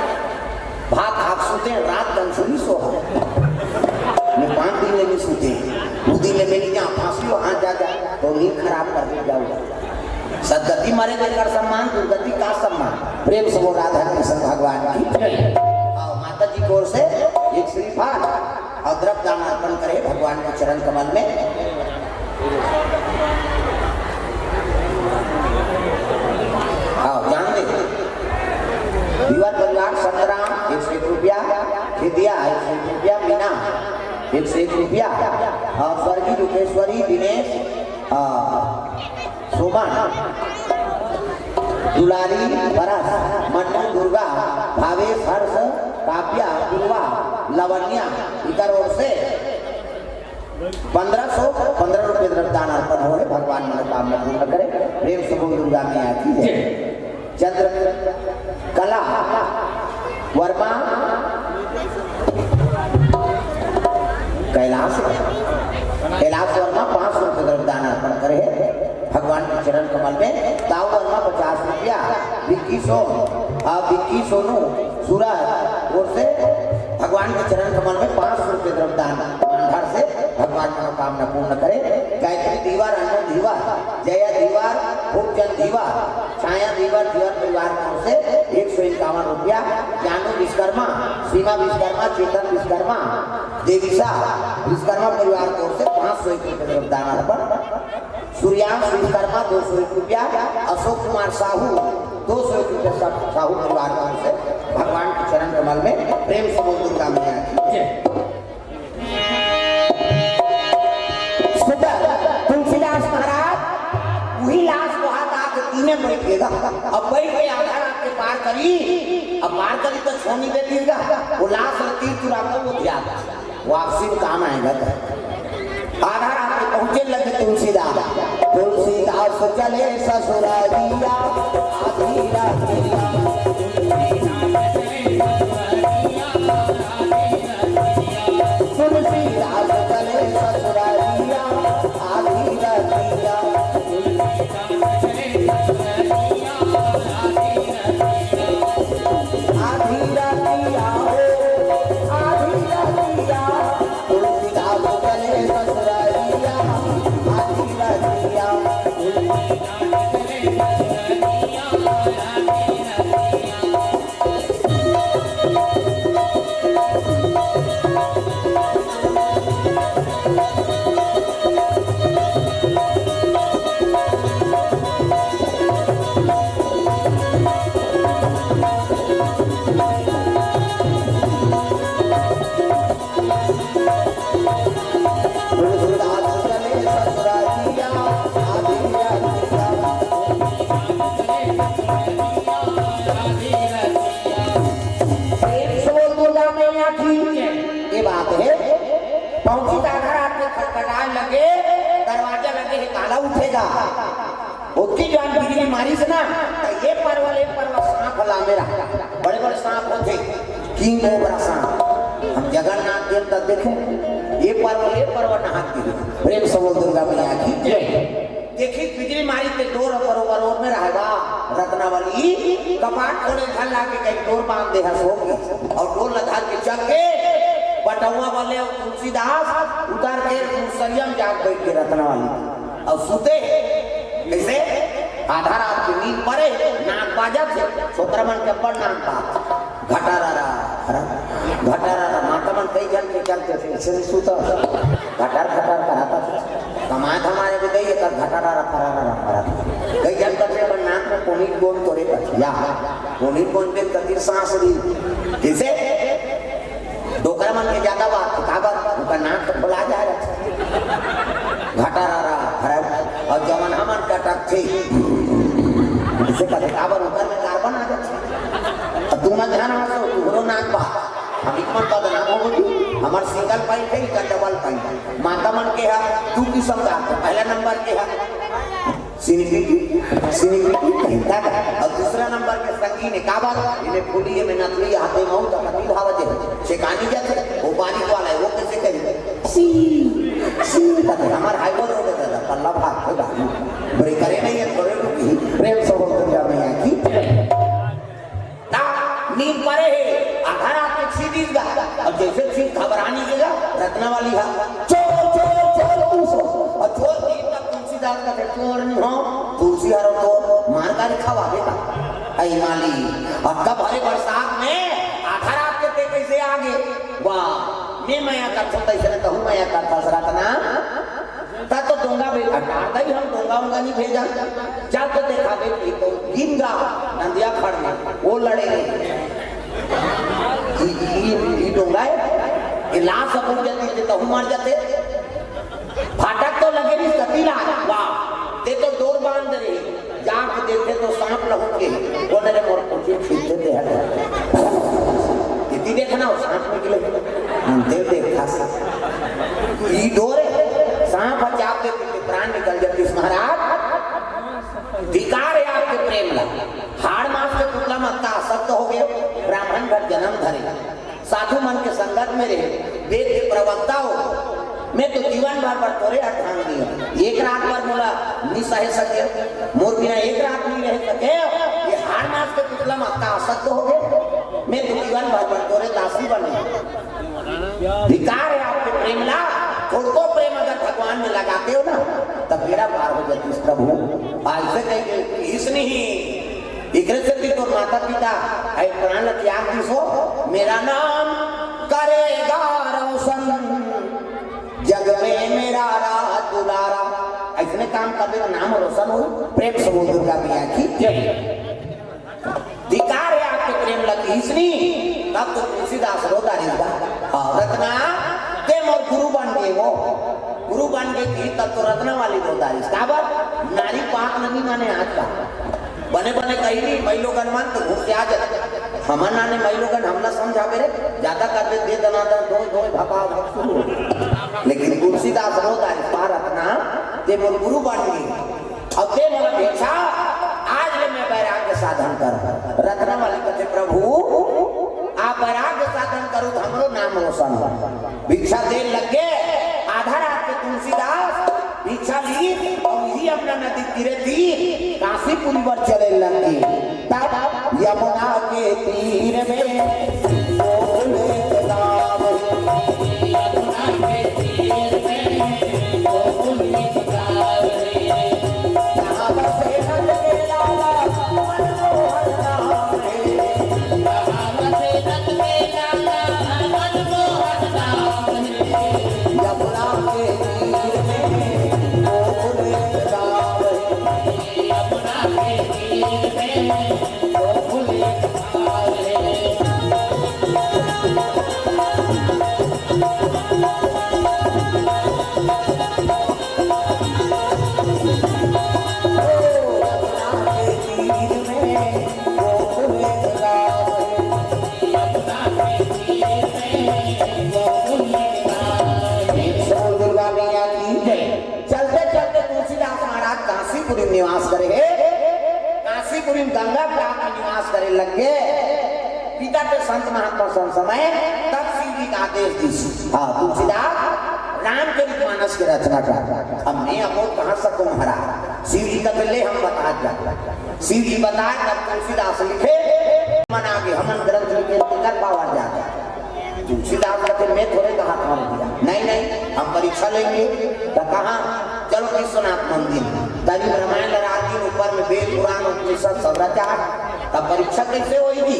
भात खा के सुते, रात कन सुनी सोहा। मैं पाँच दिन ले नी सुते, दू दिन ले मैं नी जांव, फांसी हो, हाँ, जा, जा, तो नींद खराब कर दे, जाओ। सदगति मरे तेकर सम्मान, दुर्गति का सम्मान। प्रेम से बोल राधा कृष्ण भगवान की जय। अउ माता जी की ओर से एक श्रीफल अउ द्रव्य दान अर्पण करे भगवान के चरण कमल में। हाँ, जान दे। युवा परिवार संतराम एक सौ एक रुपया, खेदिया एक सौ एक रुपया, मीना एक सौ एक रुपया, अउ स्वर्गीय रुपेश्वरी दिनेश, हाँ, सुमन, दुलारी, परस, मन्नू, दुर्गा, भावेश, हर्ष, काव्या, पूर्वा, लावण्या, इकर ओर से पन्द्रह सौ पन्द्रह रुपये द्रव्य दान अर्पण होय हे। भगवान मनोकामना पूर्ण करे। प्रेम से बोल दुर्गा मैया की जय। चंद्रकला वर्मा, कैलाश, कैलाश वर्मा पाँच सौ रुपये द्रव्य दान अर्पण करे हे भगवान के चरण कमल में। दाऊ वर्मा पचास रुपया, विक्की सोन, आ, विक्की सोनू सूरज ओर से भगवान के चरण कमल में पाँच सौ रुपये द्रव्य दान मानधर से भगवान मनोकामना पूर्ण करे। गायत्री धीवर, अनु धीवर, जया धीवर, खूबचंद धीवर, छाया धीवर, धीवर परिवार की ओर से एक सौ इक्यावन रुपया, जानू विश्वकर्मा, सीमा विश्वकर्मा, चेतन विश्वकर्मा, देविशा विश्वकर्मा परिवार की ओर से पाँच सौ एक रुपये द्रव्य दान अर्पण, सूर्यांश विश्वकर्मा दो सौ एक रुपया, अशोक कुमार साहू दो सौ एक रुपया, सब साहू परिवार की ओर से भगवान के चरण कमल में। प्रेम से बोल दुर्गा मैया की जय। सुंदर तुलसीदास महाराज उही लाश बोहात आके तीने बइठ गे गा। अब बइठ के आधा रात के पार करी, अब पार करी त छोनी दे दीस गा। वो लाश ल तीर तुरा कर वो ध्यान वापसी में काम आय गा। आधा रात में पहुंचे लगे तुलसीदास। तुलसीदास चले ससुरारिया, आधी रातिया। तुलसीदास चले ससुरारिया, आधी रातिया। आधी रातिया हो, आधी रातिया। तुलसीदास चले ससुरारिया, आधी रातिया। प्रेम से बोल दुर्गा मैया की। ये बात हे, पहुंची त आधा रात में खटखटाए लगे, दरवाजा लगे हे, ताला उठे गा। ओतकी जुवान बिजली मारिस ना, त ये परवा ले परवा सांप लामे रहा। बड़े बड़े सांप होथे, किंग कोबरा सांप। हम जगन्नाथ देव तक देखे, ये परवा ले परवा नहात गिरे। प्रेम से बोल दुर्गा मैया की जय। देखी बिजली मारिस ते डोर बरोबर ओर में रहे गा। रत्नावली कपाट खोले, घर लाके कहीं डोर बांध दे हस होके, अउ डोर ला धर के चल के बटउवा वाले अउ तुलसीदास उतर के मुसरिया में जाके बइठ गे रत्नावली। अउ सुते हे कइसे? आधा रात के नींद परे, नाक बाजत हे, छोकरा मन के अब्बड़ नाक बाज। घटारारा, घटारारा, माता मन कई झन के चलते थे, ऐसे नहीं सूता। घटार घटार कराता थे। कमाए धमाए भी गई, एकर घटारारा, फरारारा, फरारारा। कई झन करते अपन नाक में कोनीट गोंद तोरे बचिया। कोनीट गोंद पे कतिर सांस ली। किसे? डोकरा मन के ज्यादा बात, काबर? ओकर नाक तो खोला जा रहा। घटारारा, हरा, और जवन हमन कटक थे। इसे कहते, काबर ओकर में कार्बन आ जाथे। अब तू मत ध्यान हंसो, तुहरो नाक बा। हम एक मन बदनाम हो गई, हमार सिंगल पाइप है, इनका डबल पाइप। माता मन के हा, तू किसम का, पहला नंबर के हा। सिनिपिटी, सिनिपिटी कहता है। और दूसरा नंबर के संगीन है, काबर? इन्हें फूली है, में नथली, हाथे में तो पति भाव दे। शेकानी जाते, वो बारीक वाला है, वो कैसे कही? सी, सी, कहते, हमार हाईवे रोड है दादा, पल्ला भाग के बाजू। ब्रेकरे नहीं है, थोड़े रुकी। प्रेम से बोल दुर्गा मैया की। ना, नींद परे है, आधा रात के छीन गा। और जैसे छीन घबरानी के गा, रत्ना वाली हा। चोर, चोर, चोर, तू सो। और चोर नींद का तुलसीदास का चोर नहीं हो, तुलसी हरो तो मार गारी खवा देगा। ऐ माली, अब कब हरे बरसात में आधा रात के ते कैसे आ गए? वाह, मैं मया करथो तैसे न कहूँ मया करथस रत्ना। ता तो डोंगा भी हटा दई, हम डोंगा उंगा नहीं भेजा। चल तो देखा बे, ये तो गिन गा नंदिया खड़ में, वो लड़े। ई, ई, ई डोंगा है, ये लाश सब हो जाती, ते कहूँ मर जाते। फाटक तो लगे नहीं, सती राज, वाह, ते तो डोर बांध रही। जाके देखे तो सांप लहुट के, बोले, "रे मोर कुटी खींचे दे हटे।" इतनी देखना हो, सांप निकले। हम दे देखा सा। ई डोरे, सांप ह चाप दे, प्राण निकल जाती महाराज। धिकार है आपके प्रेम ला। हाड़ मांस के पुतला मत्ता आसक्त हो गए, ब्राह्मण घर जन्म धरे। साधु मन के संगत में रहे, वेद के प्रवक्ता हो। मैं तो जीवन भर बर तोरे हर ध्यान दियो। एक रात बर मोला नि सहे सके, मोर बिना एक रात नहीं रह सके। ये हाड़ मांस के पुतला मत्ता आसक्त हो गए। मैं तो जीवन भर बर तोरे दासी बने। धिकार है आपके प्रेम ला, थोड़को प्रेम अगर भगवान में लगाते हो ना, तब बेड़ा पार हो जाती प्रभु। ऐसे कहेंगे, इसने ही एकरे सेती तोर माता पिता हे प्राण ला त्याग दिस हो, मेरा नाम करेगा रोशन, जग में मेरा राज दुलारा। ऐसने काम करबे त नाम रोशन हो। प्रेम से बोल दुर्गा मैया की जय। धिकार है आपके प्रेम ला किहिस नी, तब तो तुलसीदास रो डारिस बा। हाँ, रत्ना, ते मोर गुरु बन गए हो, गुरु बन गए कि तब तो रत्ना वाली रो डारिस। काबर? नारी पाक नहीं माने आज का। बने बने कही नहीं, मई लोगन मन तो घुस आ जाते। हमर नाने मई लोगन हमला समझावे रे, ज्यादा कर दे, दे दनादन, दो, दो, भपा, भप शुरू हो। लेकिन तुलसीदास रो डारिस बा, रत्ना, ते मोर गुरु बन गए। अब ते मोला भिक्षा, आज ले मैं वैराग्य साधन कर। रत्ना वाली कथे, "प्रभु, आप वैराग्य साधन करो तो हमरो नाम रोशन हो।" भिक्षा दे लग गए, आधा रात के तुलसीदास भिक्षा ली और इही यमुना नदी तीरे थी, काशीपुरी बर चले लग गए। तब यमुना के तीर में गोकुल धाम। दुर्गा मैया की जय। चलते चलते तुलसीदास महाराज काशीपुरी में निवास करे हे। काशीपुरी में गंगा घाट में निवास करे लग गए। पिता के संत महात्मा सन समय तब शिव जी का आदेश दिस। हाँ, तुलसीदास रामचरित मानस के रचना कर। अब मैं अब कहाँ सकूँ महाराज? शिव जी का ले हम बता दिया। शिव जी बताए तब तुलसीदास लिखे, मन आगे हमन ग्रंथ लिखे कर पावर जाता। तुलसीदास का फिर मैं थोड़े कहा था दिया। नहीं, नहीं, हम परीक्षा लेंगे। तो कहाँ? चलो विश्वनाथ मंदिर। तरी रामायण ल रात दिन ऊपर में वेद पुराण उपनिषद सब रचा, तब परीक्षा कैसे होई जी?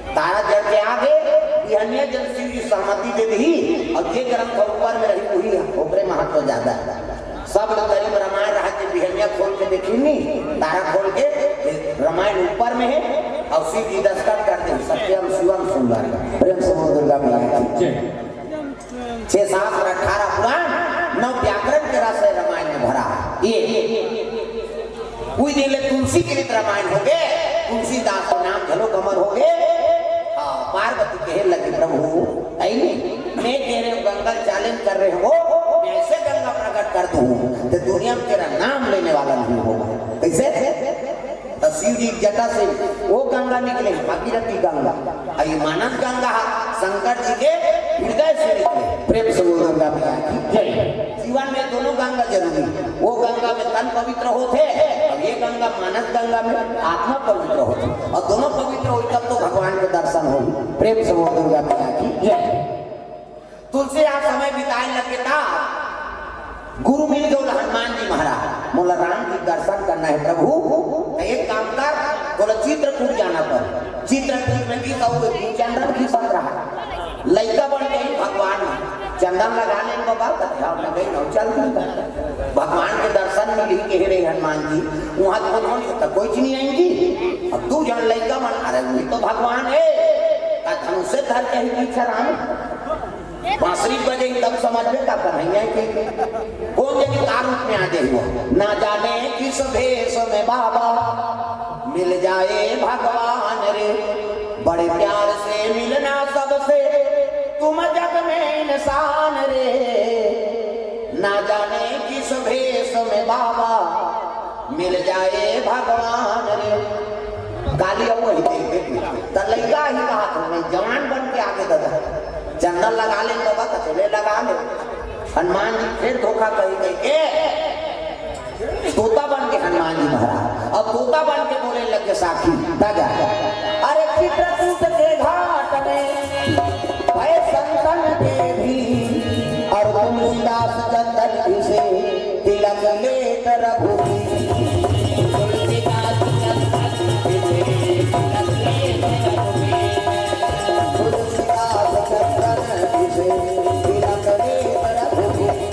तारा जर के आगे बिहनिया जन शिव जी सहमति दे दही, और जे ग्रंथ ऊपर में रही वही है, ओकरे महत्व ज्यादा है। सब लोग करीब रामायण रहा के बिहनिया खोल के देखी नी, तारा खोल के रामायण ऊपर में है और शिव जी दस्तखत कर दे, सत्यम शिवम सुंदर। प्रेम से बोल दुर्गा मैया की। छह शास्त्र, अठारह पुराण, नौ व्याकरण के रस है रामायण में भरा। ये उही दिन ले तुलसी के लिए रामायण हो गए, तुलसीदास के नाम घलो अमर हो गए। हाँ, पार्वती कहे लगे, "प्रभु, ऐ नहीं, मैं कह रहे हूँ, गंगा challenge कर रहे हो, मैं ऐसे गंगा प्रकट कर दूँ, तो दुनिया में तेरा नाम लेने वाला नहीं होगा।" कैसे? तो शिव जी की जटा से वो गंगा निकले, भागीरथी गंगा, और ये मानस गंगा शंकर जी के हृदय से निकले। प्रेम से बोल दुर्गा मैया की जय। जीवन में दोनों गंगा जरूरी है। वो गंगा में तन पवित्र होथे, और ये गंगा मानस गंगा में आत्मा पवित्र होथे, और दोनों पवित्र हो तब तो भगवान के दर्शन हो। प्रेम से बोल दुर्गा मैया की जय। तुलसीदास समय बिताए लगे ता गुरु मिल गए हनुमान जी महाराज, "मोला राम जी दर्शन करना है प्रभु, तो एक काम कर, बोला चित्रकूट जाना पर।" चित्रकूट में की कहू, चंदन की सत रहा, लइका बन गई भगवान में, चंदन लगा ले बाबा, कथा में गई ना, चल दूंगा। भगवान के दर्शन मिली कह रहे हनुमान जी, वहाँ तो उन्होंने तो कोई चीज नहीं आएंगी। अब दू जन लइका मन, अरे वही तो भगवान है, का धनुष से धर के ही पीछे राम बांसुरी बजे तब समझ में का कन्हैया के। कौन जनी का रूप में आ गए हो, ना जाने किस भेष में बाबा मिल जाए भगवान रे। बड़े प्यार से मिलना सबसे तुम जग में इंसान रे। ना जाने किस भेष में बाबा मिल जाए भगवान रे। गाली अउ वही दे दे। त लइका ही कहा था, "मैं जवान बन के आगे दादा, चंदन लगा ले बाबा, तो चले लगा ले।" हनुमान जी फिर धोखा कही गई, "ए, तोता बन के हनुमान जी महाराज।" अब तोता बन के बोले लगे साखी, दादा, "अरे चित्रकूट के घाट में भय संतन के भी, और तुलसीदास चंदन घिसे तिलक लेत रघुबीर।" तुलसीदास चंदन घिसे तिलक लेत रघुबीर। तुलसीदास चंदन घिसे तिलक लेत रघुबीर।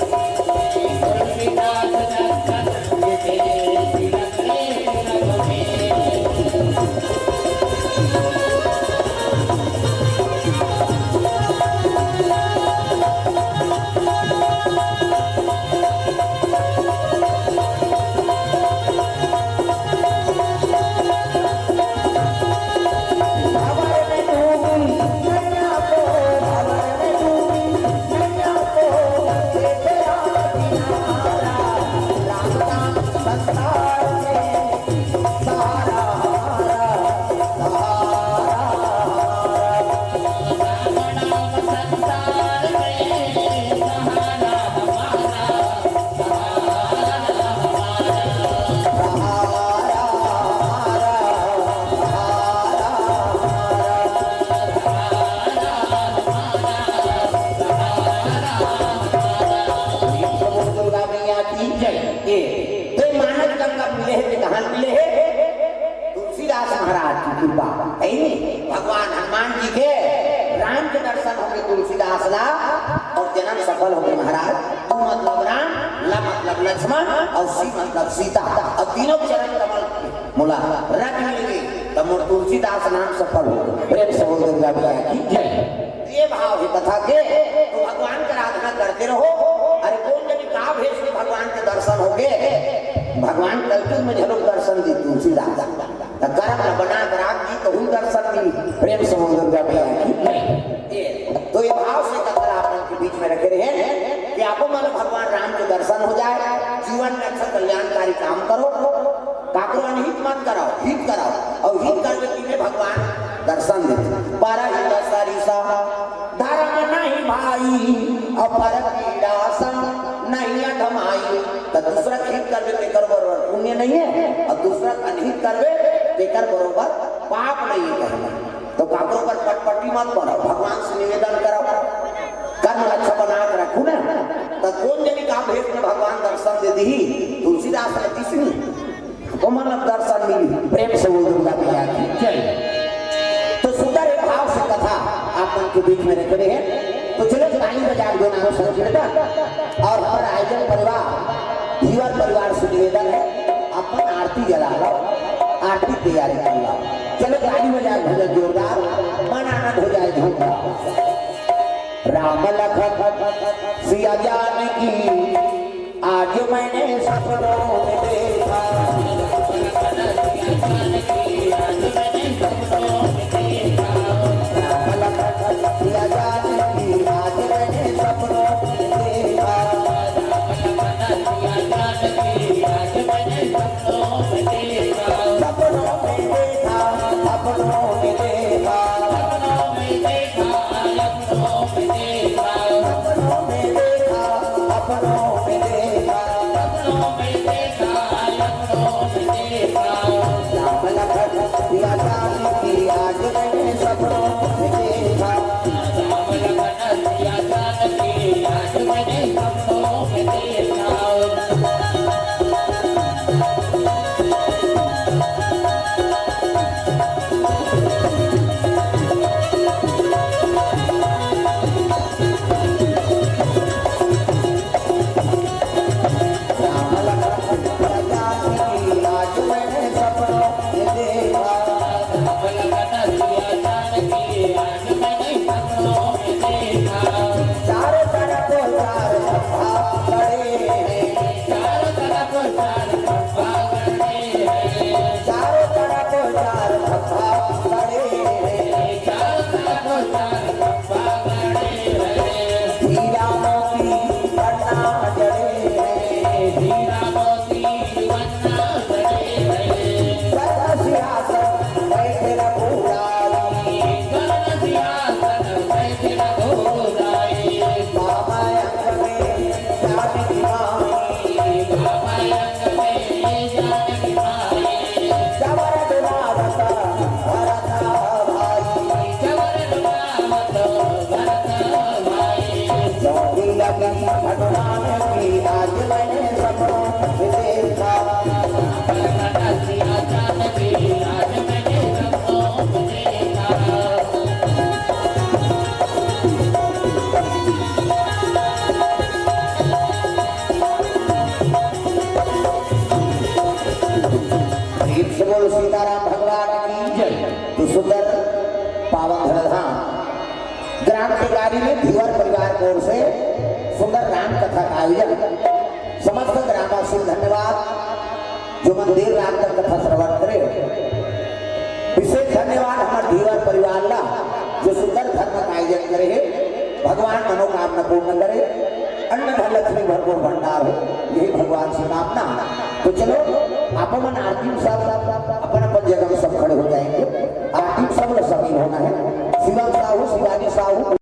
तुलसीदास चंदन घिसे तिलक लेत रघुबीर। दुर्गा मैया की जय। ए, तो मानस गंगा मिले हे, कहाँ मिले हे? तुलसीदास महाराज की कृपा है नी? भगवान हनुमान जी के राम के दर्शन हो गए तुलसीदास ला, और जन्म सफल हो गए महाराज। तू मतलब राम, ल मतलब लक्ष्मण, और सी मतलब सीता, और तीनों चरण कमल मोला रज मिल गए, तब मोर तुलसीदास नाम सफल हो गए। प्रेम से बोल दुर्गा मैया की जय। ये भाव है कथा के, तो भगवान का आराधना करते रहो। अरे कौन जनी का भेष में भगवान के दर्शन हो गए, भगवान कलयुग में झलक दर्शन दी तुलसीदास। त करम ल बना के राख जी, तहू ल दर्शन मिली। प्रेम से बोल दुर्गा मैया की। ये, तो ये भाव से कथा आप मन के बीच में रखे रहे कि आपो मन भगवान राम के दर्शन हो जाए, जीवन में अच्छा कल्याणकारी काम करो, काकरो अनहित मत कराओ, हित कराओ, और हित करके पीछे भगवान दर्शन देते। पर हित सरिसा धर्म नहीं भाई, और पर पीड़ा सम नहीं अधमाई। तो दूसरा हित करबे तेकर बरोबर पुण्य नहीं है, और दूसरा अनहित करबे तेकर बरोबर पाप नहीं है कहना। तो काकरो पर पटपटी मत बनाओ, भगवान से निवेदन कराओ, कर्म अच्छा बना के रखू ना। तो कौन जनी का भेष में भगवान दर्शन दे दी? तुलसीदास जिसनी ओमन ला दर्शन मिली। प्रेम से बोल दुर्गा मैया की जय। तो सुंदर एक भाव से कथा आप मन के बीच में रखे हैं। तो चलो ताली बजा के दो नाम संकीर्तन और हमारा आयोजन परिवार, धीवर परिवार से निवेदन है, अपन आरती जला लो, आरती तैयारी कर लो। चलो ताली बजा के भजन जोरदार, मन आनंद हो जाए, झूम लो। राम लखन सिया जानकी आज मैंने सपनों में देखा। सपनों में देखा, सपनों में देखा, सपनों में देखा, सपनों में देखा, सपनों में देखा, सपनों में देखा, सपनों में देखा। राम लखन सिया जानकी आज मैंने सपनों में देखा। राम लखन सिया जानकी आज मैंने सपनों में देखा। चारों तरफ चार खंभा खड़े हैं। चारों तरफ चार खंभा खड़े हैं। चारों तरफ चार खंभा खड़े हैं। चारों तरफ चार खंभा खड़े हैं। हीरा मोती पन्ना जड़े हैं। हीरा मोती पन्ना जड़े हैं। स्वर्ग सिंहासन बैठे रघुराई। स्वर्ग सिंहासन बैठे रघुराई। बाबा अंग में जानकी माई। बाबा अंग में जानकी माई। जबर डोलावत भरत भाई। जबर डोलावत भरत भाई। जोड़ी लगी हनुमान की आज मैंने सपनों में देखा। प्रेम से बोलो सीताराम भगवान की जय। तो सुंदर पावन धनधाम ग्राम टेकारी में धीवर परिवार की ओर से सुंदर राम कथा का आयोजन। समस्त ग्रामवासी धन्यवाद, जो मन देर रात तक कथा श्रवण करे। विशेष धन्यवाद हमर धीवर परिवार ला, जो सुंदर धर्म का आयोजन करे हे। भगवान मनोकामना पूर्ण करे, अन्न धन लक्ष्मी भरपूर भंडार हो, यही भगवान से कामना। तो चलो, आप मन आरती में सब अपन अपन जगह में सब खड़े हो जाएंगे। आरती में सब लोग शामिल होना है। शिवम साहू, शिवानी साहू,